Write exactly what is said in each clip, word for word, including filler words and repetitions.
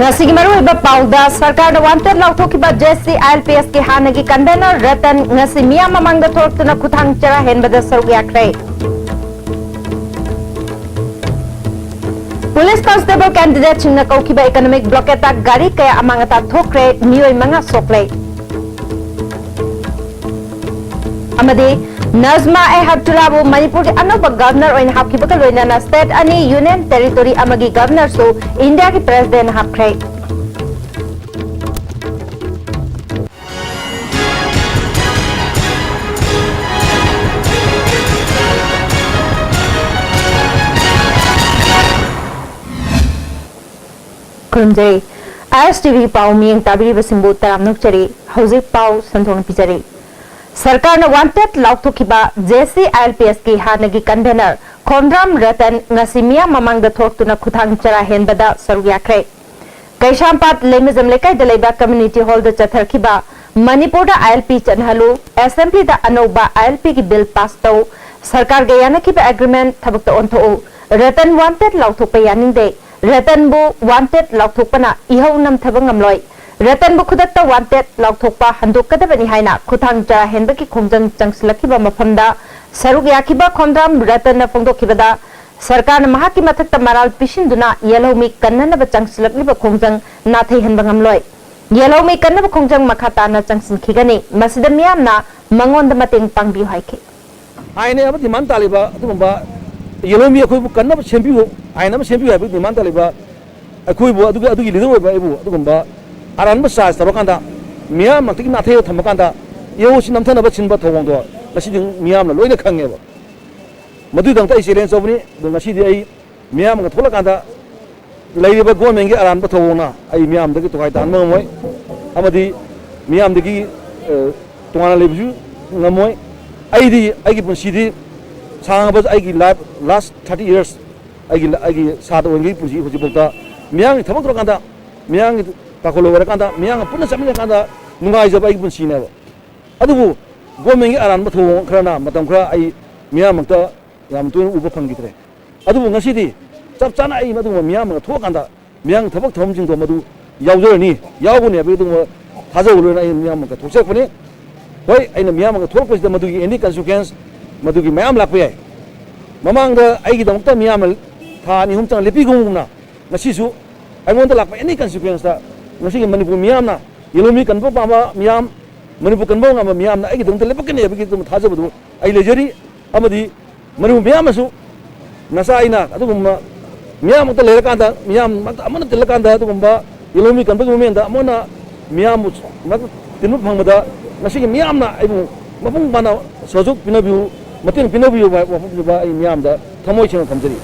ꯉꯁꯤꯒꯤ ꯃꯔꯨꯑꯣꯏꯕ ꯄꯥꯎꯗ, ꯁꯔꯀꯥꯔꯅ wanted ꯂꯥꯎꯊꯣꯛꯈꯤꯕ J C I L P ꯑꯦꯁꯀꯤ ꯍꯥꯟꯅꯒꯤ convener ꯔꯇꯟ ꯉꯁꯤ ꯃꯤꯌꯥꯝ ꯃꯃꯥꯡꯗ ꯊꯣꯔꯛꯇꯨꯅ ꯈꯨꯊꯥꯡ ꯆꯔꯥ ꯍꯦꯟꯕꯗ ꯁꯔꯨꯛ ꯌꯥꯈ꯭ꯔꯦ꯫ Police constable candidateꯁꯤꯡꯅ ꯀꯧꯈꯤꯕ economic blockadeꯇ ꯒꯥꯔꯤ ꯀꯌꯥ ꯑꯃꯥꯡ ꯑꯇꯥ ꯊꯣꯛꯈ꯭ꯔꯦ, ꯃꯤꯑꯣꯏ ꯃꯉꯥ ꯁꯣꯛꯂꯦ꯫ ꯑꯃꯗꯤ ꯅꯖꯃꯥ ꯑꯦ ꯍꯦꯞꯇꯨꯂꯥꯕꯨ ꯃꯅꯤꯄꯨꯔꯒꯤ ꯑꯅꯧꯕ governor ꯑꯣꯏꯅ ꯍꯥꯞꯈꯤꯕꯒ ꯂꯣꯏꯅꯅ state ꯑꯅꯤ, union territory ꯑꯃꯒꯤ governorꯁꯨ ꯏꯟꯗꯤꯌꯥꯒꯤ presidentꯅ ꯍꯥꯞꯈ꯭ꯔꯦ꯫ ꯈꯨꯔꯨꯝꯖꯔꯤ꯫ ꯑꯥꯏ ꯑꯦꯁ ꯇꯤ ꯚꯤ ꯄꯥꯎ ꯃꯤꯠꯌꯦꯡ ꯇꯥꯕꯤꯔꯤꯕꯁꯤꯡꯕꯨ ꯇꯔꯥꯝꯅ ꯑꯣꯛꯆꯔꯤ꯫ ꯍꯧꯖꯤꯛ ꯄꯥꯎ ꯁꯟꯗꯣꯛꯅ ꯄꯤꯖꯔꯤ꯫ ꯁꯔꯀꯥꯔꯅ wanted ꯂꯥꯎꯊꯣꯛꯈꯤꯕ J C I L P ꯑꯦꯁꯀꯤ ꯍꯥꯟꯅꯒꯤ convener ꯈꯣꯝꯗ꯭ꯔꯥꯝ ꯔꯇꯟ ꯉꯁꯤ ꯃꯤꯌꯥꯝ ꯃꯃꯥꯡꯗ ꯊꯣꯛꯇꯨꯅ ꯈꯨꯊꯥꯡ ꯆꯔꯥ ꯍꯦꯟꯕꯗ ꯁꯔꯨꯛ ꯌꯥꯈ꯭ꯔꯦ꯫ ꯀꯩꯁꯥꯝꯄꯥꯠ ꯂꯩꯃꯖꯝ ꯂꯩꯀꯥꯏꯗ ꯂꯩꯕ community hallꯗ ꯆꯠꯊꯈꯤꯕ "ꯃꯅꯤꯄꯨꯔꯗ ꯑꯥꯏ ꯑꯦꯜ ꯄꯤ ꯆꯠꯅꯍꯜꯂꯨ, assemblyꯗ ꯑꯅꯧꯕ ꯑꯥꯏ ꯑꯦꯜ ꯄꯤꯒꯤ bill pass ꯇꯧ, ꯁꯔꯀꯥꯔꯒ ꯌꯥꯅꯈꯤꯕ agreement ꯊꯕꯛꯇ ꯑꯣꯟꯊꯣꯛꯎ, ꯔꯇꯟ wanted ꯂꯥꯎꯊꯣꯛꯄ ꯌꯥꯅꯤꯡꯗꯦ, ꯔꯇꯟꯕꯨ wanted ꯂꯥꯎꯊꯣꯛꯄꯅ ꯏꯍꯧ ꯅꯝꯊꯕ ꯉꯝꯂꯣꯏ, ꯔꯇꯟꯕꯨ ꯈꯨꯗꯛꯇ wanted ꯂꯥꯎꯊꯣꯛꯄ ꯍꯟꯗꯣꯛꯀꯗꯕꯅꯤ" ꯍꯥꯏꯅ ꯈꯨꯊꯥꯡ ꯆꯔꯥ ꯍꯦꯟꯕꯒꯤ ꯈꯣꯡꯖꯪ ꯆꯪꯁꯤꯜꯂꯛꯈꯤꯕ ꯃꯐꯝꯗ ꯁꯔꯨꯛ ꯌꯥꯈꯤꯕ ꯈꯣꯝꯗ꯭ꯔꯥꯝ ꯔꯇꯟꯅ ꯐꯣꯡꯗꯣꯛꯈꯤꯕꯗ, ꯁꯔꯀꯥꯔꯅ ꯃꯍꯥꯛꯀꯤ ꯃꯊꯛꯇ ꯃꯔꯥꯜ ꯄꯤꯁꯤꯟꯗꯨꯅ ꯌꯦꯜꯍꯧꯃꯤ ꯀꯟꯅꯅꯕ ꯆꯪꯁꯤꯜꯂꯛꯂꯤꯕ ꯈꯣꯡꯖꯪ ꯅꯥꯊꯩꯍꯟꯕ ꯉꯝꯂꯣꯏ꯫ ꯌꯦꯜꯍꯧꯃꯤ ꯀꯟꯅꯕ ꯈꯣꯡꯖꯪ ꯃꯈꯥ ꯇꯥꯅ ꯆꯪꯁꯤꯟꯈꯤꯒꯅꯤ꯫ ꯃꯁꯤꯗ ꯃꯤꯌꯥꯝꯅ ꯃꯉꯣꯟꯗ ꯃꯇꯦꯡ ꯄꯥꯡꯕꯤꯌꯨ ꯍꯥꯏꯈꯤ꯫ ꯑꯥꯏꯟ ꯑꯃ demand ꯇꯥꯜꯂꯤꯕ ꯑꯗꯨꯒꯨꯝꯕ ꯌꯦꯜꯍꯧꯃꯤ ꯑꯩꯈꯣꯏꯕꯨ ꯀꯟꯅꯕ ꯁꯦꯝꯕꯤꯌꯨ, ꯑꯥꯏꯟ ꯑꯃ ꯁꯦꯝꯕꯤꯌꯨ ꯍꯥꯏꯕꯒꯤ demand ꯇꯥꯜꯂꯤꯕ ꯑꯩꯈꯣꯏꯕꯨ, ꯑꯗꯨꯒꯤ, ꯑꯗꯨꯒꯤ leader ꯑꯣꯏꯕ ꯑꯩꯕꯨ ꯑꯗꯨꯒꯨꯝꯕ ꯑꯔꯥꯟꯕ charge ꯇꯧꯔꯀꯥꯟꯗ, ꯃꯤꯌꯥꯝ ꯃꯛꯇꯒꯤ ꯅꯥꯊꯩꯔ ꯊꯝꯃꯀꯥꯟꯗ ꯏꯍꯧꯁꯤ ꯅꯝꯊꯅꯕ ꯁꯤꯟꯕ ꯊꯧꯑꯣꯡꯗꯣ ꯉꯁꯤꯗꯤ ꯃꯤꯌꯥꯝꯅ ꯂꯣꯏꯅ ꯈꯪꯉꯦꯕ꯫ ꯃꯗꯨꯒꯤꯗꯃꯛꯇ ꯑꯩ challenge ꯇꯧꯕꯅꯤ꯫ ꯑꯗꯣ ꯉꯁꯤꯗꯤ ꯑꯩ ꯃꯤꯌꯥꯝꯒ ꯊꯣꯛꯂꯀꯥꯟꯗ ꯂꯩꯔꯤꯕ governmentꯀꯤ ꯑꯔꯥꯟꯕ ꯊꯧꯑꯣꯡꯅ ꯑꯩ ꯃꯤꯌꯥꯝꯗꯒꯤ ꯇꯣꯈꯥꯏ ꯇꯥꯍꯟꯕ ꯉꯝꯃꯣꯏ, ꯑꯃꯗꯤ ꯃꯤꯌꯥꯝꯗꯒꯤ, ꯑ, ꯇꯣꯉꯥꯟꯅ ꯂꯩꯕꯁꯨ ꯉꯝꯃꯣꯏ꯫ ꯑꯩꯗꯤ ꯑꯩꯒꯤ ꯄꯨꯟꯁꯤꯗꯤ ꯁꯥꯡꯉꯕ ꯑꯩꯒꯤ life, last thirty years ꯑꯩꯒꯤ, ꯑꯩꯒꯤ ꯁꯥꯇ꯭ꯔ ꯑꯣꯏꯔꯤꯉꯩꯒꯤ ꯄꯨꯟꯁꯤ ꯍꯧꯖꯤꯛꯐꯥꯎꯗ ꯃꯤꯌꯥꯝꯒꯤ ꯊꯕꯛ ꯇꯧꯔꯀꯥꯟꯗ, ꯃꯤꯌꯥꯝꯒꯤ ꯄꯥꯈꯣꯜ ꯑꯣꯏꯔꯀꯥꯟꯗ, ꯃꯤꯌꯥꯝꯒ ꯄꯨꯟꯅ ꯆꯠꯃꯤꯟꯅꯔꯀꯥꯟꯗ ꯅꯨꯡꯉꯥꯏꯖꯕ ꯑꯩꯒꯤ ꯄꯨꯟꯁꯤꯅꯦꯕ꯫ ꯑꯗꯨꯕꯨ ꯒꯣꯔꯃꯦꯟꯒꯤ ꯑꯔꯥꯟꯕ ꯊꯧꯑꯣꯡ ꯈꯔꯅ ꯃꯇꯝ ꯈꯔ ꯑꯩ ꯃꯤꯌꯥꯝꯃꯛꯇ ꯌꯥꯝ ꯇꯣꯏꯅ ꯎꯕ ꯐꯪꯈꯤꯗ꯭ꯔꯦ꯫ ꯑꯗꯨꯕꯨ ꯉꯁꯤꯗꯤ ꯆꯞ ꯆꯥꯅ ꯑꯩ ꯃꯗꯨꯒꯨꯝꯕ ꯃꯤꯌꯥꯝ ꯑꯃꯒ ꯊꯣꯛꯑꯀꯥꯟꯗ ꯃꯤꯌꯥꯝꯒꯤ ꯊꯕꯛ ꯊꯧꯔꯝꯁꯤꯡꯗꯣ ꯃꯗꯨ ꯌꯥꯎꯖꯔꯅꯤ, ꯌꯥꯎꯒꯅꯤ ꯍꯥꯏꯕꯒꯤ ꯑꯗꯨꯒꯨꯝꯕ ꯊꯥꯖꯕ ꯂꯣꯏꯅ ꯑꯩ ꯃꯤꯌꯥꯝ ꯑꯃꯒ ꯊꯣꯛꯆꯔꯛꯄꯅꯤ꯫ ꯍꯣꯏ, ꯑꯩꯅ ꯃꯤꯌꯥꯝ ꯑꯃꯒ ꯊꯣꯛꯂꯛꯄꯁꯤꯗ ꯃꯗꯨꯒꯤ any consequence, ꯃꯗꯨꯒꯤ ꯃꯌꯥꯝ ꯂꯥꯛꯄ ꯌꯥꯏ꯫ ꯃꯃꯥꯡꯗ ꯑꯩꯒꯤꯗꯃꯛꯇ ꯃꯤꯌꯥꯝꯅ ꯊꯥ ꯑꯅꯤ ꯑꯍꯨꯝ ꯆꯪꯅ ꯂꯦꯞꯄꯤꯒꯨꯝꯒꯨꯝꯅ ꯉꯁꯤꯁꯨ ꯑꯩꯉꯣꯟꯗ ꯂꯥꯛꯄ any consequenceꯇ ꯉꯁꯤꯒꯤ ꯃꯅꯤꯄꯨꯔ ꯃꯤꯌꯥꯝꯅ, ꯌꯦꯜꯍꯧꯃꯤ ꯀꯟꯕ ꯄꯥꯝꯕ ꯃꯤꯌꯥꯝ, ꯃꯅꯤꯄꯨꯔ ꯀꯟꯕ ꯉꯝꯕ ꯃꯤꯌꯥꯝꯅ ꯑꯩꯒꯤꯗꯃꯛꯇ ꯂꯦꯞꯄꯛꯀꯅꯤ ꯍꯥꯏꯕꯒꯤ ꯑꯗꯨꯝ ꯊꯥꯖꯕꯗꯨ ꯑꯩ ꯂꯩꯖꯔꯤ꯫ ꯑꯃꯗꯤ ꯃꯅꯤꯄꯨꯔ ꯃꯤꯌꯥꯝꯅꯁꯨ ꯅꯆꯥ ꯑꯩꯅ ꯑꯗꯨꯒꯨꯝꯕ ꯃꯤꯌꯥꯝ ꯑꯃꯇ ꯂꯩꯔꯀꯥꯟꯗ, ꯃꯤꯌꯥꯝ ꯑꯃꯇ ꯑꯃꯅ ꯇꯤꯜꯂꯀꯥꯟꯗ ꯑꯗꯨꯒꯨꯝꯕ ꯌꯦꯜꯍꯧꯃꯤ ꯀꯟꯕꯒꯤ movement ꯑꯃꯅ ꯃꯤꯌꯥꯝꯕꯨ ꯃꯔꯛ ꯇꯤꯟꯕ ꯐꯪꯕꯗ ꯉꯁꯤꯒꯤ ꯃꯤꯌꯥꯝꯅ ꯑꯩꯕꯨ ꯃꯄꯨꯡ ꯐꯥꯅ ꯁꯍꯖꯣꯛ ꯄꯤꯅꯕꯤꯌꯨ, ꯃꯇꯦꯡ ꯄꯤꯅꯕꯤꯌꯨ ꯍꯥꯏꯕ ꯋꯥꯐꯝꯁꯤꯃ ꯑꯩ ꯃꯤꯌꯥꯝꯗ ꯊꯃꯣꯏ ꯁꯦꯡꯅ ꯊꯝꯖꯔꯤ꯫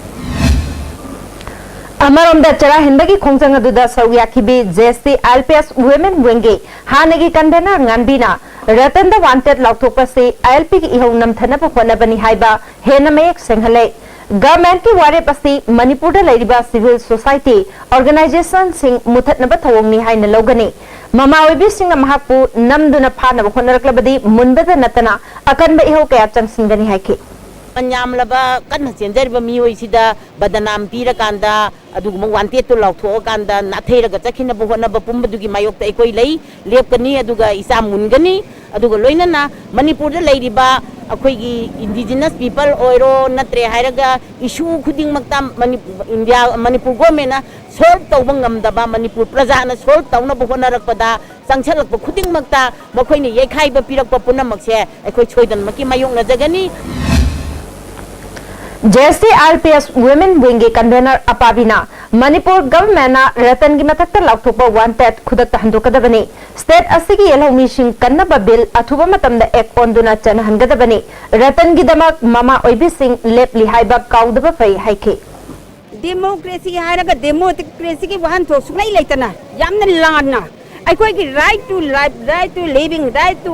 ꯑꯃꯔꯣꯝꯗ ꯆꯔꯥ ꯍꯦꯟꯕꯒꯤ ꯈꯣꯡꯖꯪ ꯑꯗꯨꯗ ꯁꯔꯨꯛ ꯌꯥꯈꯤꯕꯤ J S T I L P S Women Wingꯒꯤ ꯍꯥꯟꯅꯒꯤ convener ꯉꯥꯟꯕꯤꯅ ꯔꯇꯟꯗ wanted ꯂꯥꯎꯊꯣꯛꯄꯁꯤ I L Pꯒꯤ ꯏꯍꯧ ꯅꯝꯊꯅꯕ ꯍꯣꯠꯅꯕꯅꯤ ꯍꯥꯏꯕ ꯍꯦꯟꯅ ꯃꯌꯦꯛ ꯁꯦꯡꯍꯜꯂꯦ꯫ Governmentꯀꯤ ꯋꯥꯔꯦꯞ ꯑꯁꯤ ꯃꯅꯤꯄꯨꯔꯗ ꯂꯩꯔꯤꯕ civil society organizationꯁꯤꯡ ꯃꯨꯊꯠꯅꯕ ꯊꯧꯑꯣꯡꯅꯤ ꯍꯥꯏꯅ ꯂꯧꯒꯅꯤ꯫ ꯃꯃꯥ ꯑꯣꯏꯕꯤꯁꯤꯡꯅ ꯃꯍꯥꯛꯄꯨ ꯅꯝꯗꯨꯅ ꯐꯥꯅꯕ ꯍꯣꯠꯅꯔꯛꯂꯕꯗꯤ ꯃꯨꯟꯕꯗ ꯅꯠꯇꯅ ꯑꯀꯟꯕ ꯏꯍꯧ ꯀꯌꯥ ꯆꯪꯁꯤꯟꯒꯅꯤ ꯍꯥꯏꯈꯤ꯫ ꯃꯟ ꯌꯥꯝꯂꯕ ꯀꯟꯅ ꯆꯦꯟꯖꯔꯤꯕ ꯃꯤꯑꯣꯏꯁꯤꯗ ꯕꯗꯅꯥꯝ ꯄꯤꯔꯀꯥꯟꯗ ꯑꯗꯨꯒꯨꯝꯕ wanted ꯇꯨ ꯂꯥꯎꯊꯣꯛꯑꯀꯥꯟꯗ ꯅꯥꯊꯩꯔꯒ ꯆꯠꯈꯤꯅꯕ ꯍꯣꯠꯅꯕ ꯄꯨꯝꯕꯗꯨꯒꯤ ꯃꯥꯌꯣꯛꯇ ꯑꯩꯈꯣꯏ ꯂꯩ, ꯂꯦꯞꯀꯅꯤ, ꯑꯗꯨꯒ ꯏꯆꯥ ꯃꯨꯟꯒꯅꯤ꯫ ꯑꯗꯨꯒ ꯂꯣꯏꯅꯅ ꯃꯅꯤꯄꯨꯔꯗ ꯂꯩꯔꯤꯕ ꯑꯩꯈꯣꯏꯒꯤ indigenous people ꯑꯣꯏꯔꯣ, ꯅꯠꯇ꯭ꯔꯦ ꯍꯥꯏꯔꯒ issue ꯈꯨꯗꯤꯡꯃꯛꯇ ꯃꯅꯤ-, ꯏꯟꯗꯤꯌꯥ, ꯃꯅꯤꯄꯨꯔ governmentꯅ solve ꯇꯧꯕ ꯉꯝꯗꯕ, ꯃꯅꯤꯄꯨꯔ ꯄ꯭ꯔꯖꯥꯅ solve ꯇꯧꯅꯕ ꯍꯣꯠꯅꯔꯛꯄꯗ ꯆꯪꯁꯤꯜꯂꯛꯄ ꯈꯨꯗꯤꯡꯃꯛꯇ ꯃꯈꯣꯏꯅ ꯌꯩꯈꯥꯏꯕ ꯄꯤꯔꯛꯄ ꯄꯨꯝꯅꯃꯛꯁꯦ ꯑꯩꯈꯣꯏ ꯁꯣꯏꯗꯅꯃꯛꯀꯤ ꯃꯥꯌꯣꯛꯅꯖꯒꯅꯤ꯫ J S T I L P S Women Wingꯒꯤ convener ꯑꯄꯥꯕꯤꯅ Manipur governmentꯅ ꯔꯇꯟꯒꯤ ꯃꯊꯛꯇ ꯂꯥꯎꯊꯣꯛꯄ wanted ꯈꯨꯗꯛꯇ ꯍꯟꯗꯣꯛꯀꯗꯕꯅꯤ꯫ State ꯑꯁꯤꯒꯤ ꯌꯦꯜꯍꯧꯃꯤꯁꯤꯡ ꯀꯟꯅꯕ bill ꯑꯊꯨꯕ ꯃꯇꯝꯗ act ꯑꯣꯟꯗꯨꯅ ꯆꯠꯅꯍꯟꯒꯗꯕꯅꯤ꯫ ꯔꯇꯟꯒꯤꯗꯃꯛ ꯃꯃꯥ ꯑꯣꯏꯕꯤꯁꯤꯡ ꯂꯦꯞꯂꯤ ꯍꯥꯏꯕ ꯀꯥꯎꯗꯕ ꯐꯩ ꯍꯥꯏꯈꯤ꯫ Democracy ꯍꯥꯏꯔꯒ democracyꯒꯤ ꯋꯥꯍꯟꯊꯣꯛ ꯁꯨꯡꯂꯩ ꯂꯩꯇꯅ ꯌꯥꯝꯅ ꯂꯥꯟꯅ ꯑꯩꯈꯣꯏꯒꯤ right to life, right to living, right to,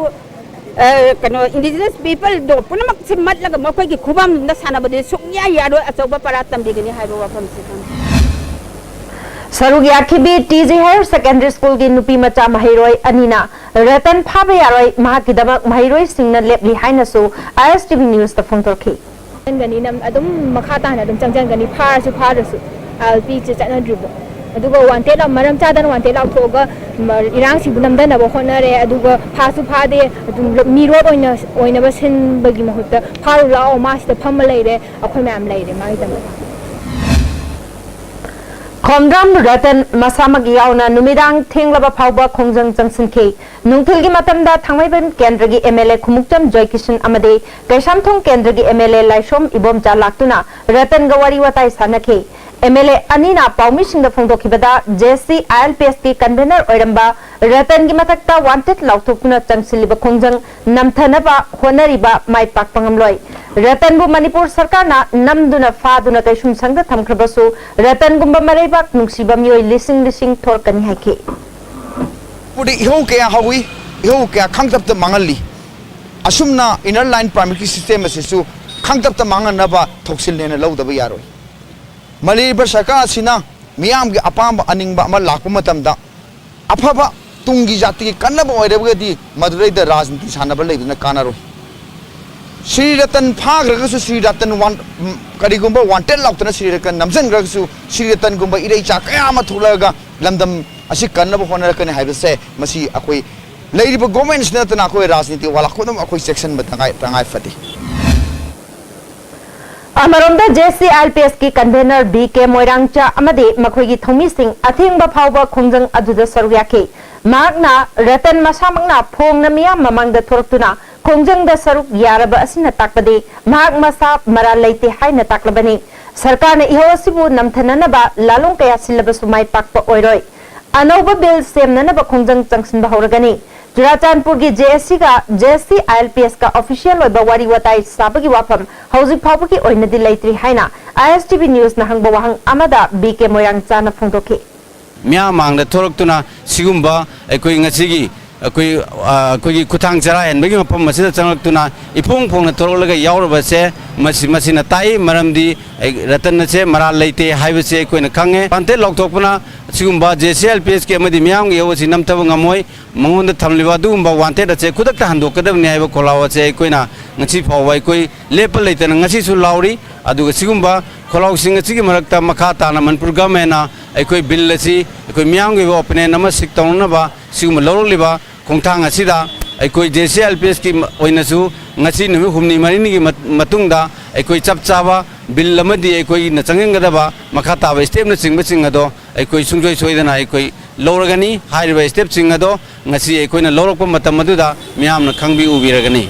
ꯑ, ꯀꯩꯅꯣ, indigenous peopleꯗꯣ ꯄꯨꯝꯅꯃꯛꯁꯦ ꯃꯠꯂꯒ ꯃꯈꯣꯏꯒꯤ ꯈꯨꯕꯝꯗ ꯁꯥꯟꯅꯕꯗꯤ ꯁꯨꯡꯌꯥ ꯌꯥꯔꯣꯏ, ꯑꯆꯧꯕ ꯄꯔꯥ ꯇꯝꯕꯤꯒꯅꯤ ꯍꯥꯏꯕ ꯋꯥꯐꯝꯁꯤ ꯊꯝꯖꯩ꯫ ꯁꯔꯨꯛ ꯌꯥꯈꯤꯕꯤ ꯇꯤ ꯖꯤ Higher Secondary Schoolꯒꯤ ꯅꯨꯄꯤ ꯃꯆꯥ ꯃꯍꯩꯔꯣꯏ ꯑꯅꯤꯅ ꯔꯇꯟ ꯐꯥꯕ ꯌꯥꯔꯣꯏ, ꯃꯍꯥꯛꯀꯤꯗꯃꯛ ꯃꯍꯩꯔꯣꯏꯁꯤꯡꯅ ꯂꯦꯞꯂꯤ ꯍꯥꯏꯅꯁꯨ ꯑꯥꯏ ꯑꯦꯁ ꯇꯤ ꯚꯤ ꯅ꯭ꯌꯨꯁꯇ ꯐꯣꯡꯗꯣꯛꯈꯤ꯫ ꯆꯪꯒꯅꯤ, ꯅꯝ-, ꯑꯗꯨꯝ ꯃꯈꯥ ꯇꯥꯅ ꯑꯗꯨꯝ ꯆꯪꯖꯟꯒꯅꯤ, ꯐꯥꯔꯁꯨ ꯐꯥꯗ꯭ꯔꯁꯨ ꯑꯥꯏ ꯑꯦꯜ ꯄꯤ ꯁꯦ ꯆꯠꯅꯗ꯭ꯔꯤꯕꯣ꯫ ꯑꯗꯨꯒ ꯋꯥꯟꯇꯦꯗ ꯂꯥꯎ-, ꯃꯔꯝ ꯆꯥꯗꯅ ꯋꯥꯟꯇꯦꯗ ꯂꯥꯎꯊꯣꯛꯑꯒ, ꯃ-, ꯏꯔꯥꯡꯁꯤꯕꯨ ꯅꯝꯗꯅꯕ ꯍꯣꯠꯅꯔꯦ, ꯑꯗꯨꯒ ꯐꯥꯁꯨ ꯐꯥꯗꯦ, ꯑꯗꯨꯝ ꯂ-, ꯃꯤꯔꯣꯠ ꯑꯣꯏꯅ, ꯑꯣꯏꯅꯕ ꯁꯤꯟꯕꯒꯤ ꯃꯍꯨꯠꯇ, "ꯐꯥꯔꯨ ꯂꯥꯛꯑꯣ, ꯃꯥ ꯁꯤꯗ ꯐꯝꯃ ꯂꯩꯔꯦ, ꯑꯩꯈꯣꯏ ꯃꯌꯥꯝ ꯂꯩꯔꯦ ꯃꯥꯒꯤꯗꯃꯛꯇ"꯫ ꯈꯣꯝꯗ꯭ꯔꯝ ꯔꯇꯟ ꯃꯁꯥꯃꯛ ꯌꯥꯎꯅ ꯅꯨꯃꯤꯗꯥꯡ ꯊꯦꯡꯂꯕ ꯐꯥꯎꯕ ꯈꯣꯡꯖꯪ ꯆꯪꯁꯤꯟꯈꯤ꯫ ꯅꯨꯡꯊꯤꯜꯒꯤ ꯃꯇꯝꯗ ꯊꯥꯡꯃꯩꯕꯟ ꯀꯦꯟꯗ꯭ꯔꯒꯤ ꯑꯦꯝ ꯑꯦꯜ ꯑꯦ ꯈꯨꯃꯨꯛꯆꯝ ꯖꯣꯏꯀꯤꯁꯟ ꯑꯃꯗꯤ ꯀꯩꯁꯥꯝꯊꯣꯡ ꯀꯦꯟꯗ꯭ꯔꯒꯤ ꯑꯦꯝ ꯑꯦꯜ ꯑꯦ ꯂꯥꯏꯁ꯭ꯔꯣꯝ ꯏꯕꯣꯝꯆꯥ ꯂꯥꯛꯇꯨꯅ ꯔꯇꯟꯒ ꯋꯥꯔꯤ ꯋꯥꯇꯥꯏ ꯁꯥꯟꯅꯈꯤ꯫ ꯑꯦꯝ ꯑꯦꯜ ꯑꯦ ꯑꯅꯤꯅ ꯄꯥꯎꯃꯤꯁꯤꯡꯗ ꯐꯣꯡꯗꯣꯛꯈꯤꯕꯗ, J C I L P ꯑꯦꯁꯀꯤ ꯀꯟꯚꯦꯅꯔ ꯑꯣꯏꯔꯝꯕ ꯔꯇꯟꯒꯤ ꯃꯊꯛꯇ ꯋꯥꯟꯇꯦꯗ ꯂꯥꯎꯊꯣꯛꯇꯨꯅ ꯆꯪꯁꯤꯜꯂꯤꯕ ꯈꯣꯡꯖꯪ ꯅꯝꯊꯅꯕ ꯍꯣꯠꯅꯔꯤꯕ ꯃꯥꯏ ꯄꯥꯛꯄ ꯉꯝꯂꯣꯏ꯫ ꯔꯇꯟꯕꯨ ꯃꯅꯤꯄꯨꯔ ꯁꯔꯀꯥꯔꯅ ꯅꯝꯗꯨꯅ ꯐꯥꯗꯨꯅ ꯀꯩꯁꯨꯝꯁꯪꯗ ꯊꯝꯈ꯭ꯔꯕꯁꯨ, ꯔꯇꯟꯒꯨꯝꯕ ꯃꯔꯩꯕꯥꯛ ꯅꯨꯡꯁꯤꯕ ꯃꯤꯑꯣꯏ ꯂꯤꯁꯤꯡ ꯂꯤꯁꯤꯡ ꯊꯣꯔꯛꯀꯅꯤ ꯍꯥꯏꯈꯤ꯫ ꯄꯨꯗꯤ ꯏꯍꯧ ꯀꯌꯥ ꯍꯧꯏ, ꯏꯍꯧ ꯀꯌꯥ ꯈꯪꯇꯞꯇ ꯃꯥꯡꯍꯜꯂꯤ꯫ ꯑꯁꯨꯝꯅ inner line permitꯀꯤ system ꯑꯁꯤꯁꯨ ꯈꯪꯇꯞꯇ ꯃꯥꯡꯍꯟꯅꯕ ꯊꯧꯁꯤꯜꯅꯦꯅ ꯂꯧꯗꯕ ꯌꯥꯔꯣꯏ꯫ ꯃꯅꯤꯄꯨꯔ ꯁꯔꯀꯥꯔ ꯑꯁꯤꯅ ꯃꯤꯌꯥꯝꯒꯤ ꯑꯄꯥꯝꯕ ꯑꯅꯤꯡꯕ ꯑꯃ ꯂꯥꯛꯄ ꯃꯇꯝꯗ, ꯑꯐꯕ ꯇꯨꯡꯒꯤ ꯖꯥꯇꯤꯒꯤ ꯀꯟꯅꯕ ꯑꯣꯏꯔꯒꯗꯤ ꯃꯗꯨꯗꯩꯗ ꯔꯥꯖꯅꯤꯇꯤ ꯁꯥꯟꯅꯕ ꯂꯩꯕꯅ ꯀꯥꯟꯅꯔꯣꯏ꯫ ꯁ꯭ꯔꯤ ꯔꯇꯟ ꯐꯥꯈ꯭ꯔꯒꯁꯨ, ꯁ꯭ꯔꯤ ꯔꯇꯟ ꯋꯥꯟ-, ꯀꯔꯤꯒꯨꯝꯕ ꯋꯥꯟꯇꯦꯗ ꯂꯥꯎꯇꯅ ꯁ꯭ꯔꯤ ꯔꯇꯟ ꯅꯝꯁꯤꯟꯈ꯭ꯔꯒꯁꯨ, ꯁ꯭ꯔꯤ ꯔꯇꯟꯒꯨꯝꯕ ꯏꯔꯩꯆꯥ ꯀꯌꯥ ꯑꯃ ꯊꯣꯛꯂꯛꯑꯒ ꯂꯝꯗꯝ ꯑꯁꯤ ꯀꯟꯅꯕ ꯍꯣꯠꯅꯔꯛꯀꯅꯤ ꯍꯥꯏꯕꯁꯦ, ꯃꯁꯤ ꯑꯩꯈꯣꯏ ꯂꯩꯔꯤꯕ governmentꯁꯤ ꯅꯠꯇꯅ ꯑꯩꯈꯣꯏ ꯔꯥꯖꯅꯤꯇꯤ ꯋꯥꯂꯥ ꯈꯨꯗꯤꯡꯃꯛ ꯑꯩꯈꯣꯏ ꯆꯦꯛꯁꯤꯟꯕ ꯇꯉꯥꯏ, ꯇꯉꯥꯏ ꯐꯗꯦ꯫ ꯑꯃꯔꯣꯝꯗ, J C I L P ꯑꯦꯁꯀꯤ ꯀꯟꯚꯦꯅꯔ ꯕꯤ ꯀꯦ ꯃꯣꯏꯔꯥꯡꯆꯥ ꯑꯃꯗꯤ ꯃꯈꯣꯏꯒꯤ ꯊꯧꯃꯤꯁꯤꯡ ꯑꯊꯦꯡꯕ ꯐꯥꯎꯕ ꯈꯣꯡꯖꯪ ꯑꯗꯨꯗ ꯁꯔꯨꯛ ꯌꯥꯈꯤ꯫ ꯃꯍꯥꯛꯅ ꯔꯇꯟ ꯃꯁꯥꯃꯛꯅ ꯐꯣꯡꯅ ꯃꯤꯌꯥꯝ ꯃꯃꯥꯡꯗ ꯊꯣꯔꯛꯇꯨꯅ ꯈꯣꯡꯖꯪꯗ ꯁꯔꯨꯛ ꯌꯥꯔꯕ ꯑꯁꯤꯅ ꯇꯥꯛꯄꯗꯤ ꯃꯍꯥꯛ ꯃꯁꯥ ꯃꯔꯥꯜ ꯂꯩꯇꯦ ꯍꯥꯏꯅ ꯇꯥꯛꯂꯕꯅꯤ꯫ ꯁꯔꯀꯥꯔꯅ ꯏꯍꯧ ꯑꯁꯤꯕꯨ ꯅꯝꯊꯅꯅꯕ ꯂꯥꯂꯣꯡ ꯀꯌꯥ ꯁꯤꯜꯂꯕꯁꯨ ꯃꯥꯏ ꯄꯥꯛꯄ ꯑꯣꯏꯔꯣꯏ꯫ ꯑꯅꯧꯕ ꯕꯤꯜ ꯁꯦꯝꯅꯅꯕ ꯈꯣꯡꯖꯪ ꯆꯪꯁꯤꯟꯕ ꯍꯧꯔꯒꯅꯤ꯫ ꯆꯨꯔꯥꯆꯥꯟꯄꯨꯔꯒꯤ ꯖꯦ ꯑꯦꯁ ꯁꯤꯒ J S C I L P ask official ꯑꯣꯏꯕ ꯋꯥꯔꯤ ꯋꯥꯇꯥꯏ ꯁꯥꯕꯒꯤ ꯋꯥꯐꯝ ꯍꯧꯖꯤꯛ ꯐꯥꯎꯕꯒꯤ ꯑꯣꯏꯅꯗꯤ ꯂꯩꯇ꯭ꯔꯤ ꯍꯥꯏꯅ ꯑꯥꯏ ꯑꯦꯁ ꯇꯤ ꯚꯤ ꯅ꯭ꯌꯨꯁꯅ ꯍꯪꯕ ꯋꯥꯍꯪ ꯑꯃꯗ ꯕꯤ ꯀꯦ ꯃꯣꯏꯔꯥꯡꯆꯥꯅ ꯐꯣꯡꯗꯣꯛꯈꯤ꯫ ꯃꯤꯌꯥꯝ ꯃꯥꯡꯗ ꯊꯣꯔꯛꯇꯨꯅ ꯁꯤꯒꯨꯝꯕ ꯑꯩꯈꯣꯏ ꯉꯁꯤꯒꯤ ꯑꯩꯈꯣꯏ, ꯑ, ꯑꯩꯈꯣꯏꯒꯤ ꯈꯨꯠꯊꯥꯡ ꯆꯔꯥ ꯍꯦꯟꯕꯒꯤ ꯃꯐꯝ ꯑꯁꯤꯗ ꯆꯪꯂꯛꯇꯨꯅ ꯏꯐꯣꯡ ꯐꯣꯡꯅ ꯊꯣꯛꯂꯛꯂꯒ ꯌꯥꯎꯔꯕꯁꯦ ꯃꯁꯤ, ꯃꯁꯤꯅ ꯇꯥꯛꯏ꯫ ꯃꯔꯝꯗꯤ ꯑꯩ, ꯔꯇꯟ ꯑꯁꯦ ꯃꯔꯥꯜ ꯂꯩꯇꯦ ꯍꯥꯏꯕꯁꯦ ꯑꯩꯈꯣꯏꯅ ꯈꯪꯉꯦ꯫ ꯋꯥꯟꯇꯦꯠ ꯂꯥꯎꯊꯣꯛꯄꯅ ꯁꯤꯒꯨꯝꯕ ꯖꯦ ꯁꯤ ꯑꯦꯜ ꯄꯤ ꯑꯦꯁꯀꯤ ꯑꯃꯗꯤ ꯃꯤꯌꯥꯝꯒꯤ ꯏꯍꯧ ꯑꯁꯤ ꯅꯝꯊꯕ ꯉꯝꯃꯣꯏ꯫ ꯃꯉꯣꯟꯗ ꯊꯝꯂꯤꯕ ꯑꯗꯨꯒꯨꯝꯕ ꯋꯥꯟꯇꯦꯠ ꯑꯁꯦ ꯈꯨꯗꯛꯇ ꯍꯟꯗꯣꯛꯀꯗꯕꯅꯤ ꯍꯥꯏꯕ ꯈꯣꯜꯂꯥꯎ ꯑꯁꯦ ꯑꯩꯈꯣꯏꯅ ꯉꯁꯤ ꯐꯥꯎꯕ ꯑꯩꯈꯣꯏ ꯂꯦꯞꯄ ꯂꯩꯇꯅ ꯉꯁꯤꯁꯨ ꯂꯥꯎꯔꯤ꯫ ꯑꯗꯨꯒ ꯁꯤꯒꯨꯝꯕ ꯈꯣꯜꯂꯥꯎꯁꯤꯡ ꯑꯁꯤꯒꯤ ꯃꯔꯛꯇ ꯃꯈꯥ ꯇꯥꯅ ꯃꯅꯤꯄꯨꯔ ꯒꯚꯔꯟꯃꯦꯟꯅ ꯑꯩꯈꯣꯏ ꯕꯤꯜ ꯑꯁꯤ ꯑꯩꯈꯣꯏ ꯃꯤꯌꯥꯝꯒꯤ ꯑꯣꯏꯕ ꯑꯣꯄꯤꯅꯤꯌꯟ ꯑꯃ ꯁꯤꯛ ꯇꯧꯅꯅꯕ ꯁꯤꯒꯨꯝꯕ ꯂꯧꯔꯛꯂꯤꯕ ꯈꯣꯡꯊꯥꯡ ꯑꯁꯤꯗ ꯑꯩꯈꯣꯏ ꯖꯦ ꯁꯤ ꯑꯦꯜ ꯄꯤ ꯑꯦꯁꯀꯤ ꯑꯣꯏꯅꯁꯨ ꯉꯁꯤ ꯅꯨꯃꯤꯠ ꯍꯨꯝꯅꯤ ꯃꯔꯤꯅꯤꯒꯤ ꯃꯠ-, ꯃꯇꯨꯡꯗ ꯑꯩꯈꯣꯏ ꯆꯞ ꯆꯥꯕ ꯕꯤꯜ ꯑꯃꯗꯤ ꯑꯩꯈꯣꯏꯅ ꯆꯪꯁꯤꯟꯒꯗꯕ ꯃꯈꯥ ꯇꯥꯕ ꯏꯁꯇꯦꯞꯅꯆꯤꯡꯕꯁꯤꯡ ꯑꯗꯣ ꯑꯩꯈꯣꯏ ꯁꯨꯡꯁꯣꯏ ꯁꯣꯏꯗꯅ ꯑꯩꯈꯣꯏ ꯂꯧꯔꯒꯅꯤ꯫ ꯍꯥꯏꯔꯤꯕ ꯏꯁꯇꯦꯞꯁꯤꯡ ꯑꯗꯣ ꯉꯁꯤ ꯑꯩꯈꯣꯏꯅ ꯂꯧꯔꯛꯄ ꯃꯇꯝ ꯑꯗꯨꯗ ꯃꯤꯌꯥꯝꯅ ꯈꯪꯕꯤ ꯎꯕꯤꯔꯒꯅꯤ꯫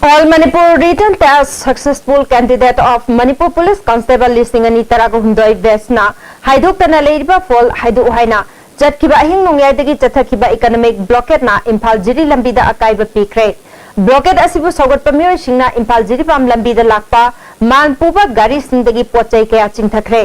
All Manipur Written Test Successful Candidate of Manipur Police Constable ꯂꯤꯁꯤꯡ ꯑꯅꯤ ꯇꯔꯥꯒ ꯍꯨꯝꯗꯣꯏ batchꯅ ꯍꯥꯏꯗꯣꯛꯇꯅ ꯂꯩꯔꯤꯕ ꯐꯣꯜ ꯍꯥꯏꯗꯣꯛꯎ ꯍꯥꯏꯅ ꯆꯠꯈꯤꯕ ꯑꯍꯤꯡ ꯅꯣꯡꯌꯥꯏꯗꯒꯤ ꯆꯠꯊꯈꯤꯕ economic blockadeꯅ ꯏꯝꯐꯥꯜ ꯖꯤꯔꯤ ꯂꯝꯕꯤꯗ ꯑꯀꯥꯏꯕ ꯄꯤꯈ꯭ꯔꯦ꯫ Blockade ꯑꯁꯤꯕꯨ ꯁꯧꯒꯠꯄ ꯃꯤꯑꯣꯏꯁꯤꯡꯅ ꯏꯝꯐꯥꯜ ꯖꯤꯔꯤꯕꯥꯝ ꯂꯝꯕꯤꯗ ꯂꯥꯛꯄ ꯃꯥꯜ ꯄꯨꯕ ꯒꯥꯔꯤꯁꯤꯡꯗꯒꯤ ꯄꯣꯠ ꯆꯩ ꯀꯌꯥ ꯆꯤꯡꯊꯈ꯭ꯔꯦ꯫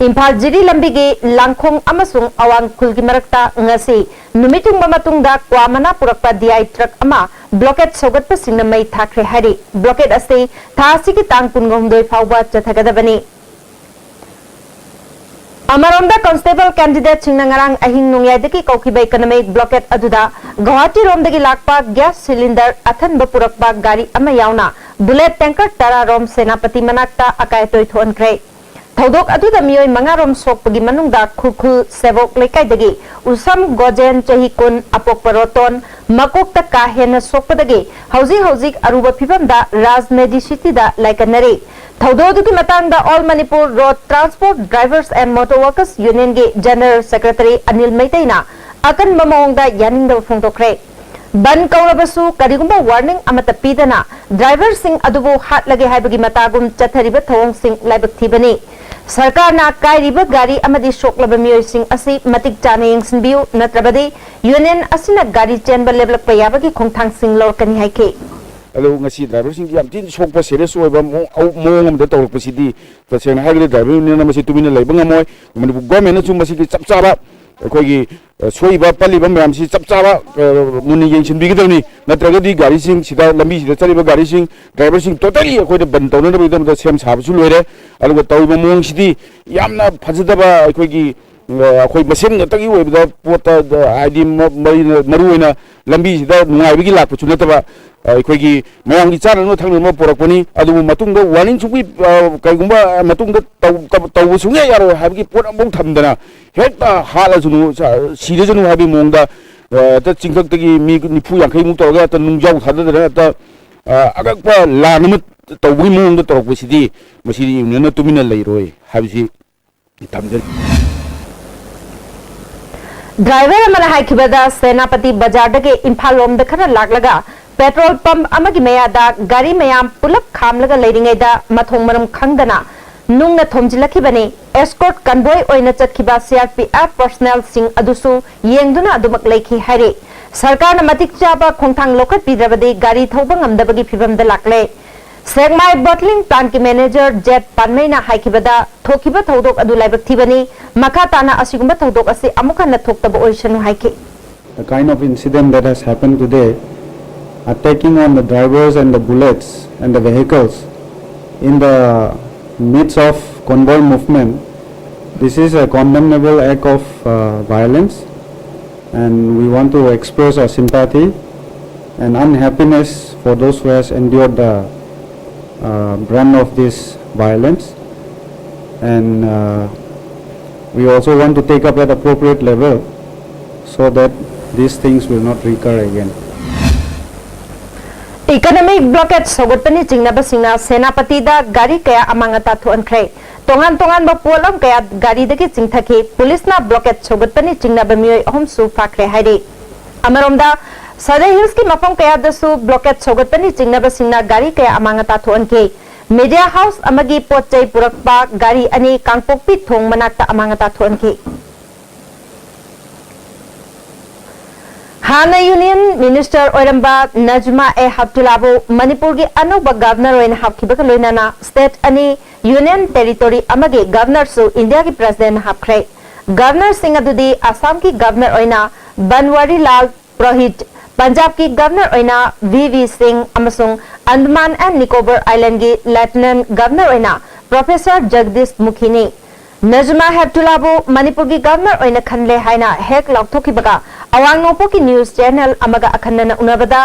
ꯏꯝꯐꯥꯜ ꯖꯤꯔꯤ ꯂꯝꯕꯤꯒꯤ ꯂꯥꯡꯈꯣꯡ ꯑꯃꯁꯨꯡ ꯑꯋꯥꯡ ꯈꯨꯜꯒꯤ ꯃꯔꯛꯇ ꯉꯁꯤ ꯅꯨꯃꯤꯠ ꯌꯨꯡꯕ ꯃꯇꯨꯡꯗ ꯀ꯭ꯋꯥ ꯃꯅꯥ ꯄꯨꯔꯛꯄ ꯗꯤ ꯑꯥꯏ ꯇ꯭ꯔꯛ ꯑꯃ blockade ꯁꯧꯒꯠꯄꯁꯤꯡꯅ ꯃꯩ ꯊꯥꯈ꯭ꯔꯦ ꯍꯥꯏꯔꯤ꯫ Blockade ꯑꯁꯤ ꯊꯥ ꯑꯁꯤꯒꯤ ꯇꯥꯡ ꯀꯨꯟꯒ ꯍꯨꯝꯗꯣꯏ ꯐꯥꯎꯕ ꯆꯠꯊꯒꯗꯕꯅꯤ꯫ ꯑꯃꯔꯣꯝꯗ, ꯀꯟꯁꯇꯦꯕꯜ ꯀꯦꯟꯗꯤꯗꯦꯠꯁꯤꯡꯅ ꯉꯔꯥꯡ ꯑꯍꯤꯡ ꯅꯣꯡꯌꯥꯏꯗꯒꯤ ꯀꯧꯈꯤꯕ economic blockade ꯑꯗꯨꯗ ꯒꯧꯍꯥꯇꯤꯔꯣꯝꯗꯒꯤ ꯂꯥꯛꯄ gas cylinder ꯑꯊꯟꯕ ꯄꯨꯔꯛꯄ ꯒꯥꯔꯤ ꯑꯃ ꯌꯥꯎꯅ bullet tanker ꯇꯔꯥ ꯔꯣꯝ ꯁꯦꯅꯥꯄꯇꯤ ꯃꯅꯥꯛꯇ ꯑꯀꯥꯏ ꯑꯇꯣꯏ ꯊꯣꯛꯍꯟꯈ꯭ꯔꯦ꯫ ꯊꯧꯗꯣꯛ ꯑꯗꯨꯗ ꯃꯤꯑꯣꯏ ꯃꯉꯥ ꯔꯣꯝ ꯁꯣꯛꯄꯒꯤ ꯃꯅꯨꯡꯗ ꯈꯨꯔꯈꯨꯜ ꯁꯦꯕꯣꯛ ꯂꯩꯀꯥꯏꯗꯒꯤ ꯎꯁꯝ ꯒꯣꯖꯦꯟ, ꯆꯍꯤ ꯀꯨꯟ, ꯑꯄꯣꯛꯄ ꯔꯣꯇꯣꯟ, ꯃꯀꯣꯛꯇ ꯀꯥ ꯍꯦꯟꯅ ꯁꯣꯛꯄꯗꯒꯤ ꯍꯧꯖꯤꯛ ꯍꯧꯖꯤꯛ ꯑꯔꯨꯕ ꯐꯤꯚꯝꯗ ꯔꯥꯖ ꯃꯦꯗꯤꯁꯤꯇꯤꯗ ꯂꯥꯏꯀꯠꯅꯔꯤ꯫ ꯊꯧꯗꯣꯛ ꯑꯗꯨꯒꯤ ꯃꯇꯥꯡꯗ All Manipur Road Transport Drivers and Motor Workers Unionꯒꯤ General Secretary Anil ꯃꯩꯇꯩꯅ ꯑꯀꯟꯕ ꯃꯑꯣꯡꯗ ꯌꯥꯅꯤꯡꯗꯕ ꯐꯣꯡꯗꯣꯛꯈ꯭ꯔꯦ꯫ ꯕꯟ ꯀꯧꯔꯕꯁꯨ ꯀꯔꯤꯒꯨꯝꯕ warning ꯑꯃꯠꯇ ꯄꯤꯗꯅ driverꯁꯤꯡ ꯑꯗꯨꯕꯨ ꯍꯥꯠꯂꯒꯦ ꯍꯥꯏꯕꯒꯤ ꯃꯇꯥꯒꯨꯝ ꯆꯠꯊꯔꯤꯕ ꯊꯧꯑꯣꯡꯁꯤꯡ ꯂꯥꯏꯕꯛ ꯊꯤꯕꯅꯤ꯫ ꯁꯔꯀꯥꯔꯅ ꯀꯥꯏꯔꯤꯕ ꯒꯥꯔꯤ ꯑꯃꯗꯤ ꯁꯣꯛꯂꯕ ꯃꯤꯑꯣꯏꯁꯤꯡ ꯑꯁꯤ ꯃꯇꯤꯛ ꯆꯥꯅ ꯌꯦꯡꯁꯤꯟꯕꯤꯌꯨ, ꯅꯠꯇ꯭ꯔꯕꯗꯤ union ꯑꯁꯤꯅ ꯒꯥꯔꯤ ꯆꯦꯟꯕ ꯂꯦꯞꯂꯛꯄ ꯌꯥꯕꯒꯤ ꯈꯣꯡꯊꯥꯡꯁꯤꯡ ꯂꯧꯔꯛꯀꯅꯤ ꯍꯥꯏꯈꯤ꯫ ꯑꯗꯨ ꯉꯁꯤ driverꯁꯤꯡꯒꯤ ꯌꯥꯝ ꯊꯤꯅ ꯁꯣꯛꯄ serious ꯑꯣꯏꯕ ꯃꯑꯣꯡ, ꯃꯑꯣꯡ ꯑꯃꯗ ꯇꯧꯔꯛꯄꯁꯤꯗꯤ ꯇꯁꯦꯡꯅ ꯍꯥꯏꯔꯒꯗꯤ driver union ꯑꯃꯁꯤ ꯇꯨꯃꯤꯟꯅ ꯂꯩꯕ ꯉꯝꯃꯣꯏ꯫ ꯃꯅꯤꯄꯨꯔ governmentꯅꯁꯨ ꯃꯁꯤꯒꯤ ꯆꯞ ꯆꯥꯕ ꯑꯩꯈꯣꯏꯒꯤ ꯁꯣꯏꯕ ꯄꯜꯂꯤꯕ ꯃꯌꯥꯝꯁꯤ ꯆꯞ ꯆꯥꯕ ꯃꯨꯟꯅ ꯌꯦꯡꯁꯤꯟꯕꯤꯒꯗꯕꯅꯤ꯫ ꯅꯠꯇ꯭ꯔꯒꯗꯤ ꯒꯥꯔꯤꯁꯤꯡ ꯁꯤꯗ, ꯂꯝꯕꯤꯁꯤꯗ ꯆꯠꯂꯤꯕ ꯒꯥꯔꯤꯁꯤꯡ, ꯗ꯭ꯔꯥꯏꯚꯔꯁꯤꯡ ꯇꯣꯇꯦꯂꯤ ꯑꯩꯈꯣꯏꯅ ꯕꯟ ꯇꯧꯅꯅꯕꯒꯤꯗꯃꯛꯇ ꯁꯦꯝ ꯁꯥꯕꯁꯨ ꯂꯣꯏꯔꯦ꯫ ꯑꯗꯨꯒ ꯇꯧꯔꯤꯕ ꯃꯑꯣꯡꯁꯤꯗꯤ ꯌꯥꯝꯅ ꯐꯖꯗꯕ, ꯑꯩꯈꯣꯏꯒꯤ ꯑꯩꯈꯣꯏ ꯃꯁꯦꯟ ꯉꯥꯛꯇꯒꯤ ꯑꯣꯏꯕꯗ ꯄꯣꯠꯇ, ꯍꯥꯏꯗꯤ ꯃꯔꯨ ꯑꯣꯏꯅ ꯂꯝꯕꯤꯁꯤꯗ ꯅꯨꯡꯉꯥꯏꯕꯒꯤ ꯂꯥꯛꯄꯁꯨ ꯅꯠꯇꯕ, ꯑꯩꯈꯣꯏꯒꯤ ꯃꯌꯥꯝꯒꯤ ꯆꯥꯅꯅꯕ ꯊꯛꯅꯅꯕ ꯄꯨꯔꯛꯄꯅꯤ꯫ ꯑꯗꯨꯕꯨ ꯃꯇꯨꯡꯗ ꯋꯥꯔꯅꯤꯡ ꯁꯨꯡꯄꯤ, ꯀꯩꯒꯨꯝꯕ ꯃꯇꯨꯡꯗ ꯇꯧꯕ ꯁꯨꯡꯌꯥ ꯌꯥꯔꯣꯏ ꯍꯥꯏꯕꯒꯤ ꯄꯣꯠ ꯑꯃꯐꯥꯎ ꯊꯝꯗꯅ ꯍꯦꯛꯇ ꯍꯥꯠꯂꯁꯅꯨ, ꯁꯤꯔꯁꯅꯨ ꯍꯥꯏꯕꯒꯤ ꯃꯑꯣꯡꯗ ꯍꯦꯛꯇ ꯆꯤꯡꯊꯛꯇꯒꯤ ꯃꯤ ꯅꯤꯐꯨ ꯌꯥꯡꯈꯩꯃꯨꯛ ꯇꯧꯔꯒ ꯍꯦꯛꯇ ꯅꯨꯡꯖꯥꯎ ꯊꯥꯗꯗꯅ ꯍꯦꯛꯇ ꯑꯉꯛꯄ ꯂꯥꯟ ꯑꯃ ꯇꯧꯕꯒꯤ ꯃꯑꯣꯡꯗ ꯇꯧꯔꯛꯄꯁꯤꯗꯤ ꯃꯁꯤꯗꯤ ꯌꯨꯅꯤꯌꯟꯅ ꯇꯨꯃꯤꯟꯅ ꯂꯩꯔꯣꯏ ꯍꯥꯏꯕꯁꯤ ꯊꯝꯖꯔꯤ꯫ ꯗ꯭ꯔꯥꯏꯚꯔ ꯑꯃꯅ ꯍꯥꯏꯈꯤꯕꯗ, ꯁꯦꯅꯥꯄꯇꯤ ꯕꯖꯥꯔꯗꯒꯤ ꯏꯝꯐꯥꯜ ꯂꯣꯝꯗ ꯈꯔ ꯂꯥꯛꯂꯒ ꯄꯦꯇ꯭ꯔꯣꯜ ꯄꯝꯞ ꯑꯃꯒꯤ ꯃꯌꯥꯗ ꯒꯥꯔꯤ ꯃꯌꯥꯝ ꯄꯨꯂꯞ ꯈꯥꯝꯂꯒ ꯂꯩꯔꯤꯉꯩꯗ ꯃꯊꯣꯡ ꯃꯔꯝ ꯈꯪꯗꯅ ꯅꯨꯡꯅ ꯊꯣꯝꯖꯤꯜꯂꯛꯈꯤꯕꯅꯤ꯫ ꯑꯦꯁꯀꯣꯔꯠ ꯀꯟꯚꯣꯏ ꯑꯣꯏꯅ ꯆꯠꯈꯤꯕ ꯁꯤꯑꯥꯔꯄꯤꯑꯦꯐ ꯄꯔꯁꯅꯦꯜꯁꯤꯡ ꯑꯗꯨꯁꯨ ꯌꯦꯡꯗꯨꯅ ꯑꯗꯨꯃꯛ ꯂꯩꯈꯤ ꯍꯥꯏꯔꯤ꯫ ꯁꯔꯀꯥꯔꯅ ꯃꯇꯤꯛ ꯆꯥꯕ ꯈꯣꯡꯊꯥꯡ ꯂꯧꯈꯠꯄꯤꯗ꯭ꯔꯕꯗꯤ ꯒꯥꯔꯤ ꯊꯧꯕ ꯉꯝꯗꯕꯒꯤ ꯐꯤꯚꯝꯗ ꯂꯥꯛꯂꯦ꯫ ꯁꯦꯛꯃꯥꯏ ꯕꯣꯇꯂꯤꯡ ꯄ꯭ꯂꯥꯟꯠꯀꯤ ꯃꯦꯅꯦꯖꯔ ꯖꯦꯠ ꯄꯥꯟꯃꯩꯅ ꯍꯥꯏꯈꯤꯕꯗ, ꯊꯣꯛꯈꯤꯕ ꯊꯧꯗꯣꯛ ꯑꯗꯨ ꯂꯥꯏꯕꯛ ꯊꯤꯕꯅꯤ꯫ ꯃꯈꯥ ꯇꯥꯅ ꯑꯁꯤꯒꯨꯝꯕ ꯊꯧꯗꯣꯛ ꯑꯁꯤ ꯑꯃꯨꯛ ꯍꯟꯅ ꯊꯣꯛꯇꯕ ꯑꯣꯏꯁꯅꯨ ꯍꯥꯏꯈꯤ꯫ The kind of incident that has happened today, attacking on the drivers and the bullets and the vehicles in the midst of convoy movement, this is a condemnable act of uh, violence, and we want to express our sympathy and unhappiness for those who has endured the uh, brunt of this violence, and uh, we also want to take up at appropriate level so that these things will not recur again. Economic blockade ꯁꯧꯒꯠꯄꯅꯤ ꯆꯤꯡꯅꯕꯁꯤꯡꯅ ꯁꯦꯅꯥꯄꯇꯤꯗ ꯒꯥꯔꯤ ꯀꯌꯥ ꯑꯃꯥꯡ ꯑꯇꯥ ꯊꯣꯛꯍꯟꯈ꯭ꯔꯦ꯫ ꯇꯣꯉꯥꯟ ꯇꯣꯉꯥꯟꯕ ꯄꯣꯠꯂꯝ ꯀꯌꯥ ꯒꯥꯔꯤꯗꯒꯤ ꯆꯤꯡꯊꯈꯤ꯫ ꯄꯨꯂꯤꯁꯅ blockade ꯁꯧꯒꯠꯄꯅꯤ ꯆꯤꯡꯅꯕ ꯃꯤꯑꯣꯏ ꯑꯍꯨꯝꯁꯨ ꯐꯥꯈ꯭ꯔꯦ ꯍꯥꯏꯔꯤ꯫ ꯑꯃꯔꯣꯝꯗ, ꯁꯗꯔ ꯍꯤꯜꯁꯀꯤ ꯃꯐꯝ ꯀꯌꯥꯗꯁꯨ blockade ꯁꯧꯒꯠꯄꯅꯤ ꯆꯤꯡꯅꯕꯁꯤꯡꯅ ꯒꯥꯔꯤ ꯀꯌꯥ ꯑꯃꯥꯡ ꯑꯇꯥ ꯊꯣꯛꯍꯟꯈꯤ꯫ Media house ꯑꯃꯒꯤ ꯄꯣꯠ ꯆꯩ ꯄꯨꯔꯛꯄ ꯒꯥꯔꯤ ꯑꯅꯤ ꯀꯥꯡꯄꯣꯛꯄꯤ ꯊꯣꯡ ꯃꯅꯥꯛꯇ ꯑꯃꯥꯡ ꯑꯇꯥ ꯊꯣꯛꯍꯟꯈꯤ꯫ ꯍꯥꯟꯅ ꯌꯨꯅꯤꯌꯟ ꯃꯤꯅꯤꯁꯇꯔ ꯑꯣꯏꯔꯝꯕ ꯅꯖꯃꯥ ꯑꯦ ꯍꯞꯇꯨꯂꯥꯕꯨ ꯃꯅꯤꯄꯨꯔꯒꯤ ꯑꯅꯧꯕ ꯒꯚꯔꯅꯔ ꯑꯣꯏꯅ ꯍꯥꯞꯈꯤꯕꯒ ꯂꯣꯏꯅꯅ ꯁ꯭ꯇꯦꯠ ꯑꯅꯤ, ꯌꯨꯅꯤꯌꯟ ꯇꯦꯔꯤꯇꯣꯔꯤ ꯑꯃꯒꯤ ꯒꯚꯔꯅꯔꯁꯨ ꯏꯟꯗꯤꯌꯥꯒꯤ ꯄ꯭ꯔꯦꯁꯤꯗꯦꯟꯠꯅ ꯍꯥꯞꯈ꯭ꯔꯦ꯫ ꯒꯚꯔꯅꯔꯁꯤꯡ ꯑꯗꯨꯗꯤ ꯑꯁꯥꯝꯒꯤ ꯒꯚꯔꯅꯔ ꯑꯣꯏꯅ ꯕꯟꯋꯥꯔꯤꯂꯥꯜ ꯄꯨꯔꯣꯍꯤꯠ, ꯄꯟꯖꯥꯕꯀꯤ ꯒꯚꯔꯅꯔ ꯑꯣꯏꯅ ꯚꯤ ꯚꯤ ꯁꯤꯡ ꯑꯃꯁꯨꯡ ꯑꯟꯗꯃꯥꯟ ꯑꯦꯟ ꯅꯤꯀꯣꯕꯔ ꯑꯥꯏꯂꯦꯟꯒꯤ ꯂꯦꯐꯇꯤꯅꯦꯟꯠ ꯒꯚꯔꯅꯔ ꯑꯣꯏꯅ ꯄ꯭ꯔꯣꯐꯦꯁꯔ ꯖꯒꯗꯤꯁ ꯃꯨꯈꯤꯅꯤ꯫ ꯅꯖꯃꯥ ꯍꯦꯞꯇꯨꯂꯥꯕꯨ ꯃꯅꯤꯄꯨꯔꯒꯤ ꯒꯚꯔꯅꯔ ꯑꯣꯏꯅ ꯈꯜꯂꯦ ꯍꯥꯏꯅ ꯍꯦꯛ ꯂꯥꯎꯊꯣꯛꯈꯤꯕꯒ ꯑꯋꯥꯡ ꯅꯣꯡꯄꯣꯛꯀꯤ ꯅ꯭ꯌꯨꯁ ꯆꯦꯅꯦꯜ ꯑꯃꯒ ꯑꯈꯟꯅꯅ ꯎꯅꯕꯗ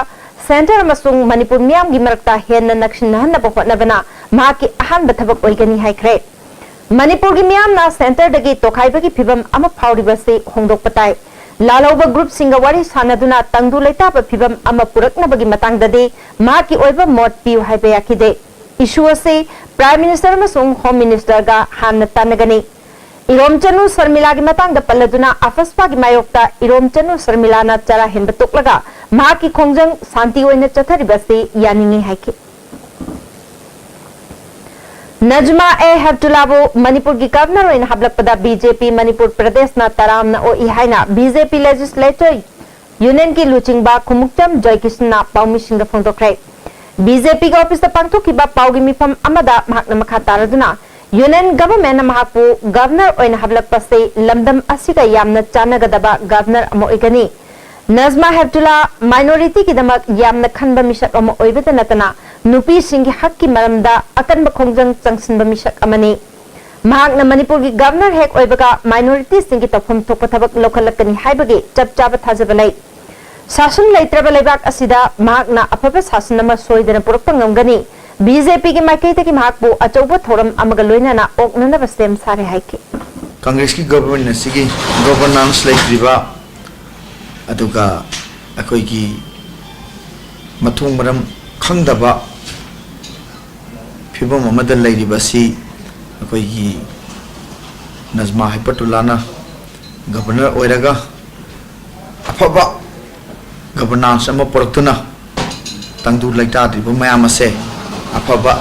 ꯁꯦꯟꯇꯔ ꯑꯃꯁꯨꯡ ꯃꯅꯤꯄꯨꯔ ꯃꯤꯌꯥꯝꯒꯤ ꯃꯔꯛꯇ ꯍꯦꯟꯅ ꯅꯛꯁꯤꯟꯅꯍꯟꯅꯕ ꯍꯣꯠꯅꯕꯅ ꯃꯍꯥꯛꯀꯤ ꯑꯍꯥꯟꯕ ꯊꯕꯛ ꯑꯣꯏꯒꯅꯤ ꯍꯥꯏꯈ꯭ꯔꯦ꯫ ꯃꯅꯤꯄꯨꯔꯒꯤ ꯃꯤꯌꯥꯝꯅ ꯁꯦꯟꯇꯔꯗꯒꯤ ꯇꯣꯈꯥꯏꯕꯒꯤ ꯐꯤꯚꯝ ꯑꯃ ꯐꯥꯎꯔꯤꯕꯁꯤ ꯍꯣꯡꯗꯣꯛꯄ ꯇꯥꯏ꯫ ꯂꯥꯜꯍꯧꯕ ꯒ꯭ꯔꯨꯞꯁꯤꯡꯒ ꯋꯥꯔꯤ ꯁꯥꯟꯅꯗꯨꯅ ꯇꯪꯗꯨ ꯂꯩꯇꯥꯕ ꯐꯤꯚꯝ ꯑꯃ ꯄꯨꯔꯛꯅꯕꯒꯤ ꯃꯇꯥꯡꯗꯗꯤ ꯃꯍꯥꯛꯀꯤ ꯑꯣꯏꯕ ꯃꯣꯠ ꯄꯤꯌꯨ ꯍꯥꯏꯕ ꯌꯥꯈꯤꯗꯦ꯫ ꯏꯁꯨ ꯑꯁꯤ ꯄ꯭ꯔꯥꯏꯝ ꯃꯤꯅꯤꯁꯇꯔ ꯑꯃꯁꯨꯡ ꯍꯣꯝ ꯃꯤꯅꯤꯁꯇꯔꯒ ꯍꯥꯟꯅ ꯇꯥꯟꯅꯒꯅꯤ꯫ ꯏꯔꯣꯝꯆꯅꯨ ꯁꯔꯃꯤꯂꯥꯒꯤ ꯃꯇꯥꯡꯗ ꯄꯜꯂꯗꯨꯅ ꯑꯐꯁꯄꯥꯒꯤ ꯃꯥꯌꯣꯛꯇ ꯏꯔꯣꯝꯆꯅꯨ ꯁꯔꯃꯤꯂꯥꯅ ꯆꯔꯥ ꯍꯦꯟꯕ ꯇꯣꯛꯂꯒ ꯃꯍꯥꯛꯀꯤ ꯈꯣꯡꯖꯪ ꯁꯥꯟꯇꯤ ꯑꯣꯏꯅ ꯆꯠꯊꯔꯤꯕ ꯑꯁꯤ ꯌꯥꯅꯤꯡꯏ ꯍꯥꯏꯈꯤ꯫ ꯅꯖꯃꯥ ꯑꯦ ꯍꯦꯞꯇꯨꯂꯥꯕꯨ ꯃꯅꯤꯄꯨꯔꯒꯤ ꯒꯚꯔꯅꯔ ꯑꯣꯏꯅ ꯍꯥꯞꯂꯛꯄꯗ ꯕꯤ ꯖꯦ ꯄꯤ ꯃꯅꯤꯄꯨꯔ ꯄ꯭ꯔꯗꯦꯁꯅ ꯇꯔꯥꯝꯅ ꯑꯣꯛꯏ ꯍꯥꯏꯅ ꯕꯤ ꯖꯦ ꯄꯤ ꯂꯦꯖꯤꯁꯂꯦꯇꯔ ꯌꯨꯅꯤꯌꯟꯒꯤ ꯂꯨꯆꯤꯡꯕ ꯈꯨꯃꯨꯛꯆꯝ ꯖꯣꯏꯀꯤꯁꯟꯅ ꯄꯥꯎꯃꯤꯁꯤꯡꯗ ꯐꯣꯡꯗꯣꯛꯈ꯭ꯔꯦ꯫ ꯕꯤ ꯖꯦ ꯄꯤꯒꯤ ꯑꯣꯐꯤꯁꯇ ꯄꯥꯡꯊꯣꯛꯈꯤꯕ ꯄꯥꯎꯒꯤ ꯃꯤꯐꯝ ꯑꯃꯗ ꯃꯍꯥꯛꯅ ꯃꯈꯥ ꯇꯥꯔꯗꯨꯅ ꯌꯨꯅꯤꯌꯟ ꯒꯚꯔꯟꯃꯦꯟꯠꯅ ꯃꯍꯥꯛꯄꯨ ꯒꯚꯔꯅꯔ ꯑꯣꯏꯅ ꯍꯥꯞꯂꯛꯄꯁꯤ ꯂꯝꯗꯝ ꯑꯁꯤꯒ ꯌꯥꯝꯅ ꯆꯥꯟꯅꯒꯗꯕ ꯒꯚꯔꯅꯔ ꯑꯃ ꯑꯣꯏꯒꯅꯤ꯫ ꯅꯖꯃꯥ ꯍꯦꯞꯇꯨꯂꯥ ꯃꯥꯏꯅꯣꯔꯤꯇꯤꯒꯤꯗꯃꯛ ꯌꯥꯝꯅ ꯈꯟꯕ ꯃꯤꯁꯛ ꯑꯃ ꯑꯣꯏꯕꯇ ꯅꯠꯇꯅ ꯅꯨꯄꯤꯁꯤꯡꯒꯤ ꯍꯛꯀꯤ ꯃꯔꯝꯗ ꯑꯀꯟꯕ ꯈꯣꯡꯖꯪ ꯆꯪꯁꯤꯟꯕ ꯃꯤꯁꯛ ꯑꯃꯅꯤ꯫ ꯃꯍꯥꯛꯅ ꯃꯅꯤꯄꯨꯔꯒꯤ ꯒꯚꯔꯅꯔ ꯍꯦꯛ ꯑꯣꯏꯕꯒ ꯃꯥꯏꯅꯣꯔꯤꯇꯤꯁꯤꯡꯒꯤ ꯇꯧꯐꯝ ꯊꯣꯛꯄ ꯊꯕꯛ ꯂꯧꯈꯠꯂꯛꯀꯅꯤ ꯍꯥꯏꯕꯒꯤ ꯆꯞ ꯆꯥꯕ ꯊꯥꯖꯕ ꯂꯩ꯫ ꯁꯥꯁꯟ ꯂꯩꯇ꯭ꯔꯕ ꯂꯩꯕꯥꯛ ꯑꯁꯤꯗ ꯃꯍꯥꯛꯅ ꯑꯐꯕ ꯁꯥꯁꯟ ꯑꯃ ꯁꯣꯏꯗꯅ ꯄꯨꯔꯛꯄ ꯉꯝꯒꯅꯤ꯫ ꯕꯤ ꯖꯦ ꯄꯤꯒꯤ ꯃꯥꯏꯀꯩꯗꯒꯤ ꯃꯍꯥꯛꯄꯨ ꯑꯆꯧꯕ ꯊꯧꯔꯝ ꯑꯃꯒ ꯂꯣꯏꯅꯅ ꯑꯣꯛꯅꯅꯕ ꯁꯦꯝ ꯁꯥꯔꯦ ꯍꯥꯏꯈꯤ꯫ ꯀꯪꯒ꯭ꯔꯦꯁꯀꯤ ꯒꯚꯔꯟꯃꯦꯟꯠ ꯑꯁꯤꯒꯤ ꯒꯣꯚꯔꯅꯥꯟꯁ ꯂꯩꯇ꯭ꯔꯤꯕ, ꯑꯗꯨꯒ ꯑꯩꯈꯣꯏꯒꯤ ꯃꯊꯣꯡ ꯃꯔꯝ ꯈꯪꯗꯕ ꯐꯤꯕꯝ ꯑꯃꯗ ꯂꯩꯔꯤꯕ ꯑꯁꯤ ꯑꯩꯈꯣꯏꯒꯤ ꯅꯖꯃꯥ ꯍꯦꯄꯇꯨꯂꯥꯅ ꯒꯚꯔꯅꯔ ꯑꯣꯏꯔꯒ ꯑꯐꯕ ꯒꯚꯔꯅꯥꯟꯁ ꯑꯃ ꯄꯨꯔꯛꯇꯨꯅ ꯇꯪꯗꯨ ꯂꯩꯇꯥꯗ꯭ꯔꯤꯕ ꯃꯌꯥꯝ ꯑꯁꯦ ꯑꯐꯕ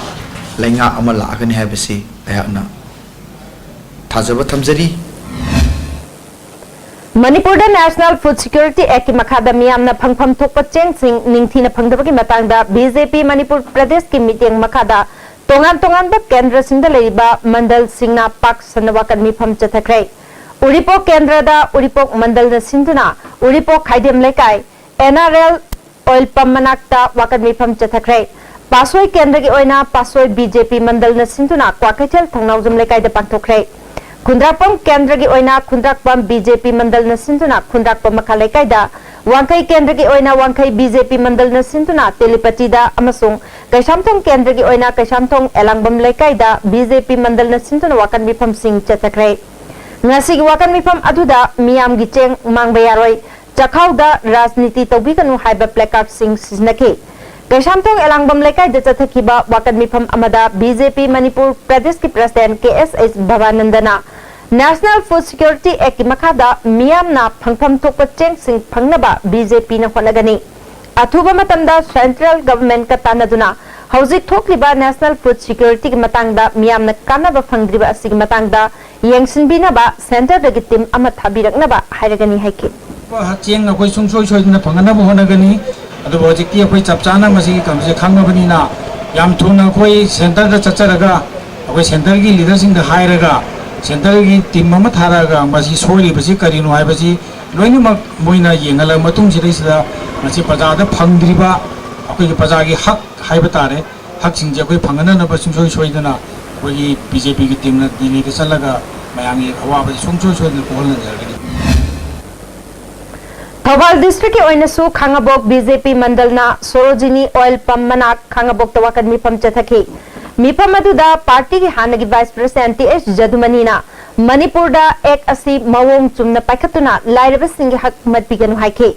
ꯂꯩꯉꯥꯛ ꯑꯃ ꯂꯥꯛꯑꯒꯅꯤ ꯍꯥꯏꯕꯁꯤ ꯑꯩꯍꯥꯛꯅ ꯊꯥꯖꯕ ꯊꯝꯖꯔꯤ꯫ ꯃꯅꯤꯄꯨꯔꯗ ꯅꯦꯁꯅꯦꯜ ꯐꯨꯗ ꯁꯤꯀ꯭ꯌꯨꯔꯤꯇꯤ ꯑꯦꯛꯀꯤ ꯃꯈꯥꯗ ꯃꯤꯌꯥꯝꯅ ꯐꯪꯐꯝ ꯊꯣꯛꯄ ꯆꯦꯡꯁꯤꯡ ꯅꯤꯡꯊꯤꯅ ꯐꯪꯗꯕꯒꯤ ꯃꯇꯥꯡꯗ ꯕꯤ ꯖꯦ ꯄꯤ ꯃꯅꯤꯄꯨꯔ ꯄ꯭ꯔꯗꯦꯁꯀꯤ ꯃꯤꯠꯌꯦꯡ ꯃꯈꯥꯗ ꯇꯣꯉꯥꯟ ꯇꯣꯉꯥꯟꯕ ꯀꯦꯟꯗ꯭ꯔꯁꯤꯡꯗ ꯂꯩꯔꯤꯕ ꯃꯟꯗꯜꯁꯤꯡꯅ ꯄꯥꯛ ꯁꯟꯅ ꯋꯥꯀꯠ ꯃꯤꯐꯝ ꯆꯠꯊꯈ꯭ꯔꯦ꯫ ꯎꯔꯤꯄꯣꯛ ꯀꯦꯟꯗ꯭ꯔꯗ ꯎꯔꯤꯄꯣꯛ ꯃꯟꯗꯜꯅ ꯁꯤꯟꯗꯨꯅ ꯎꯔꯤꯄꯣꯛ ꯈꯥꯏꯗꯦꯝ ꯂꯩꯀꯥꯏ N R L oil pump ꯃꯅꯥꯛꯇ ꯋꯥꯀꯠ ꯃꯤꯐꯝ ꯆꯠꯊꯈ꯭ꯔꯦ꯫ ꯄꯥꯠꯁꯣꯏ ꯀꯦꯟꯗ꯭ꯔꯒꯤ ꯑꯣꯏꯅ ꯄꯥꯠꯁꯣꯏ ꯕꯤ ꯖꯦ ꯄꯤ ꯃꯟꯗꯜꯅ ꯁꯤꯟꯗꯨꯅ ꯀ꯭ꯋꯥꯀꯩꯊꯦꯜ ꯊꯧꯅꯥꯎꯖꯝ ꯂꯩꯀꯥꯏꯗ ꯄꯥꯡꯊꯣꯛꯈ꯭ꯔꯦ꯫ ꯈꯨꯟꯗ꯭ꯔꯥꯛꯄꯝ ꯀꯦꯟꯗ꯭ꯔꯒꯤ ꯑꯣꯏꯅ ꯈꯨꯟꯗ꯭ꯔꯥꯛꯄꯝ ꯕꯤ ꯖꯦ ꯄꯤ ꯃꯟꯗꯜꯅ ꯁꯤꯟꯗꯨꯅ ꯈꯨꯟꯗ꯭ꯔꯥꯛꯄꯝ ꯃꯈꯥ ꯂꯩꯀꯥꯏꯗ, ꯋꯥꯡꯈꯩ ꯀꯦꯟꯗ꯭ꯔꯒꯤ ꯑꯣꯏꯅ ꯋꯥꯡꯈꯩ ꯕꯤ ꯖꯦ ꯄꯤ ꯃꯟꯗꯜꯅ ꯁꯤꯟꯗꯨꯅ ꯇꯦꯂꯤꯄꯇꯤꯗ ꯑꯃꯁꯨꯡ ꯀꯩꯁꯥꯝꯊꯣꯡ ꯀꯦꯟꯗ꯭ꯔꯒꯤ ꯑꯣꯏꯅ ꯀꯩꯁꯥꯝꯊꯣꯡ ꯑꯦꯂꯥꯡꯕꯝ ꯂꯩꯀꯥꯏꯗ ꯕꯤ ꯖꯦ ꯄꯤ ꯃꯟꯗꯜꯅ ꯁꯤꯟꯗꯨꯅ ꯋꯥꯀꯠ ꯃꯤꯐꯝꯁꯤꯡ ꯆꯠꯊꯈ꯭ꯔꯦ꯫ ꯉꯁꯤꯒꯤ ꯋꯥꯀꯠ ꯃꯤꯐꯝ ꯑꯗꯨꯗ ꯃꯤꯌꯥꯝꯒꯤ ꯆꯦꯡ ꯃꯥꯡꯕ ꯌꯥꯔꯣꯏ, ꯆꯥꯛꯈꯥꯎꯗ ꯔꯥꯖꯅꯤꯇꯤ ꯇꯧꯕꯤꯒꯅꯨ ꯍꯥꯏꯕ placard ꯁꯤꯡ ꯁꯤꯖꯤꯟꯅꯈꯤ꯫ ꯀꯩꯁꯥꯝꯊꯣꯡ ꯑꯦꯂꯥꯡꯕꯝ ꯂꯩꯀꯥꯏꯗ ꯆꯠꯊꯈꯤꯕ ꯋꯥꯀꯠ ꯃꯤꯐꯝ ꯑꯃꯗ ꯕꯤ ꯖꯦ ꯄꯤ ꯃꯅꯤꯄꯨꯔ ꯄ꯭ꯔꯗꯦꯁꯀꯤ president ꯀꯦ ꯑꯦꯁ H ꯚꯕꯥꯅꯟꯗꯅ National Food Security Act ꯀꯤ ꯃꯈꯥꯗ ꯃꯤꯌꯥꯝꯅ ꯐꯪꯐꯝ ꯊꯣꯛꯄ ꯆꯦꯡꯁꯤꯡ ꯐꯪꯅꯕ ꯕꯤ ꯖꯦ ꯄꯤꯅ ꯍꯣꯠꯅꯒꯅꯤ꯫ ꯑꯊꯨꯕ ꯃꯇꯝꯗ central government ꯀ ꯇꯥꯟꯅꯗꯨꯅ ꯍꯧꯖꯤꯛ ꯊꯣꯛꯂꯤꯕ National Food Security ꯒꯤ ꯃꯇꯥꯡꯗ ꯃꯤꯌꯥꯝꯅ ꯀꯥꯟꯅꯕ ꯐꯪꯗ꯭ꯔꯤꯕ ꯑꯁꯤꯒꯤ ꯃꯇꯥꯡꯗ ꯌꯦꯡꯁꯤꯟꯕꯤꯅꯕ centre ꯗꯒꯤ team ꯑꯃ ꯊꯥꯕꯤꯔꯛꯅꯕ ꯍꯥꯏꯔꯒꯅꯤ ꯍꯥꯏꯈꯤ꯫ ꯍꯛꯆꯦꯡ ꯑꯩꯈꯣꯏ ꯁꯨꯡꯁꯣꯏ ꯁꯣꯏꯗꯅ ꯐꯪꯍꯟꯅꯕ ꯍꯣꯠꯅꯒꯅꯤ꯫ ꯑꯗꯨꯕꯨ ꯍꯧꯖꯤꯛꯇꯤ ꯑꯩꯈꯣꯏ ꯆꯞ ꯆꯥꯅ ꯃꯁꯤꯒꯤ ꯀꯝꯁꯦ ꯈꯪꯉꯕꯅꯤꯅ ꯌꯥꯝ ꯊꯨꯅ ꯑꯩꯈꯣꯏ centre ꯗ ꯆꯠꯆꯔꯒ ꯑꯩꯈꯣꯏ centre ꯒꯤ leader ꯁꯤꯡꯗ ꯍꯥꯏꯔꯒ centre ꯒꯤ team ꯑꯃ ꯊꯥꯔꯛꯑꯒ ꯃꯁꯤ ꯁꯣꯏꯔꯤꯕꯁꯤ ꯀꯔꯤꯅꯣ ꯍꯥꯏꯕꯁꯤ ꯂꯣꯏꯅꯃꯛ ꯃꯣꯏꯅ ꯌꯦꯡꯍꯜꯂꯕ ꯃꯇꯨꯡꯁꯤꯗꯩꯁꯤꯗ ꯃꯁꯤ ꯄ꯭ꯔꯖꯥꯗ ꯐꯪꯗ꯭ꯔꯤꯕ ꯑꯩꯈꯣꯏꯒꯤ ꯄ꯭ꯔꯖꯥꯒꯤ ꯍꯛ ꯍꯥꯏꯕ ꯇꯥꯔꯦ, ꯍꯛꯁꯤꯡꯁꯦ ꯑꯩꯈꯣꯏ ꯐꯪꯍꯟꯅꯅꯕ ꯁꯨꯡꯁꯣꯏ ꯁꯣꯏꯗꯅ ꯑꯩꯈꯣꯏꯒꯤ ꯕꯤ ꯖꯦ ꯄꯤꯒꯤ team ꯅ ꯗꯤꯜꯂꯤꯗ ꯆꯠꯂꯒ ꯃꯌꯥꯝꯒꯤ ꯑꯋꯥꯕꯁꯤ ꯁꯨꯡꯁꯣꯏ ꯁꯣꯏꯗꯅ ꯀꯣꯛꯍꯟꯖꯔꯒꯅꯤ꯫ ꯊꯧꯕꯥꯜ district ꯀꯤ ꯑꯣꯏꯅꯁꯨ ꯈꯥꯡꯉꯕꯣꯛ ꯕꯤ ꯖꯦ ꯄꯤ ꯃꯟꯗꯜꯅ ꯁꯣꯔꯣꯖꯤꯅꯤ oil pump ꯃꯅꯥꯛ ꯈꯥꯡꯉꯕꯣꯛꯇ ꯋꯥꯀꯠ ꯃꯤꯐꯝ ꯆꯠꯊꯈꯤ꯫ ꯃꯤꯐꯝ ꯑꯗꯨꯗ party ꯒꯤ ꯍꯥꯟꯅꯒꯤ vice president ꯇꯤ ꯑꯦꯁ ꯖꯗꯨꯃꯅꯤꯅ ꯃꯅꯤꯄꯨꯔꯗ act ꯑꯁꯤ ꯃꯑꯣꯡ ꯆꯨꯝꯅ ꯄꯥꯏꯈꯠꯇꯨꯅ ꯂꯥꯏꯔꯕꯁꯤꯡꯒꯤ ꯍꯛ ꯃꯠꯄꯤꯒꯅꯨ ꯍꯥꯏꯈꯤ꯫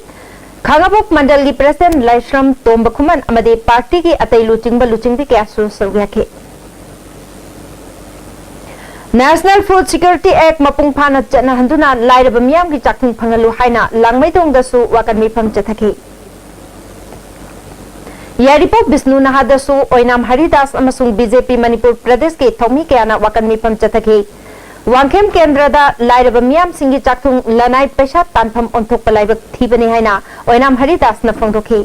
ꯈꯥꯡꯉꯕꯣꯛ ꯃꯟꯗꯜꯒꯤ president ꯂꯥꯏꯁ꯭ꯔꯝ ꯇꯣꯝꯕ ꯈꯨꯃꯟ ꯑꯃꯗꯤ party ꯒꯤ ꯑꯇꯩ ꯂꯨꯆꯤꯡꯕ ꯂꯨꯆꯤꯡꯕꯤ ꯀꯌꯥꯁꯨ ꯁꯔꯨꯛ ꯌꯥꯈꯤ꯫ National Food Security Act ꯃꯄꯨꯡ ꯐꯥꯅ ꯆꯠꯅꯍꯟꯗꯨꯅ ꯂꯥꯏꯔꯕ ꯃꯤꯌꯥꯝꯒꯤ ꯆꯥꯛꯊꯨꯡ ꯐꯪꯍꯜꯂꯨ ꯍꯥꯏꯅ ꯂꯥꯡꯃꯩꯗꯣꯡꯗꯁꯨ ꯋꯥꯀꯠ ꯃꯤꯐꯝ ꯆꯠꯊꯈꯤ꯫ ꯌꯥꯏꯔꯤꯄꯣꯛ ꯕꯤꯁꯅꯨ ꯅꯍꯥꯗꯁꯨ ꯑꯣꯏꯅꯥꯝ ꯍꯔꯤꯗꯥꯁ ꯑꯃꯁꯨꯡ ꯕꯤ ꯖꯦ ꯄꯤ ꯃꯅꯤꯄꯨꯔ ꯄ꯭ꯔꯗꯦꯁꯀꯤ ꯊꯧꯃꯤ ꯀꯌꯥꯅ ꯋꯥꯀꯠ ꯃꯤꯐꯝ ꯆꯠꯊꯈꯤ꯫ ꯋꯥꯡꯈꯦꯝ ꯀꯦꯟꯗ꯭ꯔꯗ ꯂꯥꯏꯔꯕ ꯃꯤꯌꯥꯝꯁꯤꯡꯒꯤ ꯆꯥꯛꯊꯨꯡ ꯂꯅꯥꯏ ꯄꯩꯁꯥ ꯇꯥꯟꯐꯝ ꯑꯣꯟꯊꯣꯛꯄ ꯂꯥꯏꯕꯛ ꯊꯤꯕꯅꯤ ꯍꯥꯏꯅ ꯑꯣꯏꯅꯥꯝ ꯍꯔꯤꯗꯥꯁꯅ ꯐꯣꯡꯗꯣꯛꯈꯤ꯫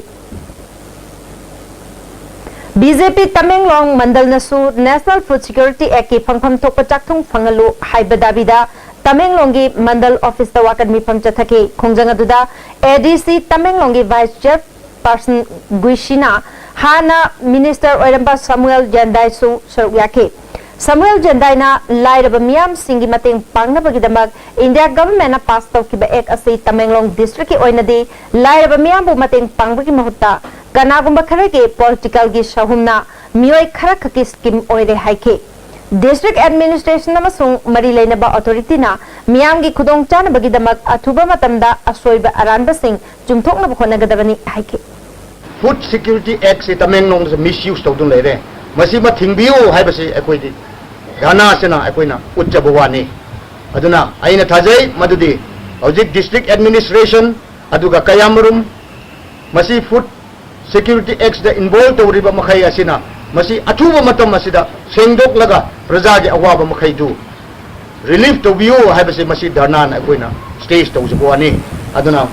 ꯕꯤ ꯖꯦ ꯄꯤ Tamenglong ꯃꯟꯗꯜꯅꯁꯨ National Food Security Act ꯀꯤ ꯐꯪꯐꯝ ꯊꯣꯛꯄ ꯆꯥꯛꯊꯨꯡ ꯐꯪꯍꯜꯂꯨ ꯍꯥꯏꯕ ꯗꯥꯕꯤꯗ ꯇꯃꯦꯡꯂꯣꯡꯒꯤ ꯃꯟꯗꯜ ꯑꯣꯐꯤꯁꯇ ꯋꯥꯀꯠ ꯃꯤꯐꯝ ꯆꯠꯊꯈꯤ꯫ ꯈꯣꯡꯖꯪ ꯑꯗꯨꯗ ꯑꯦ ꯗꯤ ꯁꯤ ꯇꯃꯦꯡꯂꯣꯡꯒꯤ ꯚꯥꯏꯁ ꯆꯤꯌꯔ ꯄꯥꯔꯁꯟ ꯒꯨꯏꯁꯤꯅ ꯍꯥꯟꯅ ꯃꯤꯅꯤꯁꯇꯔ ꯑꯣꯏꯔꯝꯕ ꯁꯃꯨꯑꯦꯜ ꯖꯦꯟꯗꯥꯏꯁꯨ ꯁꯔꯨꯛ ꯌꯥꯈꯤ꯫ ꯁꯃꯨꯑꯦꯜ ꯖꯦꯟꯗꯥꯏꯅ ꯂꯥꯏꯔꯕ ꯃꯤꯌꯥꯝꯁꯤꯡꯒꯤ ꯃꯇꯦꯡ ꯄꯥꯡꯅꯕꯒꯤꯗꯃꯛ ꯏꯟꯗꯤꯌꯥ ꯒꯚꯔꯟꯃꯦꯟꯠꯅ ꯄꯥꯁ ꯇꯧꯈꯤꯕ ꯑꯦꯛ ꯑꯁꯤ ꯇꯃꯦꯡꯂꯣꯡ ꯗꯤꯁꯇ꯭ꯔꯤꯛꯀꯤ ꯑꯣꯏꯅꯗꯤ ꯂꯥꯏꯔꯕ ꯃꯤꯌꯥꯝꯕꯨ ꯃꯇꯦꯡ ꯄꯥꯡꯕꯒꯤ ꯃꯍꯨꯠꯇ ꯀꯅꯥꯒꯨꯝꯕ ꯈꯔꯒꯤ ꯄꯣꯂꯤꯇꯤꯀꯦꯜꯒꯤ ꯁꯍꯨꯝꯅ ꯃꯤꯑꯣꯏ ꯈꯔꯈꯛꯀꯤ ꯁ꯭ꯀꯤꯝ ꯑꯣꯏꯔꯦ ꯍꯥꯏꯈꯤ꯫ ꯗꯤꯁꯇ꯭ꯔꯤꯛ ꯑꯦꯗꯃꯤꯅꯤꯁꯇ꯭ꯔꯦꯁꯟ ꯑꯃꯁꯨꯡ ꯃꯔꯤ ꯂꯩꯅꯕ ꯑꯣꯊꯣꯔꯤꯇꯤꯅ ꯃꯤꯌꯥꯝꯒꯤ ꯈꯨꯗꯣꯡꯆꯥꯅꯕꯒꯤꯗꯃꯛ ꯑꯊꯨꯕ ꯃꯇꯝꯗ ꯑꯁꯣꯏꯕ ꯑꯔꯥꯟꯕꯁꯤꯡ ꯆꯨꯝꯊꯣꯛꯅꯕ ꯍꯣꯠꯅꯒꯗꯕꯅꯤ ꯍꯥꯏꯈꯤ꯫ Food Security Act ꯁꯤ ꯇꯃꯦꯡꯂꯣꯡꯗꯁꯨ ꯃꯤꯁꯌꯨꯁ ꯇꯧꯗꯨꯅ ꯂꯩꯔꯦ꯫ ꯃꯁꯤꯃ ꯊꯤꯡꯕꯤꯌꯨ ꯍꯥꯏꯕꯁꯤ ꯑꯩꯈꯣꯏꯗꯤ ꯙꯔꯅꯥꯁꯤꯅ ꯑꯩꯈꯣꯏꯅ ꯎꯠꯆꯕ ꯋꯥꯅꯤ꯫ ꯑꯗꯨꯅ ꯑꯩꯅ ꯊꯥꯖꯩ ꯃꯗꯨꯗꯤ ꯍꯧꯖꯤꯛ ꯗꯤꯁꯇ꯭ꯔꯤꯛ ꯑꯦꯗꯃꯤꯅꯤꯁꯇ꯭ꯔꯦꯁꯟ ꯑꯗꯨꯒ ꯀꯌꯥꯃꯔꯨꯝ ꯃꯁꯤ Food Security Act ꯗ ꯏꯟꯚꯣꯜꯕ ꯇꯧꯔꯤꯕ ꯃꯈꯩ ꯑꯁꯤꯅ ꯃꯁꯤ ꯑꯊꯨꯕ ꯃꯇꯝ ꯑꯁꯤꯗ ꯁꯦꯡꯗꯣꯛꯂꯒ ꯄ꯭ꯔꯖꯥꯒꯤ ꯑꯋꯥꯕ ꯃꯈꯩꯗꯨ ꯔꯤꯂꯤꯐ ꯇꯧꯕꯤꯌꯨ ꯍꯥꯏꯕꯁꯤ ꯃꯁꯤ ꯙꯔꯅꯥꯅ ꯑꯩꯈꯣꯏꯅ ꯁ꯭ꯇꯦꯖ ꯇꯧꯖꯕ ꯋꯥꯅꯤ꯫ ꯑꯗꯨꯅ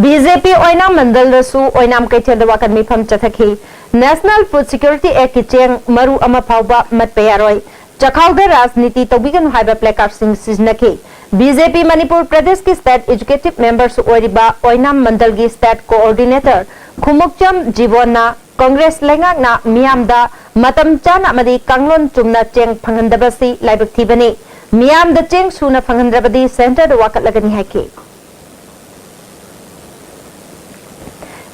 ꯕꯤ ꯖꯦ ꯄꯤ ꯑꯣꯏꯅꯥꯝ ꯃꯟꯗꯜꯗꯁꯨ ꯑꯣꯏꯅꯥꯝ ꯀꯩꯊꯦꯜꯗ ꯋꯥꯀꯠ ꯃꯤꯐꯝ ꯆꯠꯊꯈꯤ꯫ National Food Security Act ꯀꯤ ꯆꯦꯡ ꯃꯔꯨ ꯑꯃ ꯐꯥꯎꯕ ꯃꯠꯄ ꯌꯥꯔꯣꯏ, ꯆꯈꯥꯎꯗ ꯔꯥꯖꯅꯤꯇꯤ ꯇꯧꯕꯤꯒꯅꯨ ꯍꯥꯏꯕ ꯄ꯭ꯂꯦꯀꯥꯔꯗꯁꯤꯡ ꯁꯤꯖꯤꯟꯅꯈꯤ꯫ ꯕꯤ ꯖꯦ ꯄꯤ ꯃꯅꯤꯄꯨꯔ ꯄ꯭ꯔꯗꯦꯁꯀꯤ ꯁ꯭ꯇꯦꯠ ꯑꯦꯛꯖꯤꯀ꯭ꯌꯨꯇꯤꯚ ꯃꯦꯝꯕꯔꯁꯨ ꯑꯣꯏꯔꯤꯕ ꯑꯣꯏꯅꯥꯝ ꯃꯟꯗꯜꯒꯤ ꯁ꯭ꯇꯦꯠ ꯀꯣꯑꯣꯔꯗꯤꯅꯦꯇꯔ ꯈꯨꯃꯨꯛꯆꯝ ꯖꯤꯕꯣꯟꯅ ꯀꯪꯒ꯭ꯔꯦꯁ ꯂꯩꯉꯥꯛꯅ ꯃꯤꯌꯥꯝꯗ ꯃꯇꯝ ꯆꯥꯅ ꯑꯃꯗꯤ ꯀꯥꯡꯂꯣꯟ ꯆꯨꯝꯅ ꯆꯦꯡ ꯐꯪꯍꯟꯗꯕꯁꯤ ꯂꯥꯏꯕꯛ ꯊꯤꯕꯅꯤ꯫ ꯃꯤꯌꯥꯝꯗ ꯆꯦꯡ ꯁꯨꯅ ꯐꯪꯍꯟꯗ꯭ꯔꯕꯗꯤ ꯁꯦꯟꯇꯔꯗ ꯋꯥꯀꯠꯂꯒꯅꯤ ꯍꯥꯏꯈꯤ꯫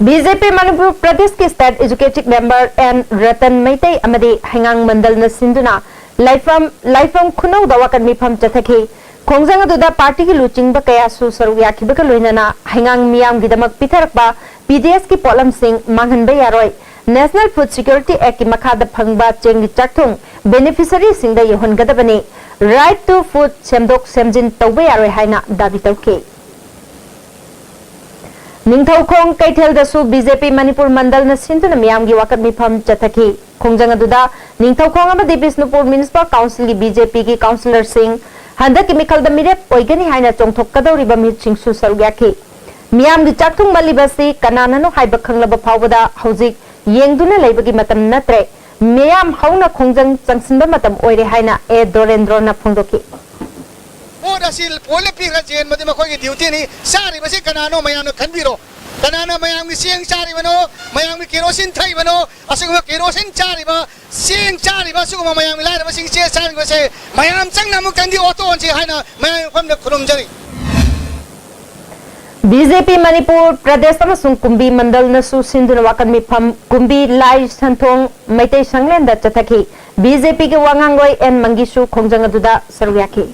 ꯕꯤ ꯖꯦ ꯄꯤ ꯃꯅꯤꯄꯨꯔ ꯄ꯭ꯔꯗꯦꯁꯀꯤ state executive member N Ratan Meitei ꯑꯃꯗꯤ ꯍꯩꯉꯥꯡ ꯃꯟꯗꯜꯅ ꯁꯤꯟꯗꯨꯅ ꯂꯥꯏꯐꯝ, ꯂꯥꯏꯐꯝ ꯈꯨꯅꯧꯗ ꯋꯥꯀꯠ ꯃꯤꯐꯝ ꯆꯠꯊꯈꯤ꯫ ꯈꯣꯡꯖꯪ ꯑꯗꯨꯗ ꯄꯥꯔꯇꯤꯒꯤ ꯂꯨꯆꯤꯡꯕ ꯀꯌꯥꯁꯨ ꯁꯔꯨꯛ ꯌꯥꯈꯤꯕꯒ ꯂꯣꯏꯅꯅ ꯍꯩꯉꯥꯡ ꯃꯤꯌꯥꯝꯒꯤꯗꯃꯛ ꯄꯤꯊꯔꯛꯄ ꯄꯤ ꯗꯤ ꯑꯦꯁꯀꯤ ꯄꯣꯠꯂꯝꯁꯤꯡ ꯃꯥꯡꯍꯟꯕ ꯌꯥꯔꯣꯏ, National Food Security Act ꯀꯤ ꯃꯈꯥꯗ ꯐꯪꯕ ꯆꯦꯡꯒꯤ ꯆꯥꯛꯊꯨꯡ ꯕꯦꯅꯤꯐꯤꯁꯔꯤꯁꯤꯡꯗ ꯌꯧꯍꯟꯒꯗꯕꯅꯤ, Right to Food ꯁꯦꯝꯗꯣꯛ ꯁꯦꯝꯖꯤꯟ ꯇꯧꯕ ꯌꯥꯔꯣꯏ ꯍꯥꯏꯅ ꯗꯥꯕꯤ ꯇꯧꯈꯤ꯫ Ningthoukhong ꯀꯩꯊꯦꯜꯗꯁꯨ B J P Manipur ꯃꯟꯗꯜꯅ ꯁꯤꯟꯗꯨꯅ ꯃꯤꯌꯥꯝꯒꯤ ꯋꯥꯀꯠ ꯃꯤꯐꯝ ꯆꯠꯊꯈꯤ꯫ ꯈꯣꯡꯖꯪ ꯑꯗꯨꯗ ꯅꯤꯡꯊꯧꯈꯣꯡ ꯑꯃꯗꯤ ꯕꯤꯁꯅꯨꯄꯨꯔ ꯃ꯭ꯌꯨꯅꯤꯁꯤꯄꯥꯜ ꯀꯥꯎꯟꯁꯤꯜꯒꯤ ꯕꯤ ꯖꯦ ꯄꯤꯒꯤ ꯀꯥꯎꯟꯁꯤꯂꯔꯁꯤꯡ, ꯍꯟꯗꯛꯀꯤ ꯃꯤꯈꯜꯗ ꯃꯤꯔꯦꯞ ꯑꯣꯏꯒꯅꯤ ꯍꯥꯏꯅ ꯆꯣꯡꯊꯣꯛꯀꯗꯧꯔꯤꯕ ꯃꯤꯍꯨꯠꯁꯤꯡꯁꯨ ꯁꯔꯨꯛ ꯌꯥꯈꯤ꯫ ꯃꯤꯌꯥꯝꯒꯤ ꯆꯥꯛꯊꯨꯡ ꯃꯜꯂꯤꯕ ꯑꯁꯤ ꯀꯅꯥꯅꯅꯣ ꯍꯥꯏꯕ ꯈꯪꯂꯕ ꯐꯥꯎꯕꯗ ꯍꯧꯖꯤꯛ ꯌꯦꯡꯗꯨꯅ ꯂꯩꯕꯒꯤ ꯃꯇꯝ ꯅꯠꯇ꯭ꯔꯦ꯫ ꯃꯤꯌꯥꯝ ꯍꯧꯅ ꯈꯣꯡꯖꯪ ꯆꯪꯁꯤꯟꯕ ꯃꯇꯝ ꯑꯣꯏꯔꯦ ꯍꯥꯏꯅ ꯑꯦ ꯗꯣꯔꯦꯟꯗ꯭ꯔꯣꯅ ꯐꯣꯡꯗꯣꯛꯈꯤ꯫ ꯄꯣꯠ ꯑꯁꯤ ꯄꯣꯠꯂ ꯄꯤꯈ꯭ꯔ ꯆꯦꯟꯕꯗꯤ ꯃꯈꯣꯏꯒꯤ ꯗ꯭ꯌꯨꯇꯤꯅꯤ꯫ ꯆꯥꯔꯤꯕꯁꯤ ꯀꯅꯥꯅꯣ ꯃꯌꯥꯝꯅ ꯈꯟꯕꯤꯔꯣ꯫ ꯀꯅꯥꯅ ꯃꯌꯥꯝꯒꯤ ꯆꯦꯡ ꯆꯥꯔꯤꯕꯅꯣ, ꯃꯌꯥꯝꯒꯤ ꯀꯦꯔꯣꯁꯤꯟ ꯊꯛꯏꯕꯅꯣ? ꯑꯁꯤꯒꯨꯝꯕ ꯀꯦꯔꯣꯁꯤꯟ ꯆꯥꯔꯤꯕ, ꯆꯦꯡ ꯆꯥꯔꯤꯕ, ꯑꯁꯤꯒꯨꯝꯕ ꯃꯌꯥꯝꯒꯤ ꯂꯥꯏꯔꯕꯁꯤꯡ ꯆꯦ ꯆꯥꯔꯤꯕꯁꯦ ꯃꯌꯥꯝ ꯆꯪꯅ ꯑꯃꯨꯛꯇꯪꯗꯤ ꯑꯣꯠꯊꯣꯛꯍꯟꯁꯤ ꯍꯥꯏꯅ ꯃꯌꯥꯝꯒꯤ ꯃꯐꯝꯗ ꯈꯨꯔꯨꯝꯖꯔꯤ꯫ B J P Manipur Pradesh ꯑꯃꯁꯨꯡ ꯀꯨꯝꯕꯤ ꯃꯟꯗꯜꯅꯁꯨ ꯁꯤꯟꯗꯨꯅ ꯋꯥꯀꯟ ꯃꯤꯐꯝ ꯀꯨꯝꯕꯤ ꯂꯥꯏ ꯁꯟꯊꯣꯡ ꯃꯩꯇꯩ ꯁꯪꯂꯦꯟꯗ ꯆꯠꯊꯈꯤ꯫ ꯕꯤ ꯖꯦ ꯄꯤꯒꯤ ꯋꯥꯉꯥꯡꯂꯣꯏ ꯑꯦꯟ ꯃꯪꯒꯤꯁꯨ ꯈꯣꯡꯖꯪ ꯑꯗꯨꯗ ꯁꯔꯨꯛ ꯌꯥꯈꯤ꯫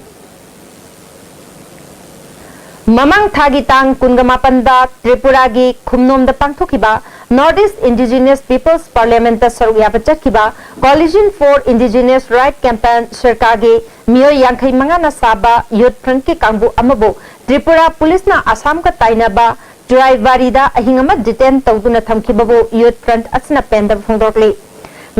ꯃꯃꯥꯡ ꯊꯥꯒꯤ ꯇꯥꯡ ꯀꯨꯟꯒ ꯃꯥꯄꯟꯗ ꯇ꯭ꯔꯤꯄꯨꯔꯥꯒꯤ ꯈꯨꯝꯅꯣꯝꯗ ꯄꯥꯡꯊꯣꯛꯈꯤꯕ North East Indigenous People's Parliament ꯇ ꯁꯔꯨꯛ ꯌꯥꯕ ꯆꯠꯈꯤꯕ Coalition for Indigenous Right Campaign ꯁꯔꯀꯥꯔꯒꯤ ꯃꯤꯑꯣꯏ ꯌꯥꯡꯈꯩ ꯃꯉꯥꯅ ꯁꯥꯕ Youth Front ꯀꯤ ꯀꯥꯡꯕꯨ ꯑꯃꯕꯨ ꯇ꯭ꯔꯤꯄꯨꯔꯥ ꯄꯨꯂꯤꯁꯅ ꯑꯁꯥꯝꯒ ꯇꯥꯏꯅꯕ ꯆꯨꯔꯥꯏꯕꯥꯔꯤꯗ ꯑꯍꯤꯡ ꯑꯃ detain ꯇꯧꯗꯨꯅ ꯊꯝꯈꯤꯕꯕꯨ Youth Front ꯑꯁꯤꯅ ꯄꯦꯟꯗꯕ ꯐꯣꯡꯗꯣꯛꯂꯤ꯫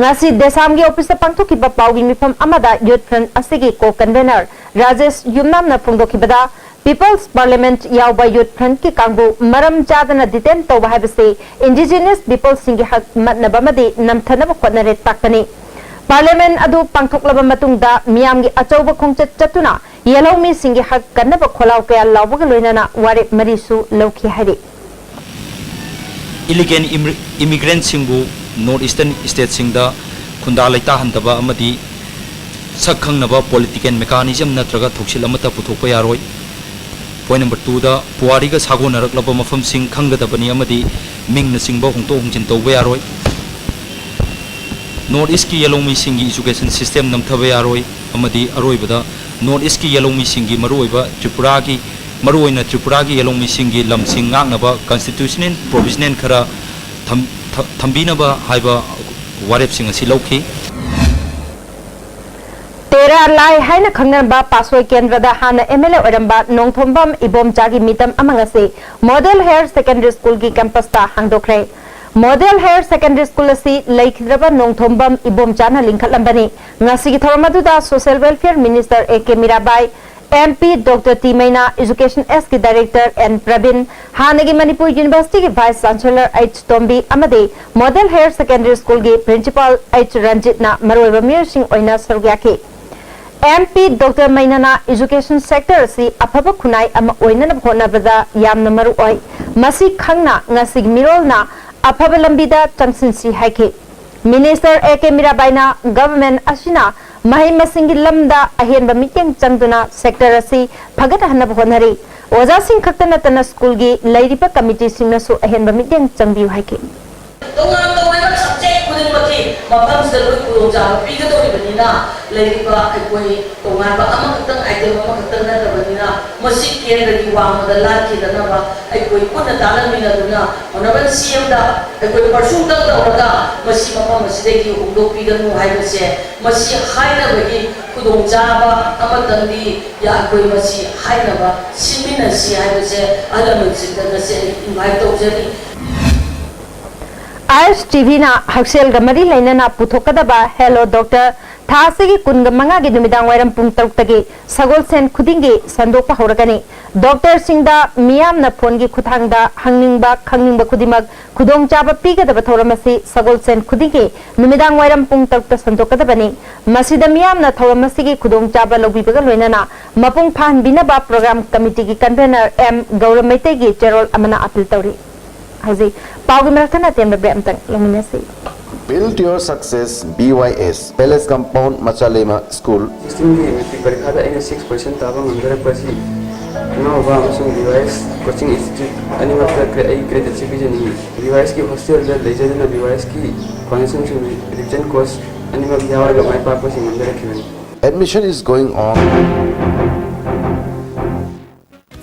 ꯉꯁꯤ ꯗꯦꯁꯥꯝꯒꯤ ꯑꯣꯐꯤꯁꯇ ꯄꯥꯡꯊꯣꯛꯈꯤꯕ ꯄꯥꯎꯒꯤ ꯃꯤꯐꯝ ꯑꯃꯗ Youth Front ꯑꯁꯤꯒꯤ co-convenor ꯔꯥꯖꯦꯁ ꯌꯨꯝꯅꯥꯝꯅ ꯐꯣꯡꯗꯣꯛꯈꯤꯕꯗ, People's Parliament ꯌꯥꯎꯕ Youth Front ꯀꯤ ꯀꯥꯡꯕꯨ ꯃꯔꯝ ꯆꯥꯗꯅ detain ꯇꯧꯕ ꯍꯥꯏꯕꯁꯤ Indigenous Peopleꯁꯤꯡꯒꯤ ꯍꯛ ꯃꯠꯅꯕ ꯑꯃꯗꯤ ꯅꯝꯊꯅꯕ ꯍꯣꯠꯅꯔꯦ ꯇꯥꯛꯄꯅꯤ꯫ Parliament ꯑꯗꯨ ꯄꯥꯡꯊꯣꯛꯂꯕ ꯃꯇꯨꯡꯗ ꯃꯤꯌꯥꯝꯒꯤ ꯑꯆꯧꯕ ꯈꯣꯡꯆꯠ ꯆꯠꯇꯨꯅ ꯌꯦꯜꯍꯧꯃꯤꯁꯤꯡꯒꯤ ꯍꯛ ꯀꯟꯅꯕ ꯈꯣꯜꯂꯥꯎ ꯀꯌꯥ ꯂꯥꯎꯕꯒ ꯂꯣꯏꯅꯅ ꯋꯥꯔꯦꯞ ꯃꯔꯤꯁꯨ ꯂꯧꯈꯤ ꯍꯥꯏꯔꯤ꯫ Illegal immigrantꯁꯤꯡꯕꯨ North Eastern stateꯁꯤꯡꯗ ꯈꯨꯟꯗꯥ ꯂꯩꯇꯥꯍꯟꯗꯕ ꯑꯃꯗꯤ ꯁꯛ ꯈꯪꯅꯕ political mechanism ꯅꯠꯇ꯭ꯔꯒ ꯊꯧꯁꯤꯜ ꯑꯃꯠꯇ ꯄꯨꯊꯣꯛꯄ ꯌꯥꯔꯣꯏ꯫ Point number twoꯗ, ꯄꯨꯋꯥꯔꯤꯒ ꯁꯥꯒꯣꯟꯅꯔꯛꯂꯕ ꯃꯐꯝꯁꯤꯡ ꯈꯪꯒꯗꯕꯅꯤ ꯑꯃꯗꯤ ꯃꯤꯡꯅꯆꯤꯡꯕ ꯍꯣꯡꯗꯣꯛ ꯍꯣꯡꯖꯤꯟ ꯇꯧꯕ ꯌꯥꯔꯣꯏ꯫ North Eastꯀꯤ ꯌꯦꯜꯍꯧꯃꯤꯁꯤꯡꯒꯤ education system ꯅꯝꯊꯕ ꯌꯥꯔꯣꯏ꯫ ꯑꯃꯗꯤ ꯑꯔꯣꯏꯕꯗ, North Eastꯀꯤ ꯌꯦꯜꯍꯧꯃꯤꯁꯤꯡꯒꯤ ꯃꯔꯨꯑꯣꯏꯕ ꯇ꯭ꯔꯤꯄꯨꯔꯥꯒꯤ, ꯃꯔꯨꯑꯣꯏꯅ ꯇ꯭ꯔꯤꯄꯨꯔꯥꯒꯤ ꯌꯦꯜꯍꯧꯃꯤꯁꯤꯡꯒꯤ ꯂꯝꯁꯤꯡ ꯉꯥꯛꯅꯕ constitutional provisional ꯈꯔ ꯊꯝ-, ꯊ-, ꯊꯝꯕꯤꯅꯕ ꯍꯥꯏꯕ ꯋꯥꯔꯦꯞꯁꯤꯡ ꯑꯁꯤ ꯂꯧꯈꯤ꯫ ꯇꯦꯔꯥ ꯂꯥꯏ ꯍꯥꯏꯅ ꯈꯪꯅꯔꯝꯕ ꯄꯥꯠꯁꯣꯏ ꯀꯦꯟꯗ꯭ꯔꯗ ꯍꯥꯟꯅ M L A ꯑꯣꯏꯔꯝꯕ ꯅꯣꯡꯊꯣꯝꯕꯝ ꯏꯕꯣꯝꯆꯥꯒꯤ ꯃꯤꯇꯝ ꯑꯃ ꯉꯁꯤ Model Higher Secondary Schoolꯒꯤ campusꯇ ꯍꯥꯡꯗꯣꯛꯈ꯭ꯔꯦ꯫ Model Higher Secondary School ꯑꯁꯤ ꯂꯩꯈꯤꯗ꯭ꯔꯕ ꯅꯣꯡꯊꯣꯝꯕꯝ ꯏꯕꯣꯝꯆꯥꯅ ꯂꯤꯡꯈꯠꯂꯝꯕꯅꯤ꯫ ꯉꯁꯤꯒꯤ ꯊꯧꯔꯝ ꯑꯗꯨꯗ Social Welfare Minister A K Mirabai, M P doctor T Meina, Education S ꯀꯤ Director N ꯄ꯭ꯔꯕꯤꯟ, ꯍꯥꯟꯅꯒꯤ ꯃꯅꯤꯄꯨꯔ University ꯒꯤ Vice Chancellor H ꯇꯣꯝꯕꯤ ꯑꯃꯗꯤ Model Higher Secondary School ꯒꯤ Principal H ꯔꯟꯖꯤꯠꯅ ꯃꯔꯨꯑꯣꯏꯕ ꯃꯤꯑꯣꯏꯁꯤꯡ ꯑꯣꯏꯅ ꯁꯔꯨꯛ ꯌꯥꯈꯤ꯫ ꯑꯦꯝ ꯄꯤ ꯗꯣꯛꯇꯔ ꯃꯩꯅꯥꯅ education sector ꯑꯁꯤ ꯑꯐꯕ ꯈꯨꯟꯅꯥꯏ ꯑꯃ ꯑꯣꯏꯅꯅꯕ ꯍꯣꯠꯅꯕꯗ ꯌꯥꯝꯅ ꯃꯔꯨ ꯑꯣꯏ꯫ ꯃꯁꯤ ꯈꯪꯅ ꯉꯁꯤꯒꯤ ꯃꯤꯔꯣꯜꯅ ꯑꯐꯕ ꯂꯝꯕꯤꯗ ꯆꯪꯁꯤꯟꯁꯤ ꯍꯥꯏꯈꯤ꯫ Minister A K ꯃꯤꯔꯥꯕꯥꯏꯅ government ꯑꯁꯤꯅ ꯃꯍꯩ ꯃꯁꯤꯡꯒꯤ ꯂꯝꯗ ꯑꯍꯦꯟꯕ ꯃꯤꯠꯌꯦꯡ ꯆꯪꯗꯨꯅ sector ꯑꯁꯤ ꯐꯒꯠꯍꯟꯅꯕ ꯍꯣꯠꯅꯔꯤ꯫ ꯑꯣꯖꯥꯁꯤꯡ ꯈꯛꯇ ꯅꯠꯇꯅ school ꯒꯤ ꯂꯩꯔꯤꯕ committee ꯁꯤꯡꯅꯁꯨ ꯑꯍꯦꯟꯕ ꯃꯤꯠꯌꯦꯡ ꯆꯪꯕꯤꯌꯨ ꯍꯥꯏꯈꯤ꯫ ꯇꯣꯉꯥꯟ ꯇꯣꯉꯥꯟꯕ subject ꯈꯨꯗꯤꯡꯃꯛꯀꯤ ꯃꯐꯝꯁꯤꯗ ꯂꯣꯏ ꯈꯨꯗꯣꯡꯆꯥꯕ ꯄꯤꯒꯗꯧꯔꯤꯕꯅꯤꯅ, ꯂꯩꯔꯤꯕ ꯑꯩꯈꯣꯏ ꯇꯣꯉꯥꯟꯕ ꯑꯃꯈꯛꯇꯪ, item ꯑꯃꯈꯛꯇꯪ ꯅꯠꯇꯕꯅꯤꯅ, ꯃꯁꯤ ꯀꯦꯟꯗ꯭ꯔꯒꯤ ꯋꯥꯡꯃꯗ ꯂꯥꯟꯈꯤꯗꯅꯕ ꯑꯩꯈꯣꯏ ꯄꯨꯟꯅ ꯇꯥꯟꯅꯃꯤꯟꯅꯗꯨꯅ Honourable C M ꯗ ꯑꯩꯈꯣꯏ pursue ꯇꯧꯔꯒ ꯃꯁꯤ ꯃꯐꯝ ꯑꯁꯤꯗꯒꯤ ꯍꯣꯡꯗꯣꯛꯄꯤꯒꯅꯨ ꯍꯥꯏꯕꯁꯦ, ꯃꯁꯤ ꯍꯥꯏꯅꯕꯒꯤ ꯈꯨꯗꯣꯡꯆꯥꯕ ꯑꯃꯇꯪꯗꯤ ꯑꯩꯈꯣꯏ ꯃꯁꯤ ꯍꯥꯏꯅꯕ ꯁꯤꯟꯃꯤꯟꯅꯁꯤ ꯍꯥꯏꯕꯁꯦ ꯑꯍꯜ ꯂꯃꯟꯁꯤꯡꯗ ꯉꯁꯤ ꯑꯩ invite ꯇꯧꯖꯔꯤ꯫ ꯑꯥꯏ ꯑꯦꯁ ꯇꯤ ꯚꯤꯅ ꯍꯛꯁꯦꯜꯒ ꯃꯔꯤ ꯂꯩꯅꯅ ꯄꯨꯊꯣꯛꯀꯗꯕ Hello Doctor ꯊꯥ ꯑꯁꯤꯒꯤ ꯀꯨꯟꯒ ꯃꯉꯥꯒꯤ ꯅꯨꯃꯤꯗꯥꯡ ꯋꯥꯏꯔꯝ ꯄꯨꯡ ꯇꯔꯨꯛꯇꯒꯤ ꯁꯒꯣꯜꯁꯦꯟ ꯈꯨꯗꯤꯡꯒꯤ ꯁꯟꯗꯣꯛꯄ ꯍꯧꯔꯒꯅꯤ꯫ Doctor ꯁꯤꯡꯗ ꯃꯤꯌꯥꯝꯅ phone ꯒꯤ ꯈꯨꯠꯊꯥꯡꯗ ꯍꯪꯅꯤꯡꯕ, ꯈꯪꯅꯤꯡꯕ ꯈꯨꯗꯤꯡꯃꯛ ꯈꯨꯗꯣꯡꯆꯥꯕ ꯄꯤꯒꯗꯕ ꯊꯧꯔꯝ ꯑꯁꯤ ꯁꯒꯣꯜꯁꯦꯟ ꯈꯨꯗꯤꯡꯒꯤ ꯅꯨꯃꯤꯗꯥꯡ ꯋꯥꯏꯔꯝ ꯄꯨꯡ ꯇꯔꯨꯛꯇ ꯁꯟꯗꯣꯛꯀꯗꯕꯅꯤ꯫ ꯃꯁꯤꯗ ꯃꯤꯌꯥꯝꯅ ꯊꯧꯔꯝ ꯑꯁꯤꯒꯤ ꯈꯨꯗꯣꯡꯆꯥꯕ ꯂꯧꯕꯤꯕꯒ ꯂꯣꯏꯅꯅ ꯃꯄꯨꯡ ꯐꯥꯍꯟꯕꯤꯅꯕ program committee ꯒꯤ convener M ꯒꯧꯔ ꯃꯩꯇꯩꯒꯤ ꯆꯦꯔꯣꯜ ꯑꯃꯅ appeal ꯇꯧꯔꯤ꯫ ꯍꯧꯖꯤꯛ ꯄꯥꯎꯒꯤ ꯃꯔꯛꯇ ꯑꯇꯦꯟꯕ break ꯑꯃꯇꯪ ꯂꯧꯃꯤꯟꯅꯁꯤ꯫ Build your success, B Y S, Palace Compound, Machalema School. Sixteen ꯒꯤ matric ꯄꯔꯤꯈꯥꯗ ꯑꯩꯅ six percent ꯇꯥꯕ ꯉꯝꯖꯔꯛꯄ ꯑꯁꯤ ꯏꯃꯥ ꯕꯕꯥ ꯑꯃꯁꯨꯡ B Y S Coaching Institute ꯑꯅꯤꯃꯛꯇ ꯀ꯭ꯔꯦ-, ꯑꯩ gratitude ꯄꯤꯖꯅꯤꯡꯏ꯫ B Y S ꯀꯤ hostel ꯗ ꯂꯩꯖꯗꯨꯅ B Y S ꯀꯤ foundation ꯁꯤꯡ revision course ꯑꯅꯤꯃꯛ ꯌꯥꯎꯔꯒ ꯃꯥꯏ ꯄꯥꯛꯄ ꯁꯤꯡ ꯉꯝꯖꯔꯛꯈꯤꯕꯅꯤ꯫ Admission is going on.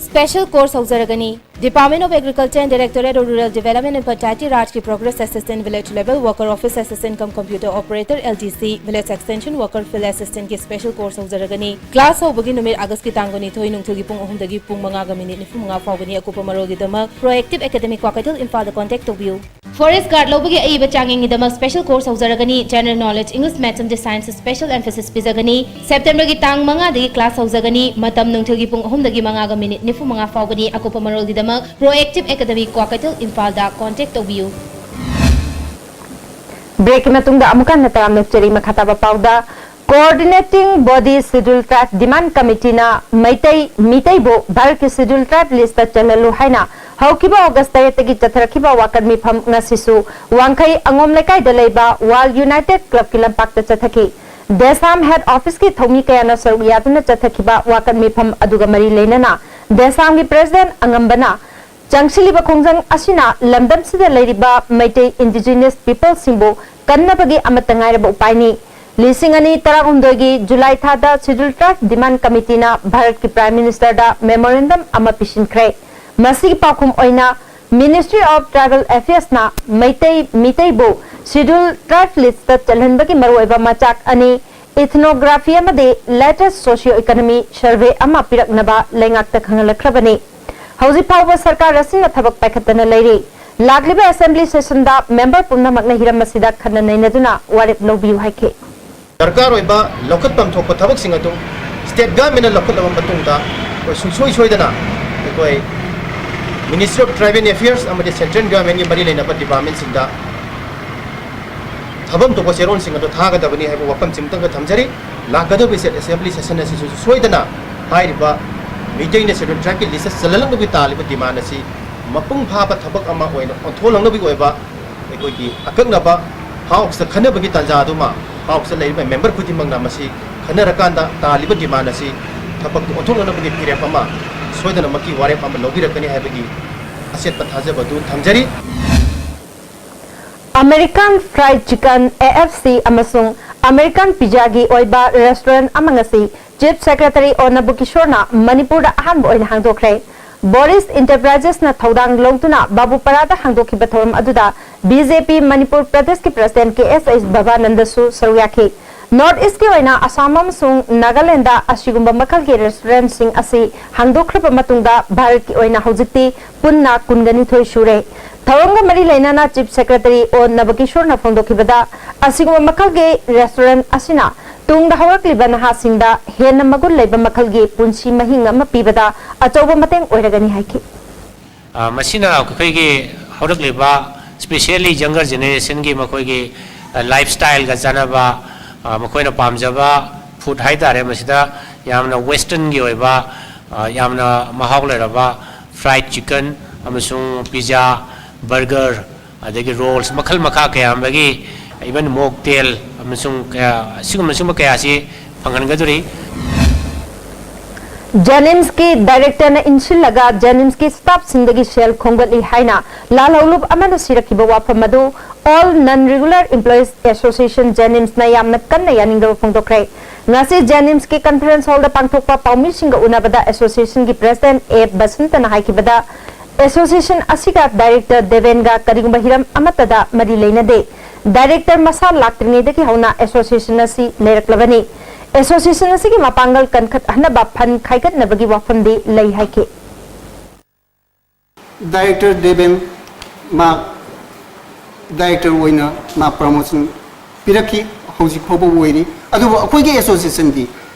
Special course ꯍꯧꯖꯔꯒꯅꯤ꯫ Department of Agriculture and Directorate of Rural Development and Panchayati Raj ꯀꯤ Progress Assistant, Village Level Worker, Office Assistant cum Computer Operator, L D C, Village Extension Worker, Field Assistant ꯀꯤ special course ꯍꯧꯖꯔꯒꯅꯤ꯫ Class ꯍꯧꯕꯒꯤ ꯅꯨꯃꯤꯠ August ꯀꯤ ꯇꯥꯡ ꯀꯨꯟꯅꯤꯊꯣꯏ, ꯅꯨꯡꯊꯤꯜꯒꯤ ꯄꯨꯡ ꯑꯍꯨꯝꯗꯒꯤ ꯄꯨꯡ ꯃꯉꯥꯒ minute ꯅꯤꯐꯨ ꯃꯉꯥ ꯐꯥꯎꯕꯅꯤ꯫ ꯑꯀꯨꯞꯄ ꯃꯔꯣꯜꯒꯤꯗꯃꯛ Proactive Academy ꯀ꯭ꯋꯥꯀꯩꯊꯦꯜ, ꯏꯝꯐꯥꯜꯗ contact ꯇꯧꯕꯤꯌꯨ꯫ Forest Guard ꯂꯧꯕꯒꯤ ꯑꯏꯕ ꯆꯥꯡꯌꯦꯡꯒꯤꯗꯃꯛ special course ꯍꯧꯖꯔꯒꯅꯤ꯫ General Knowledge, English, Maths ꯑꯃꯗꯤ Science special emphasis ꯄꯤꯖꯒꯅꯤ꯫ September ꯒꯤ ꯇꯥꯡ ꯃꯉꯥꯗꯒꯤ class ꯍꯧꯖꯒꯅꯤ꯫ ꯃꯇꯝ ꯅꯨꯡꯊꯤꯜꯒꯤ ꯄꯨꯡ ꯑꯍꯨꯝꯗꯒꯤ ꯃꯉꯥꯒ minute ꯅꯤꯐꯨ ꯃꯉꯥ ꯐꯥꯎꯕꯅꯤ꯫ ꯑꯀꯨꯞꯄ ꯃꯔꯣꯜꯒꯤꯗꯃꯛ Proactive Academy, ꯀ꯭ꯋꯥꯀꯩꯊꯦꯜ, ꯏꯝꯐꯥꯜꯗ contact ꯇꯧꯕꯤꯌꯨ꯫ Break ꯀꯤ ꯃꯇꯨꯡꯗ ꯑꯃꯨꯛ ꯍꯟꯅ ꯇꯔꯥꯝꯅ ꯆꯦꯔꯤ꯫ ꯃꯈꯥ ꯇꯥꯕ ꯄꯥꯎꯗ, Coordinating Body Scheduled Tribe Demand Committee ꯅ ꯃꯩꯇꯩ ꯃꯤꯇꯩꯕꯨ ꯚꯥꯔꯠꯀꯤ Scheduled Tribe list ꯇ ꯆꯜꯍꯜꯂꯨ ꯍꯥꯏꯅ ꯍꯧꯈꯤꯕ August ꯇꯔꯦꯠꯇꯒꯤ ꯆꯠꯊꯔꯛꯈꯤꯕ ꯋꯥꯀꯠ ꯃꯤꯐꯝ ꯉꯁꯤꯁꯨ ꯋꯥꯡꯈꯩ ꯑꯉꯣꯝ ꯂꯩꯀꯥꯏꯗ ꯂꯩꯕ World United Club ꯀꯤ ꯂꯝꯄꯥꯛꯇ ꯆꯠꯊꯈꯤ꯫ DESAM head office ꯀꯤ ꯊꯧꯃꯤ ꯀꯌꯥꯅ ꯁꯔꯨꯛ ꯌꯥꯗꯨꯅ ꯆꯠꯊꯈꯤꯕ ꯋꯥꯀꯠ ꯃꯤꯐꯝ ꯑꯗꯨꯒ ꯃꯔꯤ ꯂꯩꯅꯅ DESAM ꯒꯤ president ꯑꯉꯝꯕꯅ ꯆꯪꯁꯤꯜꯂꯤꯕ ꯈꯣꯡꯖꯪ ꯑꯁꯤꯅ ꯂꯝꯗꯝꯁꯤꯗ ꯂꯩꯔꯤꯕ ꯃꯩꯇꯩ indigenous people ꯁꯤꯡꯕꯨ ꯀꯟꯅꯕꯒꯤ ꯑꯃꯠꯇ ꯉꯥꯏꯔꯕ ꯎꯄꯥꯏꯅꯤ꯫ ꯂꯤꯁꯤꯡ ꯑꯅꯤ ꯇꯔꯥꯍꯨꯝꯗꯣꯏꯒꯤ July ꯊꯥꯗ Scheduled Tribe Demand Committee ꯅ ꯚꯥꯔꯠꯀꯤ Prime Minister ꯗ memorandum ꯑꯃ ꯄꯤꯁꯤꯟꯈ꯭ꯔꯦ꯫ ꯃꯁꯤꯒꯤ ꯄꯥꯎꯈꯨꯝ ꯑꯣꯏꯅ Ministry of Tribal Affairs ꯅ ꯃꯩꯇꯩ ꯃꯤꯇꯩꯕꯨ Scheduled Tribe list ꯇ ꯆꯜꯍꯟꯕꯒꯤ ꯃꯔꯨꯑꯣꯏꯕ ꯃꯆꯥꯛ ꯑꯅꯤ, ethnography ꯑꯃꯗꯤ latest socio-economy survey ꯑꯃ ꯄꯤꯔꯛꯅꯕ ꯂꯩꯉꯥꯛꯇ ꯈꯪꯍꯜꯂꯛꯈ꯭ꯔꯕꯅꯤ꯫ ꯍꯧꯖꯤꯛ ꯐꯥꯎꯕ ꯁꯔꯀꯥꯔ ꯑꯁꯤꯅ ꯊꯕꯛ ꯄꯥꯏꯈꯠꯇꯅ ꯂꯩꯔꯤ꯫ ꯂꯥꯛꯂꯤꯕ assembly session ꯗ member ꯄꯨꯝꯅꯃꯛꯅ ꯍꯤꯔꯝ ꯑꯁꯤꯗ ꯈꯟꯅ ꯅꯩꯅꯗꯨꯅ ꯋꯥꯔꯦꯞ ꯂꯧꯕꯤꯌꯨ ꯍꯥꯏꯈꯤ꯫ ꯗꯔꯀꯥꯔ ꯑꯣꯏꯕ ꯂꯧꯈꯠꯐꯝ ꯊꯣꯛꯄ ꯊꯕꯛꯁꯤꯡ ꯑꯗꯨ state government ꯅ ꯂꯧꯈꯠꯂꯕ ꯃꯇꯨꯡꯗ ꯑꯩꯈꯣꯏ ꯁꯨꯡꯁꯣꯏ ꯁꯣꯏꯗꯅ ꯑꯩꯈꯣꯏ Ministry of Tribal Affairs ꯑꯃꯗꯤ central government ꯀꯤ ꯃꯔꯤ ꯂꯩꯅꯕ department ꯁꯤꯡꯗ ꯊꯕꯛ ꯊꯣꯛꯄ ꯆꯦꯔꯣꯜꯁꯤꯡ ꯑꯗꯨ ꯊꯥꯒꯗꯕꯅꯤ ꯍꯥꯏꯕ ꯋꯥꯐꯝꯁꯤꯃꯇꯪꯒ ꯊꯝꯖꯔꯤ꯫ ꯂꯥꯛꯀꯗꯧꯔꯤꯕ assembly session ꯑꯁꯤꯁꯨ ꯁꯣꯏꯗꯅ ꯍꯥꯏꯔꯤꯕ ꯃꯩꯇꯩꯅ Scheduled Tribe ꯀꯤ list ꯇ ꯆꯜꯍꯜꯂꯛꯅꯕꯒꯤ ꯇꯥꯜꯂꯤꯕ demand ꯑꯁꯤ ꯃꯄꯨꯡ ꯐꯥꯕ ꯊꯕꯛ ꯑꯃ ꯑꯣꯏꯅ ꯑꯣꯟꯊꯣꯛꯂꯛꯅꯕꯒꯤ ꯑꯣꯏꯕ ꯑꯩꯈꯣꯏꯒꯤ ꯑꯀꯛꯅꯕ House ꯇ ꯈꯟꯅꯕꯒꯤ ꯇꯥꯟꯖꯥ ꯑꯗꯨꯃ House ꯇ ꯂꯩꯔꯤꯕ member ꯈꯨꯗꯤꯡꯃꯛꯅ ꯃꯁꯤ ꯈꯟꯅꯔꯀꯥꯟꯗ ꯇꯥꯜꯂꯤꯕ demand ꯑꯁꯤ ꯊꯕꯛꯇ ꯑꯣꯟꯊꯣꯛꯅꯅꯕꯒꯤ ꯐꯤꯔꯦꯞ ꯑꯃ ꯁꯣꯏꯗꯅꯃꯛꯀꯤ ꯋꯥꯔꯦꯞ ꯑꯃ ꯂꯧꯕꯤꯔꯛꯀꯅꯤ ꯍꯥꯏꯕꯒꯤ ꯑꯆꯦꯠꯄ ꯊꯥꯖꯕ ꯑꯗꯨ ꯊꯝꯖꯔꯤ꯫ American Fried Chicken, A F C, ꯑꯃꯁꯨꯡ American Pizza ꯒꯤ ꯑꯣꯏꯕ restaurant ꯑꯃ ꯉꯁꯤ Chief Secretary ꯑꯣ ꯅꯕꯨ ꯀꯤꯁꯣꯔꯅ ꯃꯅꯤꯄꯨꯔꯗ ꯑꯍꯥꯟꯕ ꯑꯣꯏꯅ ꯍꯥꯡꯗꯣꯛꯈ꯭ꯔꯦ꯫ Boris Enterprises ꯅ ꯊꯧꯗꯥꯡ ꯂꯧꯗꯨꯅ ꯕꯥꯕꯨꯄꯥꯔꯥꯗ ꯍꯥꯡꯗꯣꯛꯈꯤꯕ ꯊꯧꯔꯝ ꯑꯗꯨꯗ B J P ꯃꯅꯤꯄꯨꯔ ꯄ꯭ꯔꯗꯦꯁꯀꯤ president K S H ꯕꯕꯥꯅꯟꯗꯁꯨ ꯁꯔꯨꯛ ꯌꯥꯈꯤ꯫ ꯅꯣꯔꯠ ꯏꯁꯀꯤ ꯑꯣꯏꯅ ꯑꯁꯥꯝ ꯑꯃꯁꯨꯡ ꯅꯥꯒꯥꯂꯦꯟꯗ ꯑꯁꯤꯒꯨꯝꯕ ꯃꯈꯜꯒꯤ ꯔꯦꯁꯇꯨꯔꯦꯟꯠꯁꯤꯡ ꯑꯁꯤ ꯍꯥꯡꯗꯣꯛꯈ꯭ꯔꯕ ꯃꯇꯨꯡꯗ ꯚꯥꯔꯠꯀꯤ ꯑꯣꯏꯅ ꯍꯧꯖꯤꯛꯇꯤ ꯄꯨꯟꯅ ꯀꯨꯟꯒ ꯅꯤꯊꯣꯏ ꯁꯨꯔꯦ꯫ ꯊꯧꯔꯝꯒ ꯃꯔꯤ ꯂꯩꯅꯅ ꯆꯤꯐ ꯁꯦꯀ꯭ꯔꯦꯇꯔꯤ ꯑꯣ ꯅꯕꯀꯤꯁꯣꯔꯅ ꯐꯣꯡꯗꯣꯛꯈꯤꯕꯗ, ꯑꯁꯤꯒꯨꯝꯕ ꯃꯈꯜꯒꯤ ꯔꯦꯁꯇꯨꯔꯦꯟꯠ ꯑꯁꯤꯅ ꯇꯨꯡꯗ ꯍꯧꯔꯛꯂꯤꯕ ꯅꯍꯥꯁꯤꯡꯗ ꯍꯦꯟꯅ ꯃꯒꯨꯟ ꯂꯩꯕ ꯃꯈꯜꯒꯤ ꯄꯨꯟꯁꯤ ꯃꯍꯤꯡ ꯑꯃ ꯄꯤꯕꯗ ꯑꯆꯧꯕ ꯃꯇꯦꯡ ꯑꯣꯏꯔꯒꯅꯤ ꯍꯥꯏꯈꯤ꯫ ꯑ, ꯃꯁꯤꯅ ꯑꯩꯈꯣꯏꯒꯤ ꯍꯧꯔꯛꯂꯤꯕ, specially younger generation ꯒꯤ ꯃꯈꯣꯏꯒꯤ, ꯑ, lifestyle ꯒ ꯆꯥꯟꯅꯕ, ꯑ, ꯃꯈꯣꯏꯅ ꯄꯥꯝꯖꯕ ꯐꯨꯗ ꯍꯥꯏꯇꯥꯔꯦ, ꯃꯁꯤꯗ ꯌꯥꯝꯅ western ꯒꯤ ꯑꯣꯏꯕ, ꯑ, ꯌꯥꯝꯅ ꯃꯍꯥꯎ ꯂꯩꯔꯕ fried chicken ꯑꯃꯁꯨꯡ pizza, burger, ꯑꯗꯒꯤ rolls ꯃꯈꯜ ꯃꯈꯥ ꯀꯌꯥ ꯑꯃꯒꯤ, even mocktail ꯑꯃꯁꯨꯡ ꯀꯌꯥ, ꯑꯁꯤꯒꯨꯝꯕ, ꯁꯤꯒꯨꯝꯕ ꯀꯌꯥ ꯑꯁꯤ ꯐꯪꯍꯟꯒꯗꯧꯔꯤ꯫ ꯖꯦꯅꯤꯝꯁꯀꯤ ꯗꯥꯏꯔꯦꯛꯇꯔꯅ ꯏꯟꯁꯤꯜꯂꯒ ꯖꯦꯅꯤꯝꯁꯀꯤ ꯁ꯭ꯇꯥꯐꯁꯤꯡꯗꯒꯤ ꯁꯦꯜ ꯈꯣꯝꯒꯠꯂꯤ ꯍꯥꯏꯅ ꯂꯥꯜꯍꯧꯂꯨꯞ ꯑꯃꯅ ꯁꯤꯔꯛꯈꯤꯕ ꯋꯥꯐꯝ ꯑꯗꯨ All Non Regular Employees Association, JANIMS ꯅ ꯌꯥꯝꯅ ꯀꯟꯅ ꯌꯥꯅꯤꯡꯗꯕ ꯐꯣꯡꯗꯣꯛꯈ꯭ꯔꯦ꯫ ꯉꯁꯤ ꯖꯦꯅꯤꯝꯁꯀꯤ ꯀꯟꯐꯔꯦꯟꯁ ꯍꯣꯜꯗ ꯄꯥꯡꯊꯣꯛꯄ ꯄꯥꯎꯃꯤꯁꯤꯡꯒ ꯎꯅꯕꯗ ꯑꯦꯁꯣꯁꯤꯌꯦꯁꯟꯒꯤ ꯄ꯭ꯔꯦꯁꯤꯗꯦꯟꯠ ꯑꯦ ꯕꯁꯟꯇꯅ ꯍꯥꯏꯈꯤꯕꯗ, ꯑꯦꯁꯣꯁꯤꯌꯦꯁꯟ ꯑꯁꯤꯒ ꯗꯥꯏꯔꯦꯛꯇꯔ ꯗꯦꯕꯦꯟꯒ ꯀꯔꯤꯒꯨꯝꯕ ꯍꯤꯔꯝ ꯑꯃꯠꯇꯗ ꯃꯔꯤ ꯂꯩꯅꯗꯦ꯫ ꯗꯥꯏꯔꯦꯛꯇꯔ ꯃꯁꯥ ꯂꯥꯛꯇ꯭ꯔꯤꯉꯩꯗꯒꯤ ꯍꯧꯅ ꯑꯦꯁꯣꯁꯤꯌꯦꯁꯟ ꯑꯁꯤ ꯂꯩꯔꯛꯂꯕꯅꯤ꯫ ꯑꯦꯁꯣꯁꯤꯌꯦꯁꯟ ꯑꯁꯤꯒꯤ ꯃꯄꯥꯡꯒꯜ ꯀꯟꯈꯠꯍꯟꯅꯕ ꯐꯟ ꯈꯥꯏꯒꯠꯅꯕꯒꯤ ꯋꯥꯐꯝꯗꯤ ꯂꯩ ꯍꯥꯏꯈꯤ꯫ ꯗꯥꯏꯔꯦꯛꯇꯔ ꯗꯦꯕꯦꯟ ꯃꯥ ꯗꯥꯏꯔꯦꯛꯇꯔ ꯑꯣꯏꯅ ꯃꯥ ꯄ꯭ꯔꯃꯣꯁꯟ ꯄꯤꯔꯛꯈꯤ, ꯍꯧꯖꯤꯛ ꯐꯥꯎꯕ ꯑꯣꯏꯔꯤ꯫ ꯑꯗꯨꯕꯨ ꯑꯩꯈꯣꯏꯒꯤ ꯑꯦꯁꯣꯁꯤꯌꯦꯁꯟꯗꯤ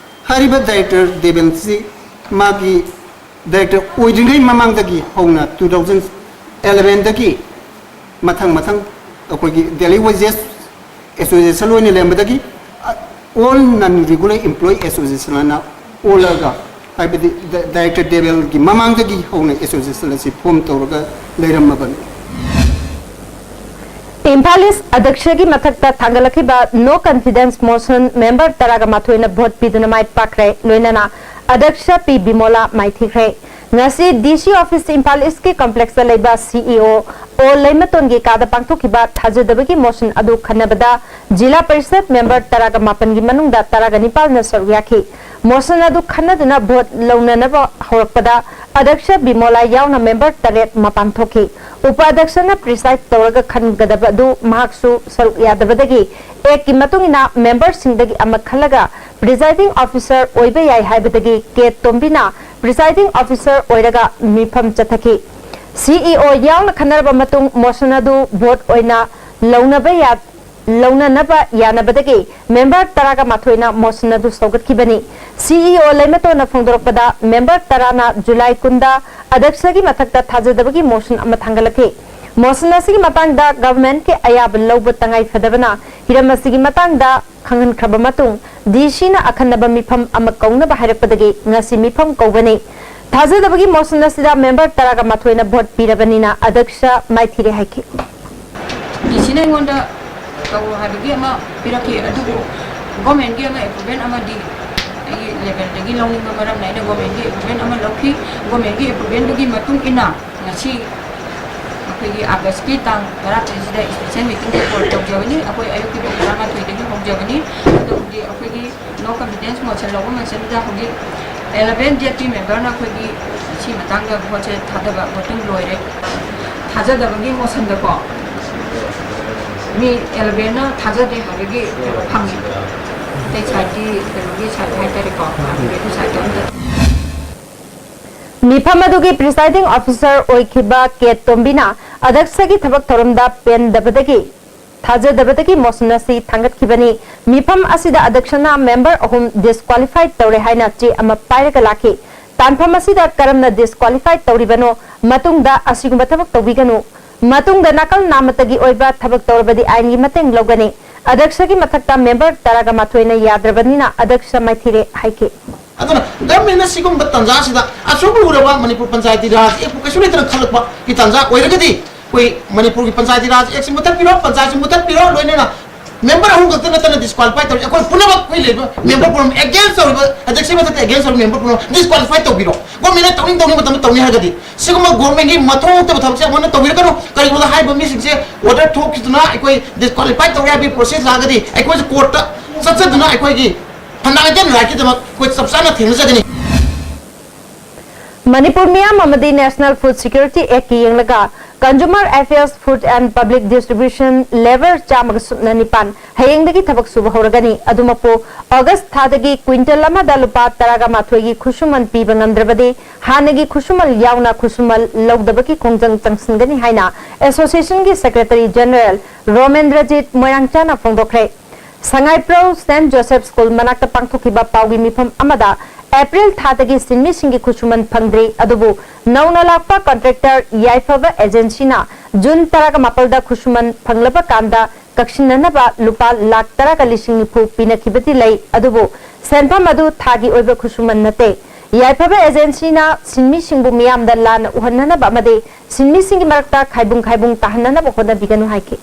ꯍꯥꯏꯔꯤꯕ ꯗꯥꯏꯔꯦꯛꯇꯔ ꯗꯦꯕꯦꯟꯁꯤ ꯃꯥꯒꯤ ꯗꯥꯏꯔꯦꯛꯇꯔ ꯑꯣꯏꯗ꯭ꯔꯤꯉꯩ ꯃꯃꯥꯡꯗꯒꯤ ꯍꯧꯅ two thousand eleven ꯗꯒꯤ ꯃꯊꯪ ꯃꯊꯪ ꯑꯩꯈꯣꯏꯒꯤ daily wages association ꯑꯣꯏꯅ ꯂꯩꯔꯝꯕꯗꯒꯤ All Non Regular Employee Association ꯑꯅ ꯑꯣꯜꯂꯒ, ꯍꯥꯏꯕꯗꯤ ꯗꯥꯏꯔꯦꯛꯇꯔ ꯗꯦꯕꯦꯜꯒꯤ ꯃꯃꯥꯡꯗꯒꯤ ꯍꯧꯅ ꯑꯦꯁꯣꯁꯤꯌꯦꯁꯟ ꯑꯁꯤ ꯐꯣꯔꯝ ꯇꯧꯔꯒ ꯂꯩꯔꯝꯃꯕꯅꯤ꯫ ꯏꯝꯐꯥꯜ ꯏꯁ ꯑꯗ꯭ꯌꯛꯁꯒꯤ ꯃꯊꯛꯇ ꯊꯥꯡꯒꯠꯂꯛꯈꯤꯕ no confidence motion member ꯇꯔꯥꯒ ꯃꯥꯊꯣꯏꯅ ꯚꯣꯠ ꯄꯤꯗꯨꯅ ꯃꯥꯏ ꯄꯥꯛꯈ꯭ꯔꯦ꯫ ꯂꯣꯏꯅꯅ ꯑꯗ꯭ꯌꯛꯁ ꯄꯤ ꯕꯤꯃꯣꯂꯥ ꯃꯥꯏꯊꯤꯈ꯭ꯔꯦ꯫ ꯉꯁꯤ ꯗꯤ ꯁꯤ ꯑꯣꯐꯤꯁ ꯏꯝꯐꯥꯜ ꯏꯁꯀꯤ ꯀꯝꯄ꯭ꯂꯦꯛꯁꯇ ꯂꯩꯕ ꯁꯤ ꯏ ꯑꯣ ꯑꯣ ꯂꯩꯃꯇꯣꯟꯒꯤ ꯀꯥꯗ ꯄꯥꯡꯊꯣꯛꯈꯤꯕ ꯊꯥꯖꯗꯕꯒꯤ ꯃꯣꯁꯟ ꯑꯗꯨ ꯈꯟꯅꯕꯗ ꯖꯤꯂꯥ ꯄꯔꯤꯁꯗ ꯃꯦꯝꯕꯔ ꯇꯔꯥꯒ ꯃꯥꯄꯟꯒꯤ ꯃꯅꯨꯡꯗ ꯇꯔꯥꯒ ꯅꯤꯄꯥꯜꯅ ꯁꯔꯨꯛ ꯌꯥꯈꯤ꯫ ꯃꯣꯁꯟ ꯑꯗꯨ ꯈꯟꯅꯗꯨꯅ ꯚꯣꯠ ꯂꯧꯅꯅꯕ ꯍꯧꯔꯛꯄꯗ ꯑꯗ꯭ꯌꯛꯁ ꯕꯤꯃꯣꯂꯥ ꯌꯥꯎꯅ ꯃꯦꯝꯕꯔ ꯇꯔꯦꯠ ꯃꯄꯥꯟ ꯊꯣꯛꯈꯤ꯫ ꯎꯄ ꯑꯗ꯭ꯌꯛꯁꯅ ꯄ꯭ꯔꯤꯁꯥꯏꯗ ꯇꯧꯔꯒ ꯈꯟꯒꯗꯕ ꯑꯗꯨ ꯃꯍꯥꯛꯁꯨ ꯁꯔꯨꯛ ꯌꯥꯗꯕꯗꯒꯤ ꯑꯦꯛꯀꯤ ꯃꯇꯨꯡ ꯏꯟꯅ ꯃꯦꯝꯕꯔꯁꯤꯡꯗꯒꯤ ꯑꯃ ꯈꯜꯂꯒ ꯄ꯭ꯔꯤꯖꯥꯏꯗꯤꯡ ꯑꯣꯐꯤꯁꯥꯔ ꯑꯣꯏꯕ ꯌꯥꯏ ꯍꯥꯏꯕꯗꯒꯤ ꯀꯦ ꯇꯣꯝꯕꯤꯅ ꯄ꯭ꯔꯤꯖꯥꯏꯗꯤꯡ ꯑꯣꯐꯤꯁꯥꯔ ꯑꯣꯏꯔꯒ ꯃꯤꯐꯝ ꯆꯠꯊꯈꯤ꯫ ꯁꯤꯏꯑꯣ ꯌꯥꯎꯅ ꯈꯟꯅꯔꯕ ꯃꯇꯨꯡ ꯃꯣꯁꯟ ꯑꯗꯨ ꯚꯣꯠ ꯑꯣꯏꯅ ꯂꯧꯅꯕ ꯌꯥ-, ꯂꯧꯅꯅꯕ ꯌꯥꯅꯕꯗꯒꯤ ꯃꯦꯝꯕꯔ ꯇꯔꯥꯒ ꯃꯥꯊꯣꯏꯅ ꯃꯣꯁꯟ ꯑꯗꯨ ꯁꯧꯒꯠꯈꯤꯕꯅꯤ꯫ ꯁꯤꯏꯑꯣ ꯂꯩꯃꯇꯣꯟꯅ ꯐꯣꯡꯗꯣꯔꯛꯄꯗ ꯃꯦꯝꯕꯔ ꯇꯔꯥꯅ ꯖꯨꯂꯥꯏ ꯀꯨꯟꯗ ꯑꯗ꯭ꯌꯛꯁꯒꯤ ꯃꯊꯛꯇ ꯊꯥꯖꯗꯕꯒꯤ ꯃꯣꯁꯟ ꯑꯃ ꯊꯥꯡꯒꯠꯂꯛꯈꯤ꯫ ꯃꯣꯁꯟ ꯑꯁꯤꯒꯤ ꯃꯇꯥꯡꯗ ꯒꯚꯔꯟꯃꯦꯟꯠꯀꯤ ꯑꯌꯥꯕ ꯂꯧꯕ ꯇꯉꯥꯏ ꯐꯗꯕꯅ ꯍꯤꯔꯝ ꯑꯁꯤꯒꯤ ꯃꯇꯥꯡꯗ ꯈꯪꯍꯟꯈ꯭ꯔꯕ ꯃꯇꯨꯡ ꯗꯤꯁꯤꯅ ꯑꯈꯟꯅꯕ ꯃꯤꯐꯝ ꯑꯃ ꯀꯧꯅꯕ ꯍꯥꯏꯔꯛꯄꯗꯒꯤ ꯉꯁꯤ ꯃꯤꯐꯝ ꯀꯧꯕꯅꯤ꯫ ꯊꯥꯖꯗꯕꯒꯤ ꯃꯣꯁꯟ ꯑꯁꯤꯗ ꯃꯦꯝꯕꯔ ꯇꯔꯥꯒ ꯃꯥꯊꯣꯏꯅ ꯚꯣꯠ ꯄꯤꯔꯕꯅꯤꯅ ꯑꯗ꯭ꯌꯛꯁ ꯃꯥꯏꯊꯤꯔꯦ ꯍꯥꯏꯈꯤ꯫ ꯗꯤꯁꯤꯅ ꯑꯩꯉꯣꯟꯗ ꯇꯧꯔꯣ ꯍꯥꯏꯕꯒꯤ ꯑꯃ ꯄꯤꯔꯛꯈꯤ, ꯑꯗꯨꯕꯨ ꯒꯣꯔꯃꯦꯟꯒꯤ ꯑꯃ ꯑꯦꯄ꯭ꯔꯨꯚꯦꯜ ꯑꯃꯗꯤ ꯑꯩꯒꯤ ꯂꯦꯚꯦꯜꯗꯒꯤ ꯂꯧꯅꯤꯡꯕ ꯃꯔꯝꯅ ꯑꯩꯅ ꯒꯣꯔꯃꯦꯟꯒꯤ ꯑꯦꯄ꯭ꯔꯨꯚꯦꯜ ꯑꯃ ꯂꯧꯈꯤ꯫ ꯒꯣꯔꯃꯦꯟꯒꯤ ꯑꯦꯄ꯭ꯔꯨꯚꯦꯜꯗꯨꯒꯤ ꯃꯇꯨꯡ ꯏꯟꯅ ꯉꯁꯤ ꯑꯩꯈꯣꯏꯒꯤ ꯑꯥꯒꯁꯀꯤ ꯇꯥꯡ ꯇꯔꯥꯇꯔꯦꯠꯁꯤꯗ ꯏꯁꯄꯤꯁꯦꯜ ꯃꯤꯇꯤꯡ ꯀꯣꯜ ꯇꯧꯖꯕꯅꯤ꯫ ꯑꯩꯈꯣꯏ ꯑꯌꯨꯛꯀꯤ ꯄꯨꯡ ꯇꯔꯥꯃꯥꯊꯣꯏꯗꯒꯤ ꯍꯧꯖꯕꯅꯤ꯫ ꯑꯗꯨ ꯍꯧꯖꯤꯛ ꯑꯩꯈꯣꯏꯒꯤ ꯅꯣ ꯀꯟꯐꯤꯗꯦꯟꯁ ꯃꯣꯁꯟ ꯂꯧꯕ ꯃꯁꯤꯗ ꯍꯧꯖꯤꯛ ꯑꯦꯂꯚꯦꯟ ꯖꯦꯠꯀꯤ ꯃꯦꯝꯕꯔꯅ ꯑꯩꯈꯣꯏꯒꯤ ꯁꯤ ꯃꯇꯥꯡꯗ ꯚꯣꯠꯁꯦ ꯊꯥꯗꯕ, ꯚꯣꯇꯤꯡ ꯂꯣꯏꯔꯦ꯫ ꯊꯥꯖꯗꯕꯒꯤ ꯃꯣꯁꯟꯗꯀꯣ ꯃꯤ ꯑꯦꯂꯚꯦꯟꯅ ꯊꯥꯖꯗꯦ ꯍꯥꯏꯕꯒꯤ ꯀꯩꯅꯣ ꯐꯪꯉꯤ꯫ ꯑꯇꯩ ꯁꯥꯏꯠꯀꯤ ꯀꯩꯅꯣꯒꯤ ꯁꯥꯏꯠ ꯍꯥꯏꯇꯥꯔꯦꯀꯣ, ꯑꯗꯨꯒꯤ ꯁꯥꯏꯠꯇ ꯑꯝꯇ ꯃꯤꯐꯝ ꯑꯗꯨꯒꯤ ꯄ꯭ꯔꯤꯁꯥꯏꯗꯤꯡ ꯑꯣꯐꯤꯁꯥꯔ ꯑꯣꯏꯈꯤꯕ ꯀꯦ ꯇꯣꯝꯕꯤꯅ ꯑꯗ꯭ꯌꯛꯁꯒꯤ ꯊꯕꯛ ꯊꯧꯔꯝꯗ ꯄꯦꯟꯗꯕꯗꯒꯤ ꯊꯥꯖꯗꯕꯗꯒꯤ ꯃꯣꯁꯟ ꯑꯁꯤ ꯊꯥꯡꯒꯠꯈꯤꯕꯅꯤ꯫ ꯃꯤꯐꯝ ꯑꯁꯤꯗ ꯑꯗ꯭ꯌꯛꯁꯅ ꯃꯦꯝꯕꯔ ꯑꯍꯨꯝ ꯗꯤꯁꯀ꯭ꯋꯥꯂꯤꯐꯥꯏ ꯇꯧꯔꯦ ꯍꯥꯏꯅ ꯆꯦ ꯑꯃ ꯄꯥꯏꯔꯒ ꯂꯥꯛꯈꯤ꯫ ꯇꯥꯟꯐꯝ ꯑꯁꯤꯗ ꯀꯔꯝꯅ ꯗꯤꯁꯀ꯭ꯋꯥꯂꯤꯐꯥꯏ ꯇꯧꯔꯤꯕꯅꯣ, ꯃꯇꯨꯡꯗ ꯑꯁꯤꯒꯨꯝꯕ ꯊꯕꯛ ꯇꯧꯕꯤꯒꯅꯨ, ꯃꯇꯨꯡꯗ ꯅꯥꯀꯜ ꯅꯥꯃꯠꯇꯒꯤ ꯑꯣꯏꯕ ꯊꯕꯛ ꯇꯧꯔꯕꯗꯤ ꯑꯥꯏꯟꯒꯤ ꯃꯇꯦꯡ ꯂꯧꯒꯅꯤ꯫ ꯑꯗ꯭ꯌꯛꯁꯒꯤ ꯃꯊꯛꯇ ꯃꯦꯝꯕꯔ ꯇꯔꯥꯒ ꯃꯥꯊꯣꯏꯅ ꯌꯥꯗ꯭ꯔꯕꯅꯤꯅ ꯑꯗ꯭ꯌꯛꯁ ꯃꯥꯏꯊꯤꯔꯦ ꯍꯥꯏꯈꯤ꯫ ꯑꯗꯨꯅ ꯒꯚꯔꯟꯃꯦꯟꯅ ꯁꯤꯒꯨꯝꯕ ꯇꯥꯟꯖꯥꯁꯤꯗ ꯑꯁꯨꯛ ꯂꯨꯔꯕ ꯃꯅꯤꯄꯨꯔ ꯄꯟꯆꯥꯌꯇꯤ ꯔꯥꯖ ꯑꯦꯛꯄꯨ ꯀꯩꯁꯨ ꯂꯩꯇꯅ ꯈꯜꯂꯛꯄꯒꯤ ꯇꯥꯟꯖꯥ ꯑꯣꯏꯔꯒꯗꯤ ꯑꯩꯈꯣꯏ ꯃꯅꯤꯄꯨꯔꯒꯤ ꯄꯟꯆꯥꯌꯇꯤ ꯔꯥꯖ ꯑꯦꯛꯁꯤ ꯃꯨꯊꯠꯄꯤꯔꯣ, ꯄꯟꯆꯥꯌꯠꯁꯤ ꯃꯨꯊꯠꯄꯤꯔꯣ, ꯂꯣꯏꯅꯅ ꯃꯦꯝꯕꯔ ꯑꯍꯨꯝ ꯈꯛꯇ ꯅꯠꯇꯅ ꯗꯤꯁꯀ꯭ꯋꯥꯂꯤꯐꯥꯏ ꯇꯧꯔꯤ꯫ ꯑꯩꯈꯣꯏ ꯄꯨꯝꯅꯃꯛ, ꯑꯩꯈꯣꯏ ꯂꯩꯔꯤꯕ ꯃꯦꯝꯕꯔ ꯄꯨꯝꯅꯃꯛ ꯑꯦꯒꯦꯟꯁ ꯇꯧꯔꯤꯕ, ꯑꯦꯗꯦꯛꯁꯟ ꯃꯊꯛꯇ ꯑꯦꯒꯦꯟꯁ ꯇꯧꯔꯤꯕ ꯃꯦꯝꯕꯔ ꯄꯨꯝꯅꯃꯛ ꯗꯤꯁꯀ꯭ꯋꯥꯂꯤꯐꯥꯏ ꯇꯧꯕꯤꯔꯣ꯫ ꯒꯣꯔꯃꯦꯟꯅ ꯇꯧꯅꯤꯡ ꯇꯧꯅꯤꯡ ꯃꯇꯝꯗ ꯇꯧꯅꯤ ꯍꯥꯏꯔꯒꯗꯤ ꯁꯤꯒꯨꯝꯕ ꯒꯣꯔꯃꯦꯟꯒꯤ ꯃꯊꯧ ꯅꯠꯇꯕ ꯊꯕꯛꯁꯦ ꯑꯃꯨꯛ ꯍꯟꯅ ꯇꯧꯕꯤꯔꯛꯀꯅꯨ꯫ ꯀꯔꯤꯒꯨꯝꯕꯗ ꯍꯥꯏꯔꯤꯕ ꯃꯤꯁꯤꯡꯁꯦ ꯑꯣꯔꯗꯔ ꯊꯣꯛꯈꯤꯗꯨꯅ ꯑꯩꯈꯣꯏ ꯗꯤꯁꯀ꯭ꯋꯥꯂꯤꯐꯥꯏ ꯇꯧꯔꯦ ꯍꯥꯏꯕꯒꯤ ꯄ꯭ꯔꯣꯁꯦꯁ ꯂꯥꯛꯑꯒꯗꯤ ꯑꯩꯈꯣꯏꯁꯨ ꯀꯣꯔꯠꯇ ꯆꯠꯆꯗꯨꯅ ꯑꯩꯈꯣꯏꯒꯤ ꯐꯟꯗꯥꯃꯦꯟꯇꯦꯜ ꯔꯥꯏꯠꯀꯤꯗꯃꯛ ꯑꯩꯈꯣꯏ ꯆꯞ ꯆꯥꯅ ꯊꯦꯡꯅꯖꯒꯅꯤ꯫ ꯃꯅꯤꯄꯨꯔ ꯃꯤꯌꯥꯝ ꯑꯃꯗꯤ National Food Security Actꯀꯤ ꯌꯦꯡꯂꯒ Consumer Affairs, Food and Public Distribution Level ꯆꯥꯝꯃꯒ ꯁꯨꯞꯅ ꯅꯤꯄꯥꯟ ꯍꯌꯦꯡꯗꯒꯤ ꯊꯕꯛ ꯁꯨꯕ ꯍꯧꯔꯒꯅꯤ꯫ ꯑꯗꯨꯃꯛꯄꯨ, ꯑꯣꯒꯁ ꯊꯥꯗꯒꯤ ꯀ꯭ꯋꯤꯟꯇꯜ ꯑꯃꯗ ꯂꯨꯄꯥ ꯇꯔꯥꯒ ꯃꯥꯊꯣꯏꯒꯤ ꯈꯨꯠꯁꯨꯃꯟ ꯄꯤꯕ ꯉꯝꯗ꯭ꯔꯕꯗꯤ, ꯍꯥꯟꯅꯒꯤ ꯈꯨꯠꯁꯨꯃꯟ ꯌꯥꯎꯅ ꯈꯨꯠꯁꯨꯃꯟ ꯂꯧꯗꯕꯒꯤ ꯈꯣꯡꯖꯪ ꯆꯪꯁꯤꯟꯒꯅꯤ ꯍꯥꯏꯅ Associationꯒꯤ Secretary General ꯔꯣꯃꯦꯟꯗ꯭ꯔꯖꯤꯠ ꯃꯣꯏꯔꯥꯡꯆꯥꯅ ꯐꯣꯡꯗꯣꯛꯈ꯭ꯔꯦ꯫ ꯁꯉꯥꯏꯄ꯭ꯔꯧ Saint Joseph School ꯃꯅꯥꯛꯇ ꯄꯥꯡꯊꯣꯛꯈꯤꯕ ꯄꯥꯎꯒꯤ ꯃꯤꯐꯝ ꯑꯃꯗ, ꯑꯦꯄ꯭ꯔꯤꯜ ꯊꯥꯗꯒꯤ ꯁꯤꯟꯃꯤꯁꯤꯡꯒꯤ ꯈꯨꯠꯁꯨꯃꯟ ꯐꯪꯗ꯭ꯔꯤ, ꯑꯗꯨꯕꯨ ꯅꯧꯅ ꯂꯥꯛꯄ contractor ꯌꯥꯏꯐꯕ agencyꯅ ꯖꯨꯟ ꯇꯔꯥꯒ ꯃꯥꯄꯜꯗ ꯈꯨꯠꯁꯨꯃꯟ ꯐꯪꯂꯕ ꯀꯥꯟꯗ ꯀꯛꯁꯤꯟꯅꯅꯕ ꯂꯨꯄꯥ ꯂꯥꯈ ꯇꯔꯥꯒ ꯂꯤꯁꯤꯡ ꯅꯤꯐꯨ ꯄꯤꯅꯈꯤꯕꯗꯤ ꯂꯩ, ꯑꯗꯨꯕꯨ ꯁꯦꯟꯐꯝ ꯑꯗꯨ ꯊꯥꯒꯤ ꯑꯣꯏꯕ ꯈꯨꯠꯁꯨꯃꯟ ꯅꯠꯇꯦ꯫ ꯌꯥꯏꯐꯕ agencyꯅ ꯁꯤꯟꯃꯤꯁꯤꯡꯕꯨ ꯃꯤꯌꯥꯝꯗ ꯂꯥꯟꯅ ꯎꯍꯟꯅꯅꯕ ꯑꯃꯗꯤ ꯁꯤꯟꯃꯤꯁꯤꯡꯒꯤ ꯃꯔꯛꯇ ꯈꯥꯏꯕꯨꯡ ꯈꯥꯏꯕꯨꯡ ꯇꯥꯍꯟꯅꯅꯕ ꯍꯣꯠꯅꯕꯤꯒꯅꯨ ꯍꯥꯏꯈꯤ꯫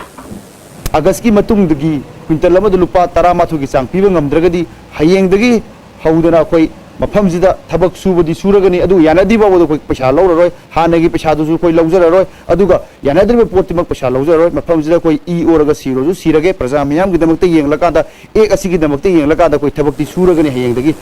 ꯑꯥꯒꯁꯀꯤ ꯃꯇꯨꯡꯗꯒꯤ ꯀ꯭ꯋꯤꯟꯇꯜ ꯑꯃꯗ ꯂꯨꯄꯥ ꯇꯔꯥꯃꯥꯊꯣꯏꯒꯤ ꯆꯥꯡ ꯄꯤꯕ ꯉꯝꯗ꯭ꯔꯒꯗꯤ, ꯍꯌꯦꯡꯗꯒꯤ ꯍꯧꯗꯅ ꯑꯩꯈꯣꯏ ꯃꯐꯝꯁꯤꯗ ꯊꯕꯛ ꯁꯨꯕꯗꯤ ꯁꯨꯔꯒꯅꯤ, ꯑꯗꯨ ꯌꯥꯅꯗ꯭ꯔꯤ ꯐꯥꯎꯕꯗ ꯑꯩꯈꯣꯏ ꯄꯩꯁꯥ ꯂꯧꯔꯔꯣꯏ, ꯍꯥꯟꯅꯒꯤ ꯄꯩꯁꯥꯗꯨꯁꯨ ꯑꯩꯈꯣꯏ ꯂꯧꯖꯔꯔꯣꯏ, ꯑꯗꯨꯒ ꯌꯥꯅꯗ꯭ꯔꯤꯕ ꯄꯣꯠꯇꯨꯃꯛ ꯄꯩꯁꯥ ꯂꯧꯖꯔꯔꯣꯏ꯫ ꯃꯐꯝꯁꯤꯗ ꯑꯩꯈꯣꯏ ꯏ ꯑꯣꯔꯒ ꯁꯤꯔꯁꯨ ꯁꯤꯔꯒꯦ, ꯄ꯭ꯔꯖꯥ ꯃꯤꯌꯥꯝꯒꯤꯗꯃꯛꯇ ꯌꯦꯡꯂꯀꯥꯟꯗ, ꯑꯦꯛ ꯑꯁꯤꯒꯤꯗꯃꯛꯇ ꯌꯦꯡꯂꯀꯥꯟꯗ ꯑꯩꯈꯣꯏ ꯊꯕꯛꯇꯤ ꯁꯨꯔꯒꯅꯤ ꯍꯌꯦꯡꯗꯒꯤ꯫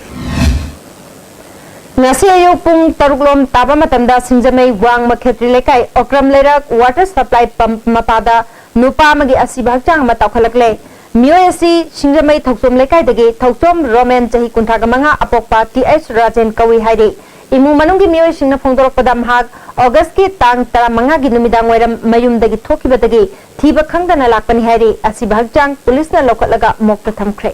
ꯉꯁꯤ ꯑꯌꯨꯛ ꯄꯨꯡ ꯇꯔꯨꯛ ꯂꯣꯝ ꯇꯥꯕ ꯃꯇꯝꯗ ꯁꯤꯡꯖꯃꯩ ꯋꯥꯡꯃ ꯈꯦꯇ꯭ꯔꯤ ꯂꯩꯀꯥꯏ ꯑꯣꯀ꯭ꯔꯝ ꯂꯩꯔꯛ water supply pump ꯃꯄꯥꯗ ꯅꯨꯄꯥ ꯑꯃꯒꯤ ꯑꯁꯤꯕ ꯍꯛꯆꯥꯡ ꯑꯃ ꯇꯥꯎꯈꯠꯂꯛꯂꯦ꯫ ꯃꯤꯑꯣꯏ ꯑꯁꯤ ꯁꯤꯡꯖꯃꯩ ꯊꯧꯆꯣꯝ ꯂꯩꯀꯥꯏꯗꯒꯤ ꯊꯧꯆꯣꯝ ꯔꯣꯃꯦꯟ, ꯆꯍꯤ ꯀꯨꯟꯊ꯭ꯔꯥꯒ ꯃꯉꯥ, ꯑꯄꯣꯛꯄ ꯇꯤ ꯑꯩꯆ ꯔꯥꯖꯦꯟ ꯀꯧꯏ ꯍꯥꯏꯔꯤ꯫ ꯏꯃꯨꯡ ꯃꯅꯨꯡꯒꯤ ꯃꯤꯑꯣꯏꯁꯤꯡꯅ ꯐꯣꯡꯗꯣꯔꯛꯄꯗ, ꯃꯍꯥꯛ ꯑꯣꯒꯁꯀꯤ ꯇꯥꯡ ꯇꯔꯥꯃꯉꯥꯒꯤ ꯅꯨꯃꯤꯗꯥꯡ ꯋꯥꯏꯔꯝ ꯃꯌꯨꯝꯗꯒꯤ ꯊꯣꯛꯈꯤꯕꯗꯒꯤ ꯊꯤꯕ ꯈꯪꯗꯅ ꯂꯥꯛꯄꯅꯤ ꯍꯥꯏꯔꯤ꯫ ꯑꯁꯤꯕ ꯍꯛꯆꯥꯡ ꯄꯨꯂꯤꯁꯅ ꯂꯧꯈꯠꯂꯒ ꯃꯣꯔꯒꯇ ꯊꯝꯈ꯭ꯔꯦ꯫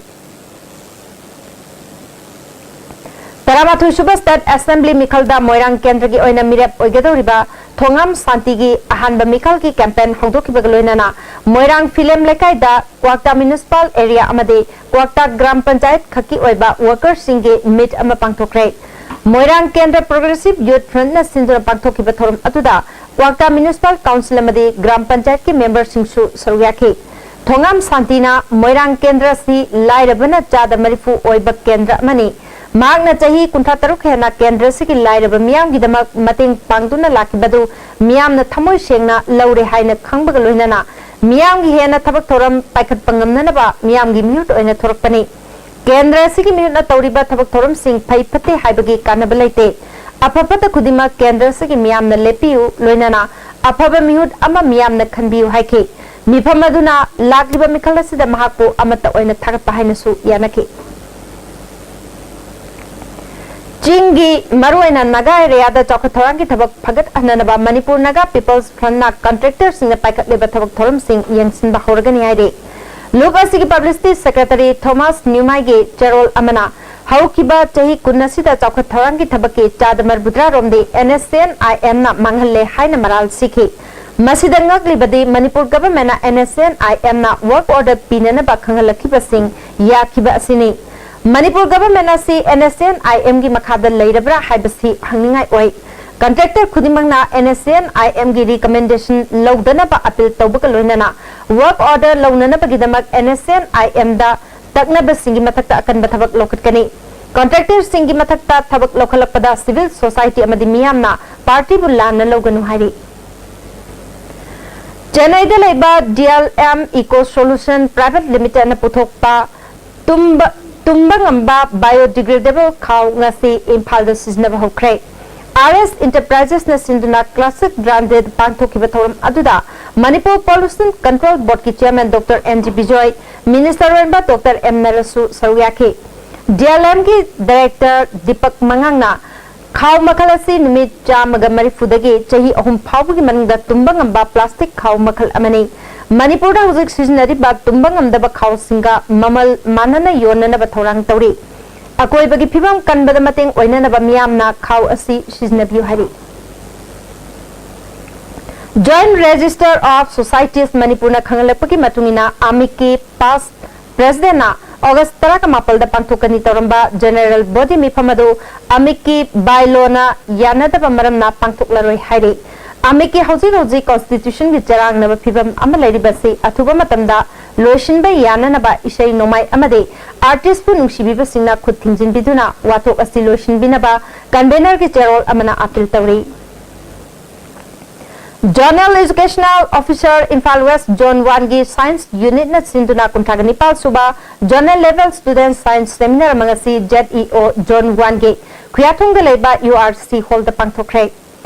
ꯇꯔꯥꯃꯥꯊꯣꯏ ꯁꯨꯕ State Assembly ꯃꯤꯈꯜꯗ ꯃꯣꯏꯔꯥꯡ ꯀꯦꯟꯗ꯭ꯔꯒꯤ ꯑꯣꯏꯅ ꯃꯤꯔꯦꯞ ꯑꯣꯏꯒꯗꯧꯔꯤꯕ ꯊꯣꯉꯥꯝ ꯁꯥꯟꯇꯤꯒꯤ ꯑꯍꯥꯟꯕ ꯃꯤꯈꯜꯒꯤ campaign ꯍꯧꯗꯣꯛꯈꯤꯕꯒ ꯂꯣꯏꯅꯅ ꯃꯣꯏꯔꯥꯡ ꯐꯤꯂꯦꯝ ꯂꯩꯀꯥꯏꯗ ꯀ꯭ꯋꯥꯛꯇꯥ municipal area ꯑꯃꯗꯤ ꯀ꯭ꯋꯥꯛꯇꯥ ꯒ꯭ꯔꯥꯝ ꯄꯟꯆꯥꯌꯠ ꯈꯛꯀꯤ ꯑꯣꯏꯕ workerꯁꯤꯡꯒꯤ meet ꯑꯃ ꯄꯥꯡꯊꯣꯛꯈ꯭ꯔꯦ꯫ ꯃꯣꯏꯔꯥꯡ ꯀꯦꯟꯗ꯭ꯔ Progressive Youth Frontꯅ ꯁꯤꯟꯗꯨꯅ ꯄꯥꯡꯊꯣꯛꯈꯤꯕ ꯊꯧꯔꯝ ꯑꯗꯨꯗ ꯀ꯭ꯋꯥꯛꯇꯥ municipal council ꯑꯃꯗꯤ ꯒ꯭ꯔꯥꯝ ꯄꯟꯆꯥꯌꯠꯀꯤ memberꯁꯤꯡꯁꯨ ꯁꯔꯨꯛ ꯌꯥꯈꯤ꯫ ꯊꯣꯉꯥꯝ ꯁꯥꯟꯇꯤꯅ ꯃꯣꯏꯔꯥꯡ ꯀꯦꯟꯗ꯭ꯔ ꯑꯁꯤ ꯂꯥꯏꯔꯕꯅ ꯆꯥꯗ ꯃꯔꯤꯐꯨ ꯑꯣꯏꯕ ꯀꯦꯟꯗ꯭ꯔ ꯑꯃꯅꯤ꯫ ꯃꯍꯥꯛꯅ ꯆꯍꯤ ꯀꯨꯟꯊ꯭ꯔꯥ ꯇꯔꯨꯛ ꯍꯦꯟꯅ ꯀꯦꯟꯗ꯭ꯔ ꯑꯁꯤꯒꯤ ꯂꯥꯏꯔꯕ ꯃꯤꯌꯥꯝꯒꯤꯗꯃꯛ ꯃꯇꯦꯡ ꯄꯥꯡꯗꯨꯅ ꯂꯥꯛꯈꯤꯕꯗꯨ ꯃꯤꯌꯥꯝꯅ ꯊꯃꯣꯏ ꯁꯦꯡꯅ ꯂꯧꯔꯦ ꯍꯥꯏꯅ ꯈꯪꯕꯒ ꯂꯣꯏꯅꯅ ꯃꯤꯌꯥꯝꯒꯤ ꯍꯦꯟꯅ ꯊꯕꯛ ꯊꯧꯔꯝ ꯄꯥꯏꯈꯠꯄ ꯉꯝꯅꯅꯕ ꯃꯤꯌꯥꯝꯒꯤ ꯃꯤꯍꯨꯠ ꯑꯣꯏꯅ ꯊꯣꯔꯛꯄꯅꯤ꯫ ꯀꯦꯟꯗ꯭ꯔ ꯑꯁꯤꯒꯤ ꯃꯤꯍꯨꯠꯅ ꯇꯧꯔꯤꯕ ꯊꯕꯛ ꯊꯧꯔꯝꯁꯤꯡ ꯐꯩ ꯐꯠꯇꯦ ꯍꯥꯏꯕꯒꯤ ꯀꯥꯟꯅꯕ ꯂꯩꯇꯦ꯫ ꯑꯐ ꯐꯠꯇ ꯈꯨꯗꯤꯡꯃꯛ ꯀꯦꯟꯗ꯭ꯔ ꯑꯁꯤꯒꯤ ꯃꯤꯌꯥꯝꯅ ꯂꯦꯞꯄꯤꯌꯨ, ꯂꯣꯏꯅꯅ ꯑꯐꯕ ꯃꯤꯍꯨꯠ ꯑꯃ ꯃꯤꯌꯥꯝꯅ ꯈꯟꯕꯤꯌꯨ ꯍꯥꯏꯈꯤ꯫ ꯃꯤꯐꯝ ꯑꯗꯨꯅ ꯂꯥꯛꯂꯤꯕ ꯃꯤꯈꯜ ꯑꯁꯤꯗ ꯃꯍꯥꯛꯄꯨ ꯑꯃꯠꯇ ꯑꯣꯏꯅ ꯊꯥꯒꯠꯄ ꯍꯥꯏꯅꯁꯨ ꯌꯥꯅꯈꯤ꯫ ꯆꯤꯡꯒꯤ, ꯃꯔꯨꯑꯣꯏꯅ ꯅꯥꯒꯥ ꯑꯦꯔꯤꯌꯥꯗ ꯆꯥꯎꯈꯠ ꯊꯧꯔꯥꯡꯒꯤ ꯊꯕꯛ ꯐꯒꯠꯍꯟꯅꯅꯕ ꯃꯅꯤꯄꯨꯔ ꯅꯥꯒꯥ ꯄꯤꯄꯜꯁ ꯐ꯭ꯔꯟꯠꯅ ꯀꯟꯇ꯭ꯔꯦꯛꯇꯔꯁꯤꯡꯅ ꯄꯥꯏꯈꯠꯂꯤꯕ ꯊꯕꯛ ꯊꯧꯔꯝꯁꯤꯡ ꯌꯦꯡꯁꯤꯟꯕ ꯍꯧꯔꯒꯅꯤ ꯍꯥꯏꯔꯤ꯫ ꯂꯨꯞ ꯑꯁꯤꯒꯤ ꯄꯕ꯭ꯂꯤꯁꯤꯇꯤ ꯁꯦꯀ꯭ꯔꯦꯇꯔꯤ ꯊꯣꯃꯥꯁ ꯅ꯭ꯌꯨꯃꯥꯏꯒꯤ ꯆꯦꯔꯣꯜ ꯑꯃꯅ ꯍꯧꯈꯤꯕ ꯆꯍꯤ ꯀꯨꯟ ꯑꯁꯤꯗ ꯆꯥꯎꯈꯠ ꯊꯧꯔꯥꯡꯒꯤ ꯊꯕꯛꯀꯤ ꯆꯥꯗ ꯃꯔꯤꯐꯨꯇꯔꯥ ꯔꯣꯝꯗꯤ NSCN-IM-ꯅ ꯃꯥꯡꯍꯜꯂꯦ ꯍꯥꯏꯅ ꯃꯔꯥꯜ ꯁꯤꯈꯤ꯫ ꯃꯁꯤꯗ ꯉꯛꯂꯤꯕꯗꯤ ꯃꯅꯤꯄꯨꯔ ꯒꯚꯔꯟꯃꯦꯟꯠꯅ NSCN-IM-ꯅ ꯋꯥꯔꯛ ꯑꯣꯔꯗꯔ ꯄꯤꯅꯅꯕ ꯈꯪꯍꯜꯂꯛꯈꯤꯕꯁꯤꯡ ꯌꯥꯈꯤꯕ ꯑꯁꯤꯅꯤ꯫ ꯃꯅꯤꯄꯨꯔ ꯒꯚꯔꯟꯃꯦꯟꯠ ꯑꯁꯤ NSCN-IM-ꯒꯤ ꯃꯈꯥꯗ ꯂꯩꯔꯕ꯭ꯔꯥ ꯍꯥꯏꯕꯁꯤ ꯍꯪꯅꯤꯡꯉꯥꯏ ꯑꯣꯏ꯫ ꯀꯟꯇ꯭ꯔꯦꯛꯇꯔ ꯈꯨꯗꯤꯡꯃꯛꯅ NSCN-IM-ꯒꯤ ꯔꯤꯀꯃꯦꯟꯗꯦꯁꯟ ꯂꯧꯗꯅꯕ ꯑꯄꯤꯜ ꯇꯧꯕꯒ ꯂꯣꯏꯅꯅ ꯋꯥꯔꯛ ꯑꯣꯔꯗꯔ ꯂꯧꯅꯅꯕꯒꯤꯗꯃꯛ NSCN-IM-ꯗ ꯇꯛꯅꯕꯁꯤꯡꯒꯤ ꯃꯊꯛꯇ ꯑꯀꯟꯕ ꯊꯕꯛ ꯂꯧꯈꯠꯀꯅꯤ꯫ ꯀꯟꯇ꯭ꯔꯦꯛꯇꯔꯁꯤꯡꯒꯤ ꯃꯊꯛꯇ ꯊꯕꯛ ꯂꯧꯈꯠꯂꯛꯄꯗ ꯁꯤꯚꯤꯜ ꯁꯣꯁꯥꯏꯇꯤ ꯑꯃꯗꯤ ꯃꯤꯌꯥꯝꯅ ꯄꯥꯔꯇꯤꯕꯨ ꯂꯥꯟꯅ ꯂꯧꯒꯅꯨ ꯍꯥꯏꯔꯤ꯫ ꯆꯦꯟꯅꯥꯏꯗ ꯂꯩꯕ DLM Eco Solution Private Limited-ꯅ ꯄꯨꯊꯣꯛꯄ ꯇꯨꯝꯕ, ꯇꯨꯝꯕ ꯉꯝꯕ biodegradable ꯈꯥꯎ ꯉꯁꯤ ꯏꯝꯐꯥꯜꯗ ꯁꯤꯖꯤꯟꯅꯕ ꯍꯧꯈ꯭ꯔꯦ꯫ RS Enterprises-ꯅ ꯁꯤꯟꯗꯨꯅ Classic Branded ꯄꯥꯡꯊꯣꯛꯈꯤꯕ ꯊꯧꯔꯝ ꯑꯗꯨꯗ Manipur Pollution Control Board-ꯀꯤ chairman Doctor N G Bijoy, minister ꯑꯣꯏꯔꯤꯕ Doctor M ꯅꯔꯁꯁꯨ ꯁꯔꯨꯛ ꯌꯥꯈꯤ꯫ DLM-ꯒꯤ director ꯗꯤꯄꯛ ꯃꯉꯥꯡꯅ ꯈꯥꯎ ꯃꯈꯜ ꯑꯁꯤ ꯅꯨꯃꯤꯠ ꯆꯥꯝꯃꯒ ꯃꯔꯤꯐꯨꯗꯒꯤ ꯆꯍꯤ ꯑꯍꯨꯝ ꯐꯥꯎꯕꯒꯤ ꯃꯅꯨꯡꯗ ꯇꯨꯝꯕ ꯉꯝꯕ plastic ꯈꯥꯎ ꯃꯈꯜ ꯑꯃꯅꯤ꯫ ꯃꯅꯤꯄꯨꯔꯗ ꯍꯧꯖꯤꯛ ꯁꯤꯖꯤꯟꯅꯔꯤꯕ ꯇꯨꯝꯕ ꯉꯝꯗꯕ ꯈꯥꯎꯁꯤꯡꯒ ꯃꯃꯜ ꯃꯥꯟꯅꯅ ꯌꯣꯟꯅꯅꯕ ꯊꯧꯔꯥꯡ ꯇꯧꯔꯤ꯫ ꯑꯀꯣꯏꯕꯒꯤ ꯐꯤꯕꯝ ꯀꯟꯕꯗ ꯃꯇꯦꯡ ꯑꯣꯏꯅꯅꯕ ꯃꯤꯌꯥꯝꯅ ꯈꯥꯎ ꯑꯁꯤ ꯁꯤꯖꯤꯟꯅꯕꯤꯌꯨ ꯍꯥꯏꯔꯤ꯫ Joint Register of Societies ꯃꯅꯤꯄꯨꯔꯅ ꯈꯪꯍꯜꯂꯛꯄꯒꯤ ꯃꯇꯨꯡ ꯏꯟꯅ, ꯑꯃꯤꯛꯀꯤ past president-ꯅ August ꯇꯔꯥꯃꯥꯄꯜꯗ ꯄꯥꯡꯊꯣꯛꯀꯅꯤ ꯇꯧꯔꯝꯕ general body ꯃꯤꯐꯝ ꯑꯗꯨ ꯑꯃꯤꯛꯀꯤ bylaw-ꯅ ꯌꯥꯅꯗꯕ ꯃꯔꯝꯅ ꯄꯥꯡꯊꯣꯛꯂꯔꯣꯏ ꯍꯥꯏꯔꯤ꯫ ꯑꯃꯤꯛꯀꯤ ꯍꯧꯖꯤꯛ ꯍꯧꯖꯤꯛ constitution-ꯒꯤ ꯆꯔꯥꯡꯅꯕ ꯐꯤꯕꯝ ꯑꯃ ꯂꯩꯔꯤꯕꯁꯤ ꯑꯊꯨꯕ ꯃꯇꯝꯗ ꯂꯣꯏꯁꯤꯟꯕ ꯌꯥꯅꯅꯕ ꯏꯁꯩ ꯅꯣꯡꯃꯥꯏ ꯑꯃꯗꯤ artist-ꯄꯨ ꯅꯨꯡꯁꯤꯕꯤꯕꯁꯤꯡꯅ ꯈꯨꯠ ꯊꯤꯡꯖꯤꯟꯕꯤꯗꯨꯅ ꯋꯥꯊꯣꯛ ꯑꯁꯤ ꯂꯣꯏꯁꯤꯟꯕꯤꯅꯕ convener-ꯒꯤ ꯆꯦꯔꯣꯜ ꯑꯃꯅ ꯑꯥꯄꯤꯜ ꯇꯧꯔꯤ꯫ Zonal Educational Officer Imphal West Zone one ꯒꯤ Science Unit ꯅ ꯁꯤꯟꯗꯨꯅ ꯀꯨꯟꯊ꯭ꯔꯥꯒ ꯅꯤꯄꯥꯜ ꯁꯨꯕ Zonal Level Student Science Seminar ꯑꯃ ꯉꯁꯤ Z E O Zone one ꯒꯤ ꯈꯨꯌꯥꯊꯣꯡꯗ ꯂꯩꯕ U R C Hall the ꯄꯥꯡꯊꯣꯛꯈ꯭ꯔꯦ꯫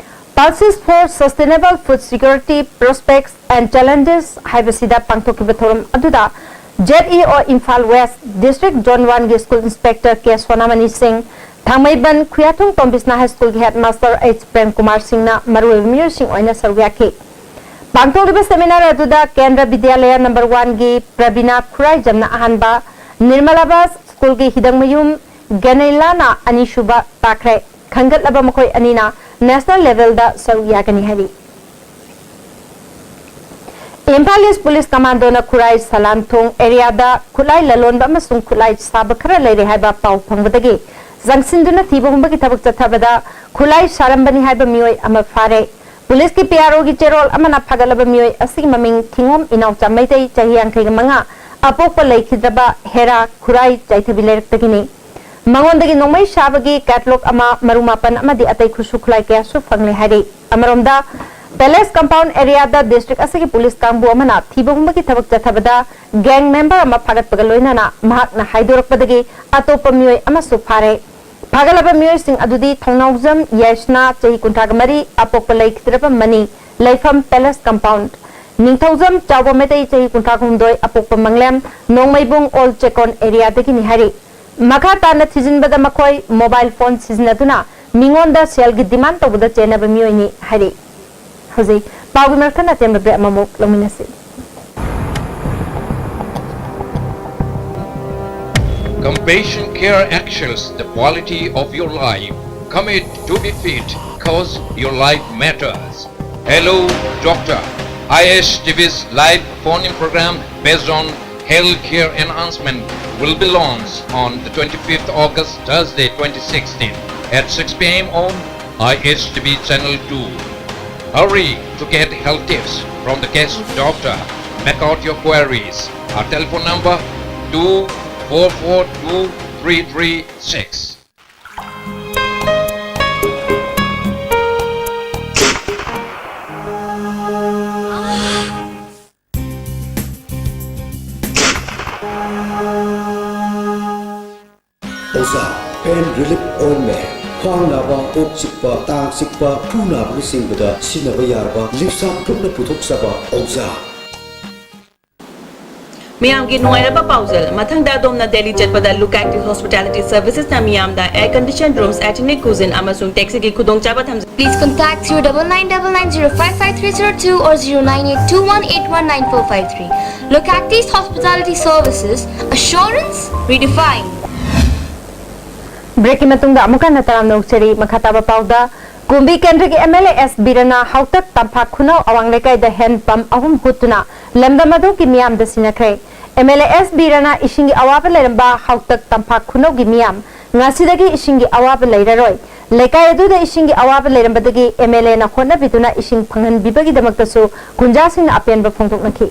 Pulses for Sustainable Food Security, Prospects and Challenges ꯍꯥꯏꯕꯁꯤꯗ ꯄꯥꯡꯊꯣꯛꯈꯤꯕ ꯊꯧꯔꯝ ꯑꯗꯨꯗ Z E O Imphal West District Zone one ꯒꯤ School Inspector K ꯁꯣꯅꯥꯃꯅꯤ ꯁꯤꯡ, ꯊꯥꯡꯃꯩꯕꯟ ꯈꯨꯌꯥꯊꯣꯡ ꯇꯣꯝꯕꯤꯁꯅꯥ High School ꯒꯤ Headmaster H Prem Kumar ꯁꯤꯡꯅ ꯃꯔꯨꯑꯣꯏꯕ ꯃꯤꯑꯣꯏꯁꯤꯡ ꯑꯣꯏꯅ ꯁꯔꯨꯛ ꯌꯥꯈꯤ꯫ ꯄꯥꯡꯊꯣꯛꯂꯤꯕ seminar ꯑꯗꯨꯗ ꯀꯦꯟꯗ꯭ꯔ ꯕꯤꯗ꯭ꯌꯥꯂꯌ number one ꯒꯤ ꯄ꯭ꯔꯕꯤꯅꯥ ꯈꯨꯔꯥꯏꯖꯝꯅ ꯑꯍꯥꯟꯕ, ꯅꯤꯔꯃꯂꯥꯕꯥꯁ School ꯒꯤ ꯍꯤꯗꯪꯃꯌꯨꯝ ꯒꯦꯅꯩꯂꯥꯅ ꯑꯅꯤꯁꯨꯕ ꯇꯥꯈ꯭ꯔꯦ꯫ ꯈꯟꯒꯠꯂꯕ ꯃꯈꯣꯏ ꯑꯅꯤꯅ national level ꯗ ꯁꯔꯨꯛ ꯌꯥꯒꯅꯤ ꯍꯥꯏꯔꯤ꯫ ꯏꯝꯐꯥꯜ East Police Commando ꯅ ꯈꯨꯔꯥꯏ ꯁꯂꯥꯟꯊꯣꯡ area ꯗ ꯈꯨꯠꯂꯥꯏ ꯂꯂꯣꯟꯕ ꯑꯃꯁꯨꯡ ꯈꯨꯠꯂꯥꯏ ꯁꯥꯕ ꯈꯔ ꯂꯩꯔꯦ ꯍꯥꯏꯕ ꯄꯥꯎ ꯐꯪꯕꯗꯒꯤ ꯆꯪꯁꯤꯟꯗꯨꯅ ꯊꯤꯕ ꯍꯨꯝꯕꯒꯤ ꯊꯕꯛ ꯆꯠꯊꯕꯗ ꯈꯨꯠꯂꯥꯏ ꯁꯥꯔꯝꯕꯅꯤ ꯍꯥꯏꯕ ꯃꯤꯑꯣꯏ ꯑꯃ ꯐꯥꯔꯦ꯫ Police ꯀꯤ P R O ꯒꯤ ꯆꯦꯔꯣꯜ ꯑꯃꯅ ꯐꯥꯒꯠꯂꯕ ꯃꯤꯑꯣꯏ ꯑꯁꯤꯒꯤ ꯃꯃꯤꯡ ꯊꯤꯉꯣꯝ ꯏꯅꯥꯎꯆꯥ ꯃꯩꯇꯩ, ꯆꯍꯤ ꯌꯥꯡꯈꯩꯒ ꯃꯉꯥ, ꯑꯄꯣꯛꯄ ꯂꯩꯈꯤꯗ꯭ꯔꯕ ꯍꯦꯔꯥ ꯈꯨꯔꯥꯏ ꯆꯥꯏꯊꯕꯤ ꯂꯩꯔꯛꯇꯒꯤꯅꯤ꯫ ꯃꯉꯣꯟꯗꯒꯤ ꯅꯣꯡꯃꯩ ꯁꯥꯕꯒꯤ catalogue ꯑꯃ, ꯃꯔꯨ ꯃꯥꯄꯟ ꯑꯃꯗꯤ ꯑꯇꯩ ꯈꯨꯠꯁꯨ ꯈꯨꯠꯂꯥꯏ ꯀꯌꯥꯁꯨ ꯐꯪꯂꯦ ꯍꯥꯏꯔꯤ꯫ ꯑꯃꯔꯣꯝꯗ, Palace Compound area ꯗ district ꯑꯁꯤꯒꯤ police ꯀꯥꯡꯕꯨ ꯑꯃꯅ ꯊꯤꯕ ꯍꯨꯝꯕꯒꯤ ꯊꯕꯛ ꯆꯠꯊꯕꯗ gang member ꯑꯃ ꯐꯥꯒꯠꯄꯒ ꯂꯣꯏꯅꯅ ꯃꯍꯥꯛꯅ ꯍꯥꯏꯗꯣꯔꯛꯄꯗꯒꯤ ꯑꯇꯣꯞꯄ ꯃꯤꯑꯣꯏ ꯑꯃꯁꯨ ꯐꯥꯔꯦ꯫ ꯐꯥꯒꯠꯂꯕ ꯃꯤꯑꯣꯏꯁꯤꯡ ꯑꯗꯨꯗꯤ ꯊꯧꯅꯥꯎꯖꯝ ꯌꯥꯏꯁꯅꯥ, ꯆꯍꯤ ꯀꯨꯟꯊ꯭ꯔꯥꯒ ꯃꯔꯤ, ꯑꯄꯣꯛꯄ ꯂꯩꯈꯤꯗ꯭ꯔꯕ ꯃꯅꯤ, ꯂꯩꯐꯝ Palace Compound, ꯅꯤꯡꯊꯧꯖꯝ ꯆꯥꯎꯕ ꯃꯩꯇꯩ, ꯆꯍꯤ ꯀꯨꯟꯊ꯭ꯔꯥ ꯍꯨꯝꯗꯣꯏ, ꯑꯄꯣꯛꯄ ꯃꯪꯂꯦꯝ, ꯅꯣꯡꯃꯩꯕꯨꯡ Old ꯆꯦꯛꯀꯣꯟ area ꯗꯒꯤꯅꯤ ꯍꯥꯏꯔꯤ꯫ ꯃꯈꯥ ꯇꯥꯅ ꯊꯤꯖꯤꯟꯕꯗ ꯃꯈꯣꯏ mobile phone ꯁꯤꯖꯤꯟꯅꯗꯨꯅ ꯃꯤꯉꯣꯟꯗ ꯁꯦꯜꯒꯤ demand ꯇꯧꯕꯗ ꯆꯦꯟꯅꯕ ꯃꯤꯑꯣꯏꯅꯤ ꯍꯥꯏꯔꯤ꯫ ꯍꯧꯖꯤꯛ ꯄꯥꯎꯒꯤ ꯃꯔꯛ ꯊꯠꯅ ꯑꯇꯦꯟꯕ break ꯑꯃꯃꯨꯛ ꯂꯧꯃꯤꯟꯅꯁꯤ꯫ Compassion Care excels the quality of your life. Commit to be fit, cause your life matters. Hello, Doctor. I S T V's live phone-in program based on healthcare enhancement will be launched on the twenty-fifth August, Thursday, twenty sixteen, at six P M on I S T V Channel two. Hurry to get health tips from the guest doctor. Make out your queries. Our telephone number, two four four two three three six. ꯈ꯭ꯋꯥꯡ ꯅꯥꯕ, ꯀꯣꯛ ꯆꯤꯛꯄ, ꯇꯥꯡ ꯆꯤꯛꯄ, ꯈꯨ ꯅꯥꯕꯅꯆꯤꯡꯕꯗ ꯁꯤꯖꯤꯟꯅꯕ ꯌꯥꯔꯕ ꯂꯤꯞꯁꯥꯞ ꯒ꯭ꯔꯨꯞꯅ ꯄꯨꯊꯣꯛꯆꯕ ꯑꯣꯖꯥ꯫ ꯃꯤꯌꯥꯝꯒꯤ ꯅꯨꯡꯉꯥꯏꯔꯕ ꯄꯥꯎꯖꯦꯜ꯫ ꯃꯊꯪꯗ ꯑꯗꯣꯝꯅ ꯗꯦꯜꯂꯤ ꯆꯠꯄꯗ Lucactive Hospitality Servicesꯅ ꯃꯤꯌꯥꯝꯗ air conditioned rooms, ethnic cuisine ꯑꯃꯁꯨꯡ taxiꯒꯤ ꯈꯨꯗꯣꯡꯆꯥꯕ ꯊꯝꯖꯩ꯫ Please contact zero double nine double nine zero five five three zero two or zero nine eight two one eight one nine four five three. Locactis Hospitality Services, assurance redefined. ꯕ꯭ꯔꯦꯛꯀꯤ ꯃꯇꯨꯡꯗ ꯑꯃꯨꯛ ꯍꯟꯅ ꯇꯔꯥꯝꯅ ꯑꯣꯛꯆꯔꯤ꯫ ꯃꯈꯥ ꯇꯥꯕ ꯄꯥꯎꯗ, ꯀꯨꯝꯕꯤ ꯀꯦꯟꯗ꯭ꯔꯒꯤ ꯑꯦꯝ ꯑꯦꯜ ꯑꯦ ꯑꯦꯁ ꯕꯤꯔꯅ ꯍꯥꯎꯇꯛ ꯇꯝꯐꯥꯛ ꯈꯨꯅꯧ ꯑꯋꯥꯡ ꯂꯩꯀꯥꯏꯗ ꯍꯦꯟ ꯄꯝ ꯑꯍꯨꯝ ꯍꯨꯠꯇꯨꯅ ꯂꯝꯗꯝ ꯑꯗꯨꯒꯤ ꯃꯤꯌꯥꯝꯗ ꯁꯤꯟꯅꯈ꯭ꯔꯦ꯫ ꯑꯦꯝ ꯑꯦꯜ ꯑꯦ ꯑꯦꯁ ꯕꯤꯔꯅ ꯏꯁꯤꯡꯒꯤ ꯑꯋꯥꯕ ꯂꯩꯔꯝꯕ ꯍꯥꯎꯇꯛ ꯇꯝꯐꯥꯛ ꯈꯨꯅꯧꯒꯤ ꯃꯤꯌꯥꯝ ꯉꯁꯤꯗꯒꯤ ꯏꯁꯤꯡꯒꯤ ꯑꯋꯥꯕ ꯂꯩꯔꯔꯣꯏ꯫ ꯂꯩꯀꯥꯏ ꯑꯗꯨꯗ ꯏꯁꯤꯡꯒꯤ ꯑꯋꯥꯕ ꯂꯩꯔꯝꯕꯗꯒꯤ ꯑꯦꯝ ꯑꯦꯜ ꯑꯦꯅ ꯍꯣꯠꯅꯕꯤꯗꯨꯅ ꯏꯁꯤꯡ ꯐꯪꯍꯟꯕꯤꯕꯒꯤꯗꯃꯛꯇꯁꯨ ꯈꯨꯟꯖꯥꯁꯤꯡꯅ ꯑꯄꯦꯟꯕ ꯐꯣꯡꯗꯣꯛꯅꯈꯤ꯫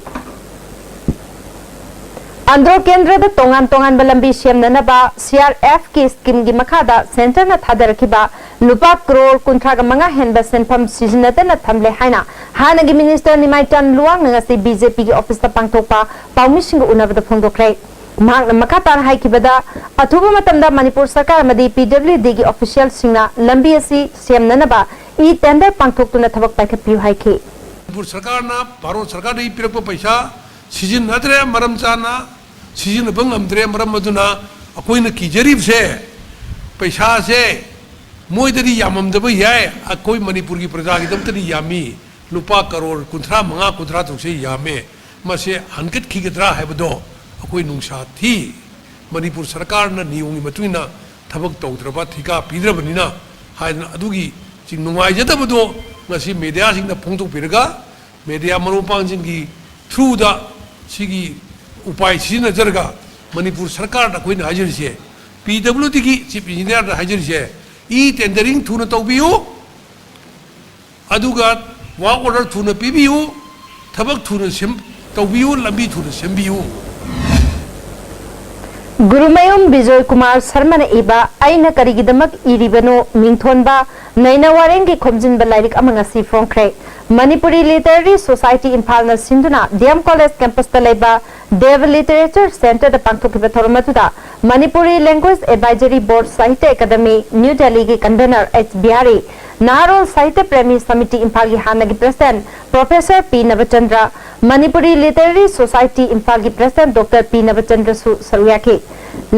ꯑꯟꯗ꯭ꯔꯣ ꯀꯦꯟꯗ꯭ꯔꯗ ꯇꯣꯉꯥꯟ ꯇꯣꯉꯥꯟꯕ ꯂꯝꯕꯤ ꯁꯦꯝꯅꯅꯕ ꯁꯤ ꯑꯥꯔ ꯑꯦꯐꯀꯤ ꯁ꯭ꯀꯤꯝꯒꯤ ꯃꯈꯥꯗ ꯁꯦꯟꯇꯔꯅ ꯊꯥꯗꯔꯛꯈꯤꯕ ꯂꯨꯄꯥ ꯀ꯭ꯔꯣꯔ ꯀꯨꯟꯊ꯭ꯔꯥꯒ ꯃꯉꯥ ꯍꯦꯟꯕ ꯁꯦꯟꯐꯝ ꯁꯤꯖꯤꯟꯅꯗꯅ ꯊꯝꯂꯦ ꯍꯥꯏꯅ ꯍꯥꯟꯅꯒꯤ ꯃꯤꯅꯤꯁꯇꯔ ꯅꯤꯃꯥꯏꯇꯟ ꯂꯨꯋꯥꯡꯅ ꯉꯁꯤ ꯕꯤ ꯖꯦ ꯄꯤꯒꯤ ꯑꯣꯐꯤꯁꯇ ꯄꯥꯡꯊꯣꯛꯄ ꯄꯥꯎꯃꯤꯁꯤꯡꯒ ꯎꯅꯕꯗ ꯐꯣꯡꯗꯣꯛꯈ꯭ꯔꯦ꯫ ꯃꯍꯥꯛꯅ ꯃꯈꯥ ꯇꯥꯅ ꯍꯥꯏꯈꯤꯕꯗ, ꯑꯊꯨꯕ ꯃꯇꯝꯗ ꯃꯅꯤꯄꯨꯔ ꯁꯔꯀꯥꯔ ꯑꯃꯗꯤ ꯄꯤ ꯗꯕ꯭ꯂꯤꯎ ꯗꯤꯒꯤ ꯑꯣꯐꯤꯁꯤꯌꯦꯜꯁꯤꯡꯅ ꯂꯝꯕꯤ ꯑꯁꯤ ꯁꯦꯝꯅꯅꯕ ꯏ ꯇꯦꯟꯗꯔ ꯄꯥꯡꯊꯣꯛꯇꯨꯅ ꯊꯕꯛ ꯄꯥꯏꯈꯠꯄꯤꯌꯨ ꯍꯥꯏꯈꯤ꯫ ꯃꯅꯤꯄꯨꯔ ꯁꯔꯀꯥꯔꯅ ꯚꯥꯔꯠ ꯁꯔꯀꯥꯔꯗꯒꯤ ꯄꯤꯔꯛꯄ ꯄꯩꯁꯥ ꯁꯤꯖꯤꯟꯅꯗ꯭ꯔꯦ, ꯃꯔꯝ ꯆꯥꯅ ꯁꯤꯖꯤꯟꯅꯕ ꯉꯝꯗ꯭ꯔꯦ꯫ ꯃꯔꯝ ꯑꯗꯨꯅ ꯑꯩꯈꯣꯏꯅ ꯀꯤꯖꯔꯤꯕꯁꯦ, ꯄꯩꯁꯥꯁꯦ ꯃꯣꯏꯗꯗꯤ ꯌꯥꯝꯃꯝꯗꯕ ꯌꯥꯏ, ꯑꯩꯈꯣꯏ ꯃꯅꯤꯄꯨꯔꯒꯤ ꯄ꯭ꯔꯖꯥꯒꯤꯗꯃꯛꯇꯗꯤ ꯌꯥꯝꯃꯤ꯫ ꯂꯨꯄꯥ ꯀꯔꯣꯔ ꯀꯨꯟꯊ꯭ꯔꯥ ꯃꯉꯥ, ꯀꯨꯟꯊ꯭ꯔꯥ ꯇꯔꯨꯛꯁꯦ ꯌꯥꯝꯃꯦ꯫ ꯃꯁꯦ ꯍꯟꯒꯠꯈꯤꯒꯗ꯭ꯔꯥ ꯍꯥꯏꯕꯗꯣ ꯑꯩꯈꯣꯏ ꯅꯨꯡꯁꯥ ꯊꯤ꯫ ꯃꯅꯤꯄꯨꯔ ꯁꯔꯀꯥꯔꯅ ꯅꯤꯌꯣꯝꯒꯤ ꯃꯇꯨꯡ ꯏꯟꯅ ꯊꯕꯛ ꯇꯧꯗ꯭ꯔꯕ, ꯊꯤꯀꯥ ꯄꯤꯗ꯭ꯔꯕꯅꯤꯅ ꯍꯥꯏꯗꯅ ꯑꯗꯨꯒꯤ ꯆꯤꯡ ꯅꯨꯡꯉꯥꯏꯖꯗꯕꯗꯣ ꯉꯁꯤ ꯃꯦꯗꯤꯌꯥꯁꯤꯡꯅ ꯐꯣꯡꯗꯣꯛꯄꯤꯔꯒ, ꯃꯦꯗꯤꯌꯥ ꯃꯔꯨꯞ ꯃꯄꯥꯡꯁꯤꯡꯒꯤ ꯊ꯭ꯔꯨꯗ ꯁꯤꯒꯤ ꯎꯄꯥꯏ ꯁꯤꯖꯤꯟꯅꯖꯔꯒ ꯃꯅꯤꯄꯨꯔ ꯁꯔꯀꯥꯔꯗ ꯑꯩꯈꯣꯏꯅ ꯍꯥꯏꯖꯔꯤꯁꯦ, ꯄꯤ ꯗꯕ꯭ꯂꯤꯎ ꯗꯤꯒꯤ ꯆꯤꯐ ꯏꯟꯖꯤꯅꯤꯌꯥꯔꯗ ꯍꯥꯏꯖꯔꯤꯁꯦ, ꯏ ꯇꯦꯟꯗꯔꯤꯡ ꯊꯨꯅ ꯇꯧꯕꯤꯌꯨ, ꯑꯗꯨꯒ ꯋꯥꯔꯛ ꯑꯣꯔꯗꯔ ꯊꯨꯅ ꯄꯤꯕꯤꯌꯨ, ꯊꯕꯛ ꯊꯨꯅ ꯁꯦꯝ-, ꯇꯧꯕꯤꯌꯨ, ꯂꯝꯕꯤ ꯊꯨꯅ ꯁꯦꯝꯕꯤꯌꯨ꯫ ꯒꯨꯔꯨꯃꯌꯨꯝ ꯕꯤꯖꯣꯏ ꯀꯨꯃꯥꯔ ꯁꯔꯃꯅ ꯏꯕ ꯑꯩꯅ ꯀꯔꯤꯒꯤꯗꯃꯛ ꯏꯔꯤꯕꯅꯣ ꯃꯤꯡꯊꯣꯟꯕ ꯅꯩꯅ ꯋꯥꯔꯦꯡꯒꯤ ꯈꯣꯝꯖꯤꯟꯕ ꯂꯥꯏꯔꯤꯛ ꯑꯃ ꯉꯁꯤ ꯐꯣꯡꯈ꯭ꯔꯦ꯫ ꯃꯅꯤꯄꯨꯔꯤ ꯂꯤꯇꯔꯦꯔꯤ ꯁꯣꯁꯥꯏꯇꯤ ꯏꯝꯐꯥꯜꯅ ꯁꯤꯟꯗꯨꯅ ꯗꯤ ꯑꯦꯝ ꯀꯣꯂꯦꯖ ꯀꯦꯝꯄꯁꯇ ꯂꯩꯕ ꯗꯦꯕ ꯂꯤꯇꯔꯦꯆꯔ ꯁꯦꯟꯇꯔꯗ ꯄꯥꯡꯊꯣꯛꯈꯤꯕ ꯊꯧꯔꯝ ꯑꯗꯨꯗ ꯃꯅꯤꯄꯨꯔꯤ ꯂꯦꯡꯒ꯭ꯋꯦꯖ ꯑꯦꯗꯚꯥꯏꯖꯔꯤ ꯕꯣꯔꯗ ꯁꯥꯍꯤꯇ꯭ꯌ ꯑꯦꯀꯥꯗꯃꯤ ꯅ꯭ꯌꯨ ꯗꯦꯜꯂꯤꯒꯤ ꯀꯟꯚꯦꯅꯔ ꯑꯩꯆ ꯕꯤꯍꯥꯔꯤ, ꯅꯍꯥꯔꯣꯜ ꯁꯥꯍꯤꯇ꯭ꯌ ꯄ꯭ꯔꯦꯃꯤ ꯁꯃꯤꯇꯤ ꯏꯝꯐꯥꯜꯒꯤ ꯍꯥꯟꯅꯒꯤ ꯄ꯭ꯔꯦꯁꯤꯗꯦꯟꯠ ꯄ꯭ꯔꯣꯐꯦꯁꯔ ꯄꯤ ꯅꯕꯆꯟꯗ꯭ꯔ, ꯃꯅꯤꯄꯨꯔꯤ ꯂꯤꯇꯔꯦꯔꯤ ꯁꯣꯁꯥꯏꯇꯤ ꯏꯝꯐꯥꯜꯒꯤ ꯄ꯭ꯔꯦꯁꯤꯗꯦꯟꯠ ꯗꯣꯛꯇꯔ ꯄꯤ ꯅꯕꯆꯟꯗ꯭ꯔꯁꯨ ꯁꯔꯨꯛ ꯌꯥꯈꯤ꯫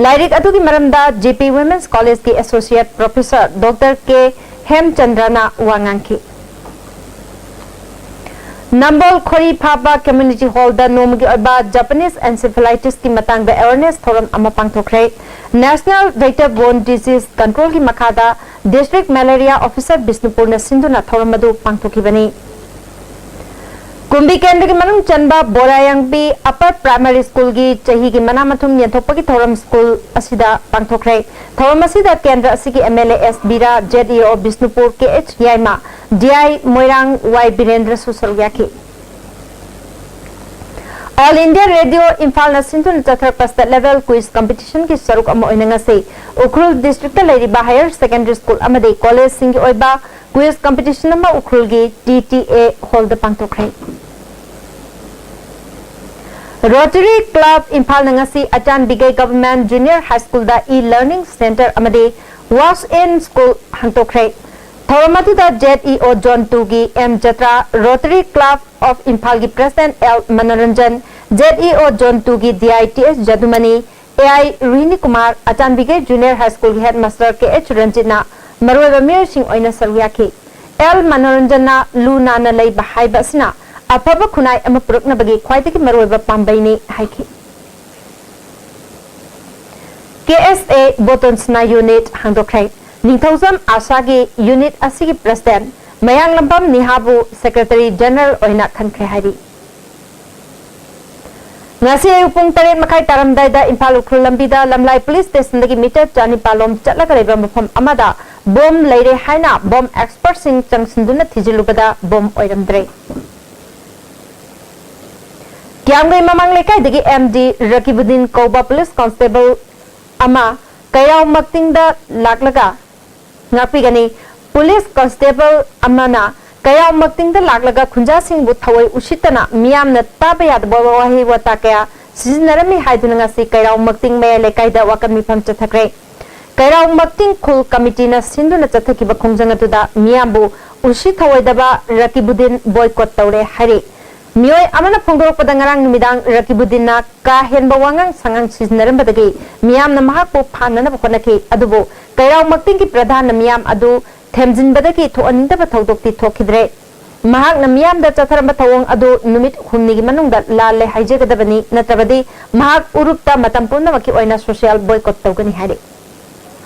ꯂꯥꯏꯔꯤꯛ ꯑꯗꯨꯒꯤ ꯃꯔꯝꯗ ꯖꯦ ꯄꯤ ꯋꯨꯃꯦꯟꯁ ꯀꯣꯂꯦꯖꯀꯤ ꯑꯦꯁꯣꯁꯤꯌꯦꯠ ꯄ꯭ꯔꯣꯐꯦꯁꯔ ꯗꯣꯛꯇꯔ ꯀꯦ ꯍꯦꯝꯆꯟꯗ꯭ꯔꯅ ꯋꯥ ꯉꯥꯡꯈꯤ꯫ ꯅꯝꯕꯣꯜ ꯈꯣꯔꯤ ꯐꯥꯕ ꯀꯝꯃ꯭ꯌꯨꯅꯤꯇꯤ ꯍꯣꯜꯗ ꯅꯣꯡꯃꯒꯤ ꯑꯣꯏꯕ ꯖꯄꯥꯅꯤꯁ ꯑꯦꯟꯁꯦꯐꯦꯂꯥꯏꯇꯤꯁꯀꯤ ꯃꯇꯥꯡꯗ ꯑꯦꯋꯦꯔꯅꯦꯁ ꯊꯧꯔꯝ ꯑꯃ ꯄꯥꯡꯊꯣꯛꯈ꯭ꯔꯦ꯫ ꯅꯦꯁꯅꯦꯜ ꯚꯦꯛꯇꯔ ꯕꯣꯔꯟ ꯗꯤꯖꯤꯖ ꯀꯟꯇ꯭ꯔꯣꯜꯒꯤ ꯃꯈꯥꯗ ꯗꯤꯁꯇ꯭ꯔꯤꯛ ꯃꯦꯂꯦꯔꯤꯌꯥ ꯑꯣꯐꯤꯁꯔ ꯕꯤꯁꯅꯨꯄꯨꯔꯅ ꯁꯤꯟꯗꯨꯅ ꯊꯧꯔꯝ ꯑꯗꯨ ꯄꯥꯡꯊꯣꯛꯈꯤꯕꯅꯤ꯫ ꯀꯨꯝꯕꯤ ꯀꯦꯟꯗ꯭ꯔꯒꯤ ꯃꯅꯨꯡ ꯆꯟꯕ ꯕꯣꯔꯥꯌꯥꯡꯕꯤ ꯑꯄꯔ ꯄ꯭ꯔꯥꯏꯃꯥꯔꯤ ꯁ꯭ꯀꯨꯜꯒꯤ ꯆꯍꯤꯒꯤ ꯃꯅꯥ ꯃꯊꯨꯝ ꯌꯦꯟꯊꯣꯛꯄꯒꯤ ꯊꯧꯔꯝ ꯁ꯭ꯀꯨꯜ ꯑꯁꯤꯗ ꯄꯥꯡꯊꯣꯛꯈ꯭ꯔꯦ꯫ ꯊꯧꯔꯝ ꯑꯁꯤꯗ ꯀꯦꯟꯗ꯭ꯔ ꯑꯁꯤꯒꯤ M L A S Bira, Z E O Bishnupur K H Yaima, D I ꯃꯣꯏꯔꯥꯡ ꯋꯥꯏ ꯕꯤꯔꯦꯟꯗ꯭ꯔꯁꯨ ꯁꯔꯨꯛ ꯌꯥꯈꯤ꯫ ꯑꯣꯜ ꯏꯟꯗꯤꯌꯥ ꯔꯦꯗꯤꯑꯣ ꯏꯝꯐꯥꯜꯅ ꯁꯤꯟꯗꯨꯅ ꯆꯠꯊꯔꯛꯄ ꯁ꯭ꯇꯦꯠ ꯂꯦꯚꯦꯜ ꯀ꯭ꯋꯤꯖ ꯀꯝꯄꯤꯇꯤꯁꯟꯒꯤ ꯁꯔꯨꯛ ꯑꯃ ꯑꯣꯏꯅ ꯉꯁꯤ ꯎꯈ꯭ꯔꯨꯜ ꯗꯤꯁꯇ꯭ꯔꯤꯛꯇ ꯂꯩꯔꯤꯕ ꯍꯥꯌꯔ ꯁꯦꯀꯦꯟꯗꯔꯤ ꯁ꯭ꯀꯨꯜ ꯑꯃꯗꯤ ꯀꯣꯂꯦꯖꯁꯤꯡꯒꯤ ꯑꯣꯏꯕ ꯀ꯭ꯋꯤꯖ ꯀꯝꯄꯤꯇꯤꯁꯟ ꯑꯃ ꯎꯈ꯭ꯔꯨꯜꯒꯤ ꯇꯤ ꯇꯤ ꯑꯦ ꯍꯣꯜꯗ ꯄꯥꯡꯊꯣꯛꯈ꯭ꯔꯦ꯫ ꯔꯣꯇꯔꯤ ꯀ꯭ꯂꯕ ꯏꯝꯐꯥꯜꯅ ꯉꯁꯤ ꯑꯆꯥꯟꯕꯤꯒꯩ ꯒꯚꯔꯟꯃꯦꯟꯠ ꯖꯨꯅꯤꯌꯔ ꯍꯥꯏ ꯁ꯭ꯀꯨꯜꯗ ꯏ ꯂꯔꯅꯤꯡ ꯁꯦꯟꯇꯔ ꯑꯃꯗꯤ ꯋꯥꯁ ꯏꯟ ꯁ꯭ꯀꯨꯜ ꯍꯥꯡꯗꯣꯛꯈ꯭ꯔꯦ꯫ ꯊꯧꯔꯝ ꯑꯗꯨꯗ ꯖꯦꯠ ꯏ ꯑꯣ ꯖꯣꯟ ꯇꯨꯒꯤ M Jatra, rotary club of ꯏꯝꯐꯥꯜꯒꯤ president L Manoranjan, Z E O zone ꯇꯨꯒꯤ ꯗꯤ ꯑꯥꯏ ꯇꯤ ꯑꯦꯁ ꯖꯗꯨꯃꯅꯤ, ꯑꯦ ꯑꯥꯏ ꯔꯣꯍꯤꯅꯤ ꯀꯨꯃꯥꯔ, ꯑꯆꯥꯟꯕꯤꯒꯩ ꯖꯨꯅꯤꯌꯔ ꯍꯥꯏ ꯁ꯭ꯀꯨꯜꯒꯤ ꯍꯦꯗ ꯃꯥꯁꯇꯔ ꯀꯦ ꯑꯦꯆ ꯔꯟꯖꯤꯠꯅ ꯃꯔꯨꯑꯣꯏꯕ ꯃꯤꯑꯣꯏꯁꯤꯡ ꯑꯣꯏꯅ ꯁꯔꯨꯛ ꯌꯥꯈꯤ꯫ ꯑꯦꯜ ꯃꯅꯣꯔꯟꯖꯟꯅ ꯂꯨ ꯅꯥꯟꯅ ꯂꯩꯕ ꯍꯥꯏꯕ ꯑꯁꯤꯅ ꯑꯐꯕ ꯈꯨꯟꯅꯥꯏ ꯑꯃ ꯄꯨꯔꯛꯅꯕꯒꯤ ꯈ꯭ꯋꯥꯏꯗꯒꯤ ꯃꯔꯨꯑꯣꯏꯕ ꯄꯥꯝꯕꯩꯅꯤ ꯍꯥꯏꯈꯤ꯫ ꯀꯦ ꯑꯦꯁ ꯑꯦ ꯕꯣꯇꯣꯟꯁꯅꯥ ꯌꯨꯅꯤꯠ ꯍꯥꯡꯗꯣꯛꯈ꯭ꯔꯦ꯫ ꯅꯤꯡꯊꯧꯖꯝ ꯑꯥꯁꯥꯒꯤ ꯌꯨꯅꯤꯠ ꯑꯁꯤꯒꯤ ꯄ꯭ꯔꯦꯁꯤꯗꯦꯟꯠ ꯃꯌꯥꯡꯂꯝꯕꯝ ꯅꯤꯍꯥꯕꯨ ꯁꯦꯀ꯭ꯔꯦꯇꯔꯤ ꯖꯦꯅꯔꯦꯜ ꯑꯣꯏꯅ ꯈꯟꯈ꯭ꯔꯦ ꯍꯥꯏꯔꯤ꯫ ꯉꯁꯤ ꯑꯌꯨꯛ ꯄꯨꯡ ꯇꯔꯦꯠ ꯃꯈꯥꯏ ꯇꯥꯔꯝꯗꯥꯏꯗ ꯏꯝꯐꯥꯜ ꯎꯈ꯭ꯔꯨꯜ ꯂꯝꯕꯤꯗ ꯂꯝꯂꯥꯏ ꯄꯨꯂꯤꯁ ꯁ꯭ꯇꯦꯁꯟꯗꯒꯤ ꯃꯤꯇꯔ ꯆꯅꯤꯄꯥꯜ ꯂꯣꯝ ꯆꯠꯂꯒ ꯂꯩꯕ ꯃꯐꯝ ꯑꯃꯗ ꯕꯣꯝ ꯂꯩꯔꯦ ꯍꯥꯏꯅ ꯕꯣꯝ ꯑꯦꯛꯁꯄꯔꯠꯁꯤꯡ ꯆꯪꯁꯤꯟꯗꯨꯅ ꯊꯤꯖꯤꯜꯂꯨꯕꯗ ꯕꯣꯝ ꯑꯣꯏꯔꯝꯗ꯭ꯔꯦ꯫ ꯀꯤꯌꯥꯝꯒꯩ ꯃꯃꯥꯡ ꯂꯩꯀꯥꯏꯗꯒꯤ ꯑꯦꯝ ꯗꯤ ꯔꯀꯤꯕꯨꯗꯤꯟ ꯀꯧꯕ ꯄꯨꯂꯤꯁ ꯀꯣꯟꯁꯇꯦꯕꯜ ꯑꯃ ꯀꯩꯔꯥꯎ ꯃꯛꯇꯤꯡꯗ ꯂꯥꯛꯂꯒ ꯉꯥꯛꯄꯤꯒꯅꯤ꯫ ꯄꯨꯂꯤꯁ ꯀꯣꯟꯁꯇꯦꯕꯜ ꯑꯃꯅ ꯀꯩꯔꯥꯎ ꯃꯛꯇꯤꯡꯗ ꯂꯥꯛꯂꯒ ꯈꯨꯟꯖꯥꯁꯤꯡꯕꯨ ꯊꯑꯣꯏ ꯎꯁꯤꯠꯇꯅ ꯃꯤꯌꯥꯝꯅ ꯇꯥꯕ ꯌꯥꯗꯕ ꯋꯥꯍꯩ ꯋꯥꯇꯥ ꯀꯌꯥ ꯁꯤꯖꯤꯟꯅꯔꯝꯃꯤ ꯍꯥꯏꯗꯨꯅ ꯉꯁꯤ ꯀꯩꯔꯥꯎ ꯃꯛꯇꯤꯡ ꯃꯌꯥꯏ ꯂꯩꯀꯥꯏꯗ ꯋꯥꯀꯠ ꯃꯤꯐꯝ ꯆꯠꯊꯈ꯭ꯔꯦ꯫ ꯀꯩꯔꯥꯎ ꯃꯛꯇꯤꯡ ꯈꯨꯜ ꯀꯃꯤꯇꯤꯅ ꯁꯤꯟꯗꯨꯅ ꯆꯠꯊꯈꯤꯕ ꯈꯣꯡꯖꯪ ꯑꯗꯨꯗ ꯃꯤꯌꯥꯝꯕꯨ ꯎꯁꯤꯠ ꯊꯑꯣꯏꯗꯕ ꯔꯀꯤꯕꯨꯗꯤꯟ ꯕꯣꯏꯀꯣꯠ ꯇꯧꯔꯦ ꯍꯥꯏꯔꯤ꯫ ꯃꯤꯑꯣꯏ ꯑꯃꯅ ꯐꯣꯡꯗꯣꯔꯛꯄꯗ, ꯉꯔꯥꯡ ꯅꯨꯃꯤꯗꯥꯡ ꯔꯀꯤꯕꯨꯗꯤꯟꯅ ꯀꯥ ꯍꯦꯟꯕ ꯋꯥꯉꯥꯡ ꯁꯉꯥꯡ ꯁꯤꯖꯤꯟꯅꯔꯝꯕꯗꯒꯤ ꯃꯤꯌꯥꯝꯅ ꯃꯍꯥꯛꯄꯨ ꯐꯥꯅꯅꯕ ꯍꯣꯠꯅꯈꯤ, ꯑꯗꯨꯕꯨ ꯀꯩꯔꯥꯎ ꯃꯛꯇꯤꯡꯒꯤ ꯄ꯭ꯔꯙꯥꯟꯅ ꯃꯤꯌꯥꯝ ꯑꯗꯨ ꯊꯦꯝꯖꯤꯟꯕꯗꯒꯤ ꯊꯣꯛꯍꯟꯅꯤꯡꯗꯕ ꯊꯧꯗꯣꯛꯇꯤ ꯊꯣꯛꯈꯤꯗ꯭ꯔꯦ꯫ ꯃꯍꯥꯛꯅ ꯃꯤꯌꯥꯝꯗ ꯆꯠꯊꯔꯝꯕ ꯊꯧꯑꯣꯡ ꯑꯗꯨ ꯅꯨꯃꯤꯠ ꯍꯨꯝꯅꯤꯒꯤ ꯃꯅꯨꯡꯗ ꯂꯥꯜꯂꯦ ꯍꯥꯏꯖꯒꯗꯕꯅꯤ, ꯅꯠꯇ꯭ꯔꯕꯗꯤ ꯃꯍꯥꯛ ꯎꯔꯨꯞꯇ ꯃꯇꯝ ꯄꯨꯝꯅꯃꯛꯀꯤ ꯑꯣꯏꯅ ꯁꯣꯁꯤꯌꯦꯜ ꯕꯣꯏꯀꯣꯠ ꯇꯧꯒꯅꯤ ꯍꯥꯏꯔꯤ꯫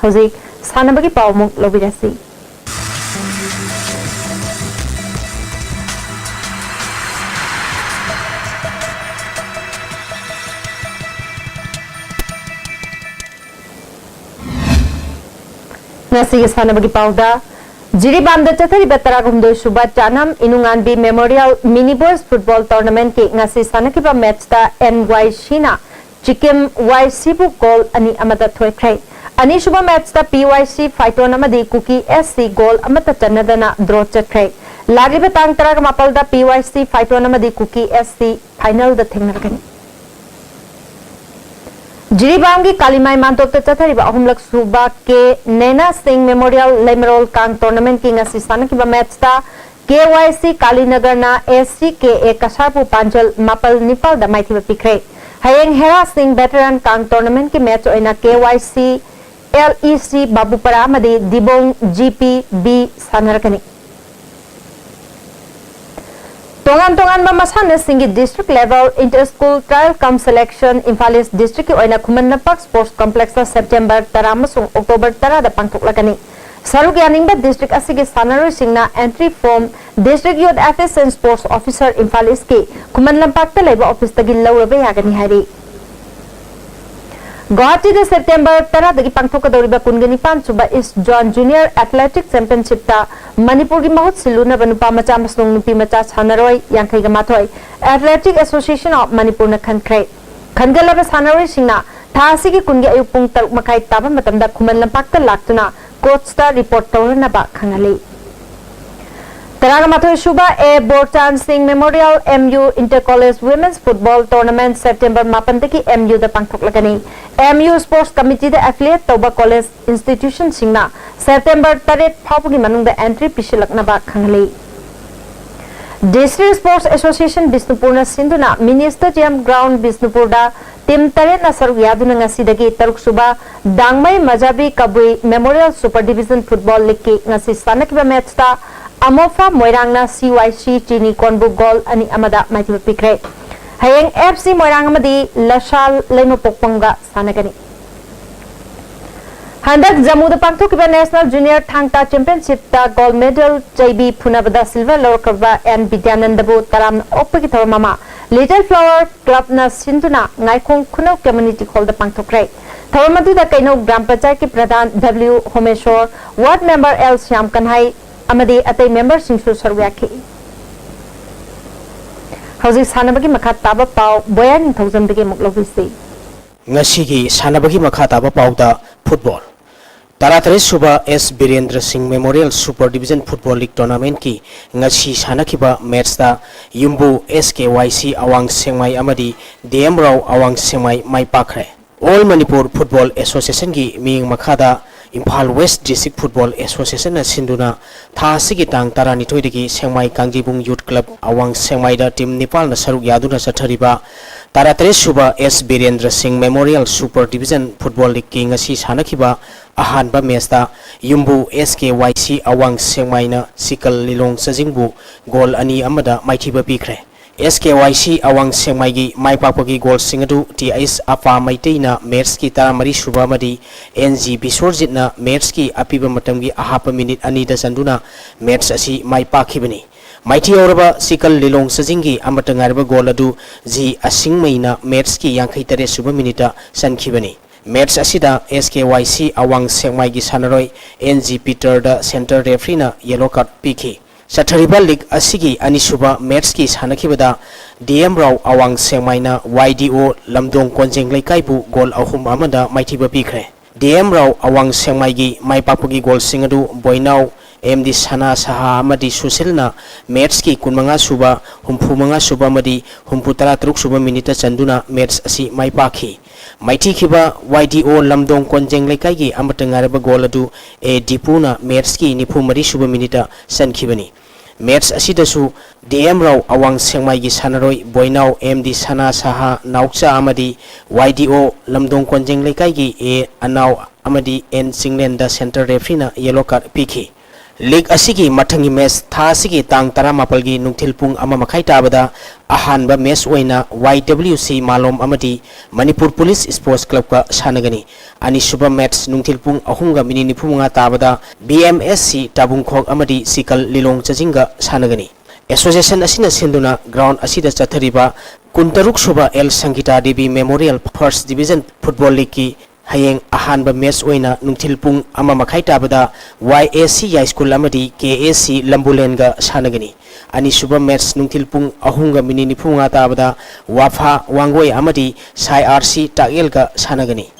ꯍꯧꯖꯤꯛ ꯁꯥꯟꯅꯕꯒꯤ ꯄꯥꯎ ꯑꯃꯨꯛ ꯂꯧꯕꯤꯔꯁꯤ꯫ ꯉꯁꯤꯒꯤ ꯁꯥꯟꯅꯕꯒꯤ ꯄꯥꯎꯗ, ꯖꯤꯔꯤꯕꯥꯝꯗ ꯆꯠꯊꯔꯤꯕ ꯇꯔꯥꯍꯨꯝꯗꯣꯏ ꯁꯨꯕ ꯆꯥꯅꯝ ꯏꯅꯨꯉꯥꯟꯕꯤ ꯃꯦꯃꯣꯔꯤꯌꯦꯜ ꯃꯤꯅꯤ ꯕꯣꯏꯁ ꯐꯨꯠꯕꯣꯜ ꯇꯣꯔꯅꯥꯃꯦꯟꯠꯀꯤ ꯉꯁꯤ ꯁꯥꯟꯅꯈꯤꯕ ꯃꯦꯠꯆꯇ ꯑꯦꯟ ꯋꯥꯏ ꯁꯤꯅ ꯆꯤꯀꯤꯝ ꯋꯥꯏ ꯁꯤꯕꯨ ꯒꯣꯜ ꯑꯅꯤ ꯑꯃꯗ ꯊꯣꯏꯈ꯭ꯔꯦ꯫ ꯑꯅꯤꯁꯨꯕ ꯃꯦꯠꯆꯇ ꯄꯤ ꯋꯥꯏ ꯁꯤ ꯐꯥꯏꯇꯣꯟ ꯑꯃꯗꯤ ꯀꯨꯀꯤ ꯑꯦꯁ ꯁꯤ ꯒꯣꯜ ꯑꯃꯠꯇ ꯆꯟꯅꯗꯅ ꯗ꯭ꯔꯣ ꯆꯠꯈ꯭ꯔꯦ꯫ ꯂꯥꯛꯂꯤꯕ ꯇꯥꯡ ꯇꯔꯥꯒ ꯃꯥꯄꯜꯗ ꯄꯤ ꯋꯥꯏ ꯁꯤ ꯐꯥꯏꯇꯣꯟ ꯑꯃꯗꯤ ꯀꯨꯀꯤ ꯑꯦꯁ ꯁꯤ ꯐꯥꯏꯅꯦꯜꯗ ꯊꯦꯡꯅꯔꯛꯀꯅꯤ꯫ ꯖꯤꯔꯤꯕꯥꯝꯒꯤ ꯀꯥꯂꯤꯃꯥꯏ ꯃꯥꯟꯇꯣꯞꯇ ꯆꯠꯊꯔꯤꯕ ꯑꯍꯨꯝꯂꯛ ꯁꯨꯕ ꯀꯦ ꯅꯦꯅꯥ ꯁꯤꯡ ꯃꯦꯃꯣꯔꯤꯌꯦꯜ ꯂꯩꯃꯔꯣꯜ ꯀꯥꯡ ꯇꯣꯔꯅꯥꯃꯦꯟꯠꯀꯤ ꯉꯁꯤ ꯁꯥꯟꯅꯈꯤꯕ ꯃꯦꯠꯆꯇ ꯀꯦ ꯋꯥꯏ ꯁꯤ ꯀꯥꯂꯤꯅꯒꯔꯅ ꯑꯦꯁ ꯁꯤ ꯀꯦ ꯑꯦ ꯀꯁꯥꯔꯄꯨ ꯄꯥꯟꯖꯜ ꯃꯥꯄꯜ ꯅꯤꯄꯥꯜꯗ ꯃꯥꯏꯊꯤꯕ ꯄꯤꯈ꯭ꯔꯦ꯫ ꯍꯌꯦꯡ ꯍꯦꯔꯥ ꯁꯤꯡ ꯚꯦꯇꯔꯥꯟ ꯀꯥꯡ ꯇꯣꯔꯅꯥꯃꯦꯟꯠꯀꯤ ꯃꯦꯠꯆ ꯑꯣꯏꯅ K Y C L E ꯁꯤ ꯕꯥꯕꯨꯄꯥꯔꯥ ꯑꯃꯗꯤ ꯗꯤꯕꯣꯡ ꯖꯤ ꯄꯤ ꯕꯤ ꯁꯥꯟꯅꯔꯛꯀꯅꯤ꯫ ꯇꯣꯉꯥꯟ ꯇꯣꯉꯥꯟꯕ ꯃꯁꯥꯟꯅꯁꯤꯡꯒꯤ district level inter school trial cum selection Imphal east district ꯀꯤ ꯑꯣꯏꯅ ꯈꯨꯃꯟ ꯂꯝꯄꯥꯛ sports complex ꯇ September ꯇꯔꯥ ꯑꯃꯁꯨꯡ October ꯇꯔꯥꯗ ꯄꯥꯡꯊꯣꯛꯂꯒꯅꯤ꯫ ꯁꯔꯨꯛ ꯌꯥꯅꯤꯡꯕ district ꯑꯁꯤꯒꯤ ꯁꯥꯟꯅꯔꯣꯏꯁꯤꯡꯅ entry form District Youth Affairs and Sports Officer Imphal ꯏꯁ꯭ꯠꯀꯤ ꯈꯨꯃꯟ ꯂꯝꯄꯥꯛꯇ ꯂꯩꯕ office ꯇꯒꯤ ꯂꯧꯔꯕ ꯌꯥꯒꯅꯤ ꯍꯥꯏꯔꯤ꯫ ꯒꯨꯋꯥꯍꯥꯇꯤꯗ ꯁꯦꯞꯇꯦꯝꯕꯔ ꯇꯔꯥꯗꯒꯤ ꯄꯥꯡꯊꯣꯛꯀꯗꯧꯔꯤꯕ ꯀꯨꯟꯒ ꯅꯤꯄꯥꯟ ꯁꯨꯕ ꯏꯁ ꯖꯣꯟ ꯖꯨꯅꯤꯌꯔ ꯑꯦꯊꯂꯦꯇꯤꯛ ꯆꯦꯝꯄꯤꯌꯟꯁꯤꯞꯇ ꯃꯅꯤꯄꯨꯔꯒꯤ ꯃꯍꯨꯠ ꯁꯤꯜꯂꯨꯅꯕ ꯅꯨꯄꯥ ꯃꯆꯥ ꯑꯃꯁꯨꯡ ꯅꯨꯄꯤ ꯃꯆꯥ ꯁꯥꯟꯅꯔꯣꯏ ꯌꯥꯡꯈꯩꯒ ꯃꯥꯊꯣꯏ ꯑꯦꯊꯂꯦꯇꯤꯛ ꯑꯦꯁꯣꯁꯤꯌꯦꯁꯟ ꯑꯣꯐ ꯃꯅꯤꯄꯨꯔꯅ ꯈꯟꯈ꯭ꯔꯦ꯫ ꯈꯟꯒꯠꯂꯕ ꯁꯥꯟꯅꯔꯣꯏꯁꯤꯡꯅ ꯊꯥ ꯑꯁꯤꯒꯤ ꯀꯨꯟꯒꯤ ꯑꯌꯨꯛ ꯄꯨꯡ ꯇꯔꯨꯛ ꯃꯈꯥꯏ ꯇꯥꯕ ꯃꯇꯝꯗ ꯈꯨꯃꯟ ꯂꯝꯄꯥꯛꯇ ꯂꯥꯛꯇꯨꯅ ꯀꯣꯆꯇ ꯔꯤꯄꯣꯔꯠ ꯇꯧꯔꯅꯕ ꯈꯪꯍꯜꯂꯤ꯫ ꯇꯔꯥꯒ ꯃꯥꯊꯣꯏ ꯁꯨꯕ A Borchan Singh memorial M U inter college women's football tournament September ꯃꯥꯄꯟꯗꯒꯤ ꯑꯦꯝ ꯌꯨꯗ ꯄꯥꯡꯊꯣꯛꯂꯒꯅꯤ꯫ ꯑꯦꯝ ꯌꯨ ꯁ꯭ꯄꯣꯔꯠꯁ ꯀꯃꯤꯇꯤꯗ ꯑꯦꯐꯤꯂꯤꯌꯦꯠ ꯇꯧꯕ ꯀꯣꯂꯦꯖ ꯏꯟꯁꯇꯤꯇ꯭ꯌꯨꯁꯟꯁꯤꯡꯅ ꯁꯦꯞꯇꯦꯝꯕꯔ ꯇꯔꯦꯠ ꯐꯥꯎꯕꯒꯤ ꯃꯅꯨꯡꯗ ꯑꯦꯟꯇ꯭ꯔꯤ ꯄꯤꯁꯤꯜꯂꯛꯅꯕ ꯈꯪꯍꯜꯂꯤ꯫ ꯗꯤꯁꯇ꯭ꯔꯤꯛ ꯁ꯭ꯄꯣꯔꯠꯁ ꯑꯦꯁꯣꯁꯤꯌꯦꯁꯟ ꯕꯤꯁꯅꯨꯄꯨꯔꯅ ꯁꯤꯟꯗꯨꯅ ꯃꯤꯅꯤ ꯁ꯭ꯇꯦꯗꯤꯌꯝ ꯒ꯭ꯔꯥꯎꯟ ꯕꯤꯁꯅꯨꯄꯨꯔꯗ ꯇꯤꯝ ꯇꯔꯦꯠꯅ ꯁꯔꯨꯛ ꯌꯥꯗꯨꯅ ꯉꯁꯤꯗꯒꯤ ꯇꯔꯨꯛ ꯁꯨꯕ ꯗꯥꯡꯃꯩ ꯃꯖꯥꯕꯤ ꯀꯕꯨꯏ ꯃꯦꯃꯣꯔꯤꯌꯦꯜ ꯁꯨꯄꯔ ꯗꯤꯕꯤꯖꯟ ꯐꯨꯠꯕꯣꯜ ꯂꯤꯒꯀꯤ ꯉꯁꯤ ꯁꯥꯟꯅꯈꯤꯕ ꯃꯦꯠꯆꯇ ꯑꯃꯣꯐꯥ ꯃꯣꯏꯔꯥꯡꯅ ꯁꯤ ꯋꯥꯏ ꯁꯤ ꯆꯤꯅꯤ ꯀꯣꯟꯕꯨ ꯒꯣꯜ ꯑꯅꯤ ꯑꯃꯗ ꯃꯥꯏꯊꯤꯕ ꯄꯤꯈ꯭ꯔꯦ꯫ ꯍꯌꯦꯡ ꯑꯦꯐ ꯁꯤ ꯃꯣꯏꯔꯥꯡ ꯑꯃꯗꯤ ꯂꯁꯥꯜ ꯂꯩꯃꯄꯣꯛꯄꯝꯒ ꯁꯥꯟꯅꯒꯅꯤ꯫ ꯍꯟꯗꯛ ꯖꯝꯃꯨꯗ ꯄꯥꯡꯊꯣꯛꯈꯤꯕ ꯅꯦꯁꯅꯦꯜ ꯖꯨꯅꯤꯌꯔ ꯊꯥꯡ ꯇꯥ ꯆꯦꯝꯄꯤꯌꯟꯁꯤꯞꯇ ꯒꯣꯜꯗ ꯃꯦꯗꯜ ꯆꯩꯕꯤ ꯐꯨꯅꯕꯗ ꯁꯤꯜꯚꯔ ꯂꯧꯔꯛꯈ꯭ꯔꯕ ꯑꯦꯟ ꯕꯤꯗ꯭ꯌꯥꯅꯟꯗꯕꯨ ꯇꯔꯥꯝꯅ ꯑꯣꯛꯄꯒꯤ ꯊꯧꯔꯝ ꯑꯃ ꯂꯤꯇꯜ ꯐ꯭ꯂꯥꯋꯔ ꯀ꯭ꯂꯕꯅ ꯁꯤꯟꯗꯨꯅ ꯉꯥꯏꯈꯣꯡ ꯈꯨꯅꯧ ꯀꯝꯃ꯭ꯌꯨꯅꯤꯇꯤ ꯍꯣꯜꯗ ꯄꯥꯡꯊꯣꯛꯈ꯭ꯔꯦ꯫ ꯊꯧꯔꯝ ꯑꯗꯨꯗ ꯀꯩꯅꯧ ꯒ꯭ꯔꯥꯝ ꯄꯟꯆꯥꯌꯠꯀꯤ ꯄ꯭ꯔꯙꯥꯟ ꯗꯕ꯭ꯂꯤꯎ ꯍꯣꯃꯦꯁꯣꯔ, ꯋꯥꯔꯗ ꯃꯦꯝꯕꯔ ꯑꯦꯜ ꯁ꯭ꯌꯥꯝ ꯀꯟꯍꯩ ꯑꯃꯗꯤ ꯑꯇꯩ ꯃꯦꯝꯕꯔꯁꯤꯡꯁꯨ ꯁꯔꯨꯛ ꯌꯥꯈꯤ꯫ ꯍꯧꯖꯤꯛ ꯁꯥꯟꯅꯕꯒꯤ ꯃꯈꯥ ꯇꯥꯕ ꯄꯥꯎ ꯕꯣꯌꯥ ꯅꯤꯡꯊꯧꯖꯝꯗꯒꯤ ꯑꯃꯨꯛ ꯂꯧꯕꯤꯁꯤ꯫ ꯉꯁꯤꯒꯤ ꯁꯥꯟꯅꯕꯒꯤ ꯃꯈꯥ ꯇꯥꯕ ꯄꯥꯎꯗ ꯐꯨꯠꯕꯣꯜ꯫ ꯇꯔꯥꯇꯔꯦꯠ ꯁꯨꯕ S Birendra Singh memorial super division football league ꯇꯣꯔꯅꯥꯃꯦꯟꯠꯀꯤ ꯉꯁꯤ ꯁꯥꯟꯅꯈꯤꯕ ꯃꯦꯠꯆꯇ ꯌꯨꯝꯕꯨ ꯑꯦꯁ ꯀꯦ ꯋꯥꯏ ꯁꯤ ꯑꯋꯥꯡ ꯁꯦꯡꯃꯥꯏ ꯑꯃꯗꯤ ꯗꯤ ꯑꯦꯝ ꯔꯥꯎ ꯑꯋꯥꯡ ꯁꯦꯡꯃꯥꯏ ꯃꯥꯏ ꯄꯥꯛꯈ꯭ꯔꯦ꯫ ꯑꯣꯜ ꯃꯅꯤꯄꯨꯔ ꯐꯨꯠꯕꯣꯜ ꯑꯦꯁꯣꯁꯤꯌꯦꯁꯟꯒꯤ ꯃꯤꯠꯌꯦꯡ ꯃꯈꯥꯗ ꯏꯝꯐꯥꯜ ꯋꯦꯁ ꯗꯤꯁꯇ꯭ꯔꯤꯛ ꯐꯨꯠꯕꯣꯜ ꯑꯦꯁꯣꯁꯤꯌꯦꯁꯟꯅ ꯁꯤꯟꯗꯨꯅ ꯊꯥ ꯑꯁꯤꯒꯤ ꯇꯥꯡ ꯇꯔꯥꯅꯤꯊꯣꯏꯗꯒꯤ ꯁꯦꯡꯃꯥꯏ ꯀꯥꯡꯖꯩꯕꯨꯡ ꯌꯨꯠ ꯀ꯭ꯂꯕ ꯑꯋꯥꯡ ꯁꯦꯡꯃꯥꯏꯗ ꯇꯤꯝ ꯅꯤꯄꯥꯜꯅ ꯁꯔꯨꯛ ꯌꯥꯗꯨꯅ ꯆꯠꯊꯔꯤꯕ ꯇꯔꯥꯇꯔꯦꯠ ꯁꯨꯕ S Birendra Singh memorial super division football ꯂꯤꯒꯀꯤ ꯉꯁꯤ ꯁꯥꯟꯅꯈꯤꯕ ꯑꯍꯥꯟꯕ ꯃꯦꯆꯇ ꯌꯨꯝꯕꯨ ꯑꯦꯁ ꯀꯦ ꯋꯥꯏ ꯁꯤ ꯑꯋꯥꯡ ꯁꯦꯡꯃꯥꯏꯅ ꯁꯤꯀꯜ ꯂꯤꯂꯣꯡ ꯆꯥꯖꯤꯡꯕꯨ ꯒꯣꯜ ꯑꯅꯤ ꯑꯃꯗ ꯃꯥꯏꯊꯤꯕ ꯄꯤꯈ꯭ꯔꯦ꯫ ꯑꯦꯁ ꯀꯦ ꯋꯥꯏ ꯁꯤ ꯑꯋꯥꯡ ꯁꯦꯡꯃꯥꯏꯒꯤ ꯃꯥꯏ ꯄꯥꯛꯄꯒꯤ ꯒꯣꯜꯁꯤꯡ ꯑꯗꯨ ꯇꯤ ꯑꯩꯆ ꯑꯄꯥ ꯃꯩꯇꯩꯅ ꯃꯦꯠꯁꯀꯤ ꯇꯔꯥꯃꯔꯤ ꯁꯨꯕ ꯑꯃꯗꯤ ꯑꯦꯟ ꯖꯤ ꯕꯤꯁ꯭ꯋꯔꯖꯤꯠꯅ ꯃꯦꯠꯁꯀꯤ ꯑꯄꯤꯕ ꯃꯇꯝꯒꯤ ꯑꯍꯥꯞꯄ ꯃꯤꯅꯤꯠ ꯑꯅꯤꯗ ꯆꯟꯗꯨꯅ ꯃꯦꯠꯁ ꯑꯁꯤ ꯃꯥꯏ ꯄꯥꯛꯈꯤꯕꯅꯤ꯫ ꯃꯥꯏꯊꯤꯍꯧꯔꯕ ꯁꯤꯀꯜ ꯂꯤꯂꯣꯡ ꯆꯥꯖꯤꯡꯒꯤ ꯑꯃꯠꯇ ꯉꯥꯏꯔꯕ ꯒꯣꯜ ꯑꯗꯨ ꯖꯤ ꯑꯁꯤꯡꯃꯩꯅ ꯃꯦꯠꯁꯀꯤ ꯌꯥꯡꯈꯩ ꯇꯔꯦꯠ ꯁꯨꯕ ꯃꯤꯅꯤꯠꯇ ꯆꯟꯈꯤꯕꯅꯤ꯫ Match ꯑꯁꯤꯗ S K Y C ꯑꯋꯥꯡ ꯁꯦꯛꯃꯥꯏꯒꯤ ꯁꯥꯟꯅꯔꯣꯏ N G Peter ꯗ center referee ꯅ yellow card ꯄꯤꯈꯤ꯫ ꯆꯠꯊꯔꯤꯕ league ꯑꯁꯤꯒꯤ ꯑꯅꯤꯁꯨꯕ match ꯀꯤ ꯁꯥꯟꯅꯈꯤꯕꯗ D M ꯔꯥꯎ ꯑꯋꯥꯡ ꯁꯦꯛꯃꯥꯏꯅ Y D O ꯂꯝꯗꯣꯡ ꯀꯣꯟꯖꯦꯡ ꯂꯩꯀꯥꯏꯕꯨ goal ꯑꯍꯨꯝ ꯑꯃꯗ ꯃꯥꯏꯊꯤꯕ ꯄꯤꯈ꯭ꯔꯦ꯫ D M ꯔꯥꯎ ꯑꯋꯥꯡ ꯁꯦꯛꯃꯥꯏꯒꯤ ꯃꯥꯏ ꯄꯥꯛꯄꯒꯤ goal ꯁꯤꯡ ꯑꯗꯨ ꯕꯣꯏꯅꯥꯎ, M D ꯁꯅꯥ ꯁꯍꯥ ꯑꯃꯗꯤ ꯁꯨꯁꯤꯜꯅ match ꯀꯤ ꯀꯨꯟꯃꯉꯥ ꯁꯨꯕ, ꯍꯨꯝꯐꯨ ꯃꯉꯥ ꯁꯨꯕ ꯑꯃꯗꯤ ꯍꯨꯝꯐꯨ ꯇꯔꯥ ꯇꯔꯨꯛ ꯁꯨꯕ minute ꯇ ꯆꯟꯗꯨꯅ match ꯑꯁꯤ ꯃꯥꯏ ꯄꯥꯛꯈꯤ꯫ ꯃꯥꯏꯊꯤꯈꯤꯕ Y D O ꯂꯝꯗꯣꯡ ꯀꯣꯟꯖꯦꯡ ꯂꯩꯀꯥꯏꯒꯤ ꯑꯃꯠꯇ ꯉꯥꯏꯔꯕ goal ꯑꯗꯨ A ꯗꯤꯄꯨꯅ match ꯀꯤ ꯅꯤꯐꯨ ꯃꯔꯤ ꯁꯨꯕ minute ꯇ ꯆꯟꯈꯤꯕꯅꯤ꯫ Match ꯑꯁꯤꯗꯁꯨ D M ꯔꯥꯎ ꯑꯋꯥꯡ ꯁꯦꯛꯃꯥꯏꯒꯤ ꯁꯥꯟꯅꯔꯣꯏ ꯕꯣꯏꯅꯥꯎ, M D ꯁꯅꯥ ꯁꯍꯥ ꯅꯥꯎꯆꯥ ꯑꯃꯗꯤ Y D O ꯂꯝꯗꯣꯡ ꯀꯣꯟꯖꯦꯡ ꯂꯩꯀꯥꯏꯒꯤ A ꯑꯅꯥꯎ ꯑꯃꯗꯤ N ꯆꯤꯡꯂꯦꯟꯗ center referee ꯅ yellow card ꯄꯤꯈꯤ꯫ League ꯑꯁꯤꯒꯤ ꯃꯊꯪꯒꯤ match ꯊꯥ ꯑꯁꯤꯒꯤ ꯇꯥꯡ ꯇꯔꯥꯃꯥꯄꯜꯒꯤ ꯅꯨꯡꯊꯤꯜ ꯄꯨꯡ ꯑꯃ ꯃꯈꯥꯏ ꯇꯥꯕꯗ ꯑꯍꯥꯟꯕ match ꯑꯣꯏꯅ Y W C ꯃꯥꯂꯣꯝ ꯑꯃꯗꯤ ꯃꯅꯤꯄꯨꯔ Police Sports Club ꯀ ꯁꯥꯟꯅꯒꯅꯤ꯫ ꯑꯅꯤꯁꯨꯕ match ꯅꯨꯡꯊꯤꯜ ꯄꯨꯡ ꯑꯍꯨꯝꯒ minute ꯅꯤꯐꯨ ꯃꯉꯥ ꯇꯥꯕꯗ B M S C ꯇꯥꯕꯨꯡꯈꯣꯛ ꯑꯃꯗꯤ ꯁꯤꯀꯜ ꯂꯤꯂꯣꯡ ꯆꯥꯖꯤꯡꯒ ꯁꯥꯟꯅꯒꯅꯤ꯫ Association ꯑꯁꯤꯅ ꯁꯤꯟꯗꯨꯅ ground ꯑꯁꯤꯗ ꯆꯠꯊꯔꯤꯕ ꯀꯨꯟꯇꯔꯨꯛ ꯁꯨꯕ L ꯁꯪꯒꯤꯇꯥ Devi Memorial First Division Football League ꯀꯤ ꯍꯌꯦꯡ ꯑꯍꯥꯟꯕ match ꯑꯣꯏꯅ ꯅꯨꯡꯊꯤꯜ ꯄꯨꯡ ꯑꯃ ꯃꯈꯥꯏ ꯇꯥꯕꯗ Y A C ꯌꯥꯏꯁ꯭ꯀꯨꯜ ꯑꯃꯗꯤ K A C ꯂꯝꯕꯨꯂꯦꯟꯒ ꯁꯥꯟꯅꯒꯅꯤ꯫ ꯑꯅꯤꯁꯨꯕ match ꯅꯨꯡꯊꯤꯜ ꯄꯨꯡ ꯑꯍꯨꯝꯒ minute ꯅꯤꯐꯨ ꯃꯉꯥ ꯇꯥꯕꯗ ꯋꯥꯐꯥ ꯋꯥꯡꯒꯣꯏ ꯑꯃꯗꯤ ꯁꯥꯏ R C ꯇꯥꯛꯌꯦꯜꯒ ꯁꯥꯟꯅꯒꯅꯤ꯫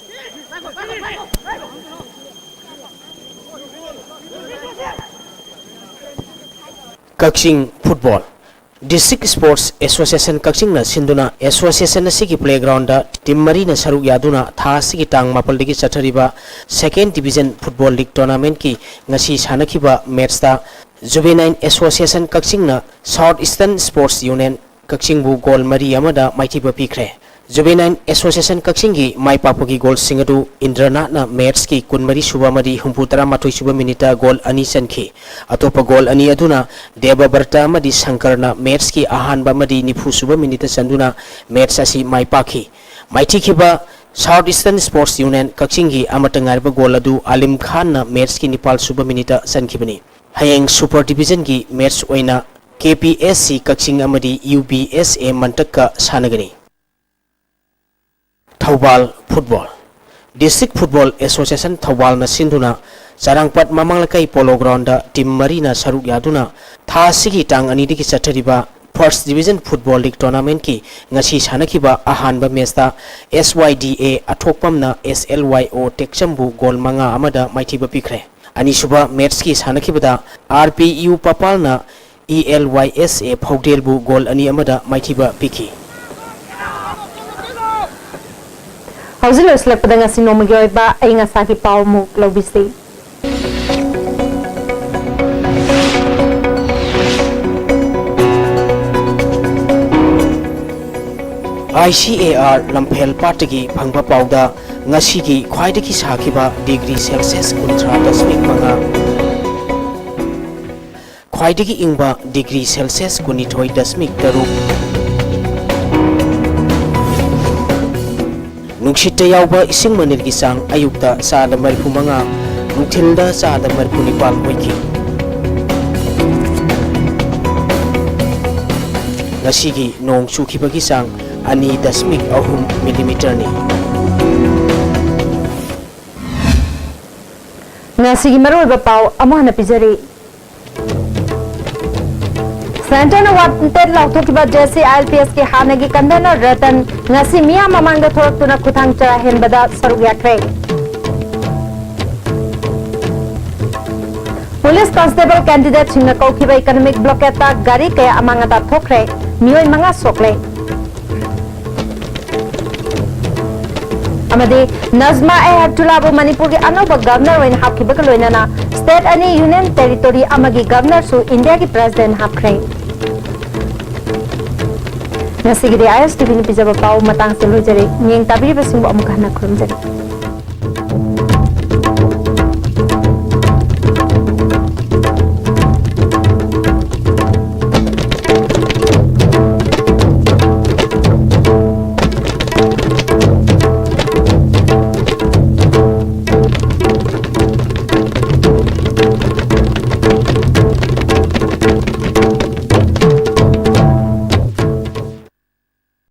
ꯀꯛꯆꯤꯡ ꯐꯨꯠꯕꯣꯜ꯫ District Sports Association ꯀꯛꯆꯤꯡꯅ ꯁꯤꯟꯗꯨꯅ association ꯑꯁꯤꯒꯤ playground ꯇ team ꯃꯔꯤꯅ ꯁꯔꯨꯛ ꯌꯥꯗꯨꯅ ꯊꯥ ꯑꯁꯤꯒꯤ ꯇꯥꯡ ꯃꯥꯄꯜꯗꯒꯤ ꯆꯠꯊꯔꯤꯕ Second Division Football League Tournament ꯀꯤ ꯉꯁꯤ ꯁꯥꯟꯅꯈꯤꯕ match ꯇ Juvenile Association ꯀꯛꯆꯤꯡꯅ South Eastern Sports Union ꯀꯛꯆꯤꯡꯕꯨ goal ꯃꯔꯤ ꯑꯃꯗ ꯃꯥꯏꯊꯤꯕ ꯄꯤꯈ꯭ꯔꯦ꯫ Juvenile Association ꯀꯛꯆꯤꯡꯒꯤ ꯃꯥꯏ ꯄꯥꯛꯄꯒꯤ goal ꯁꯤꯡ ꯑꯗꯨ ꯏꯟꯗ꯭ꯔꯅꯥꯊꯅ match ꯀꯤ ꯀꯨꯟꯃꯔꯤ ꯁꯨꯕ ꯑꯃꯗꯤ ꯍꯨꯝꯐꯨ ꯇꯔꯥ ꯃꯥꯊꯣꯏ ꯁꯨꯕ minute ꯇ goal ꯑꯅꯤ ꯆꯟꯈꯤ꯫ ꯑꯇꯣꯞꯄ goal ꯑꯅꯤ ꯑꯗꯨꯅ ꯗꯦꯕꯕ꯭ꯔꯇ ꯑꯃꯗꯤ ꯁꯪꯀꯔꯅ match ꯀꯤ ꯑꯍꯥꯟꯕ ꯑꯃꯗꯤ ꯅꯤꯐꯨ ꯁꯨꯕ minute ꯇ ꯆꯟꯗꯨꯅ match ꯑꯁꯤ ꯃꯥꯏ ꯄꯥꯛꯈꯤ꯫ ꯃꯥꯏꯊꯤꯈꯤꯕ South Eastern Sports Union ꯀꯛꯆꯤꯡꯒꯤ ꯑꯃꯠꯇ ꯉꯥꯏꯔꯕ goal ꯑꯗꯨ ꯑꯂꯤꯝ ꯈꯥꯟꯅ match ꯀꯤ ꯅꯤꯄꯥꯜ ꯁꯨꯕ minute ꯇ ꯆꯟꯈꯤꯕꯅꯤ꯫ ꯍꯌꯦꯡ Super Division ꯒꯤ match ꯑꯣꯏꯅ K P S C ꯀꯛꯆꯤꯡ ꯑꯃꯗꯤ U B S A ꯃꯟꯇꯛꯀ ꯁꯥꯟꯅꯒꯅꯤ꯫ Thoubal football. District Football Association ꯊꯧꯕꯥꯜꯅ ꯁꯤꯟꯗꯨꯅ ꯆꯔꯥꯡꯄꯥꯠ ꯃꯃꯥꯡ ꯂꯩꯀꯥꯏ Polo Groundꯗ team ꯃꯔꯤꯅ ꯁꯔꯨꯛ ꯌꯥꯗꯨꯅ ꯊꯥ ꯑꯁꯤꯒꯤ ꯇꯥꯡ ꯑꯅꯤꯗꯒꯤ ꯆꯠꯊꯔꯤꯕ First Division Football League Tournamentꯀꯤ ꯉꯁꯤ ꯁꯥꯟꯅꯈꯤꯕ ꯑꯍꯥꯟꯕ matchꯇ S Y D A ꯑꯊꯣꯛꯄꯝꯅ S L Y O ꯇꯦꯛꯆꯝꯕꯨ goal ꯃꯉꯥ ꯑꯃꯗ ꯃꯥꯏꯊꯤꯕ ꯄꯤꯈ꯭ꯔꯦ꯫ ꯑꯅꯤꯁꯨꯕ matchꯀꯤ ꯁꯥꯟꯅꯈꯤꯕꯗ R P U ꯄꯄꯥꯜꯅ E L Y S A ꯐꯧꯗꯦꯜꯕꯨ goal ꯑꯅꯤ ꯑꯃꯗ ꯃꯥꯏꯊꯤꯕ ꯄꯤꯈꯤ꯫ ꯍꯧꯖꯤꯛ ꯂꯣꯏꯁꯤꯜꯂꯛꯄꯗ ꯉꯁꯤ ꯅꯣꯡꯃꯒꯤ ꯑꯣꯏꯕ ꯑꯏꯪ ꯑꯁꯥꯒꯤ ꯄꯥꯎ ꯑꯃꯨꯛ ꯂꯧꯕꯤꯁꯤ꯫ I C A R ꯂꯝꯐꯦꯜ ꯄꯥꯠꯇꯒꯤ ꯐꯪꯕ ꯄꯥꯎꯗ ꯉꯁꯤꯒꯤ ꯈ꯭ꯋꯥꯏꯗꯒꯤ ꯁꯥꯈꯤꯕ degree Celsius ꯀꯨꯟꯊ꯭ꯔꯥ ꯗꯁꯃꯤꯛ ꯃꯉꯥ, ꯈ꯭ꯋꯥꯏꯗꯒꯤ ꯏꯪꯕ degree Celsius ꯀꯨꯟꯅꯤꯊꯣꯏ ꯗꯁꯃꯤꯛ ꯇꯔꯨꯛ, ꯅꯨꯡꯁꯤꯠꯇ ꯌꯥꯎꯕ ꯏꯁꯤꯡ ꯃꯅꯤꯜꯒꯤ ꯆꯥꯡ ꯑꯌꯨꯛꯇ ꯆꯥꯗ ꯃꯔꯤꯐꯨ ꯃꯉꯥ, ꯅꯨꯡꯊꯤꯜꯗ ꯆꯥꯗ ꯃꯔꯤꯐꯨ ꯅꯤꯄꯥꯜ ꯑꯣꯏꯈꯤ꯫ ꯉꯁꯤꯒꯤ ꯅꯣꯡ ꯆꯨꯈꯤꯕꯒꯤ ꯆꯥꯡ ꯑꯅꯤ ꯗꯁꯃꯤꯛ ꯑꯍꯨꯝ ꯃꯤꯂꯤꯃꯤꯇꯔꯅꯤ꯫ ꯉꯁꯤꯒꯤ ꯃꯔꯨꯑꯣꯏꯕ ꯄꯥꯎ ꯑꯃꯨꯛ ꯍꯟꯅ ꯄꯤꯖꯔꯤ꯫ Centreꯅ wanted ꯂꯥꯎꯊꯣꯛꯈꯤꯕ J C I L P Sꯀꯤ ꯍꯥꯟꯅꯒꯤ convener ꯔꯇꯟ ꯉꯁꯤ ꯃꯤꯌꯥꯝ ꯃꯃꯥꯡꯗ ꯊꯣꯔꯛꯇꯨꯅ ꯈꯨꯠꯊꯥꯡ ꯆꯔꯥ ꯍꯦꯟꯕꯗ ꯁꯔꯨꯛ ꯌꯥꯈ꯭ꯔꯦ꯫ Police constable candidateꯁꯤꯡꯅ ꯀꯧꯈꯤꯕ economic blockadeꯇ ꯒꯥꯔꯤ ꯀꯌꯥ ꯑꯃꯥꯡ ꯑꯇꯥ ꯊꯣꯛꯈ꯭ꯔꯦ, ꯃꯤꯑꯣꯏ ꯃꯉꯥ ꯁꯣꯛꯂꯦ꯫ ꯑꯃꯗꯤ ꯅꯖꯃꯥ ꯑꯦ ꯍꯦꯞꯇꯨꯂꯥꯕꯨ ꯃꯅꯤꯄꯨꯔꯒꯤ ꯑꯅꯧꯕ governor ꯑꯣꯏꯅ ꯍꯥꯞꯈꯤꯕꯒ ꯂꯣꯏꯅꯅ state ꯑꯅꯤ union territory ꯑꯃꯒꯤ governorꯁꯨ Indiaꯒꯤ president ꯍꯥꯞꯈ꯭ꯔꯦ꯫ ꯉꯁꯤꯒꯤꯗꯤ I S T Vꯅ ꯄꯤꯖꯕ ꯄꯥꯎ ꯃꯇꯥꯡꯁꯤꯗ ꯂꯣꯏꯖꯔꯦ꯫ ꯃꯤꯠꯌꯦꯡ ꯇꯥꯕꯤꯔꯤꯕꯁꯤꯡꯕꯨ ꯑꯃꯨꯛ ꯍꯟꯅ ꯈꯨꯔꯨꯝꯖꯔꯤ꯫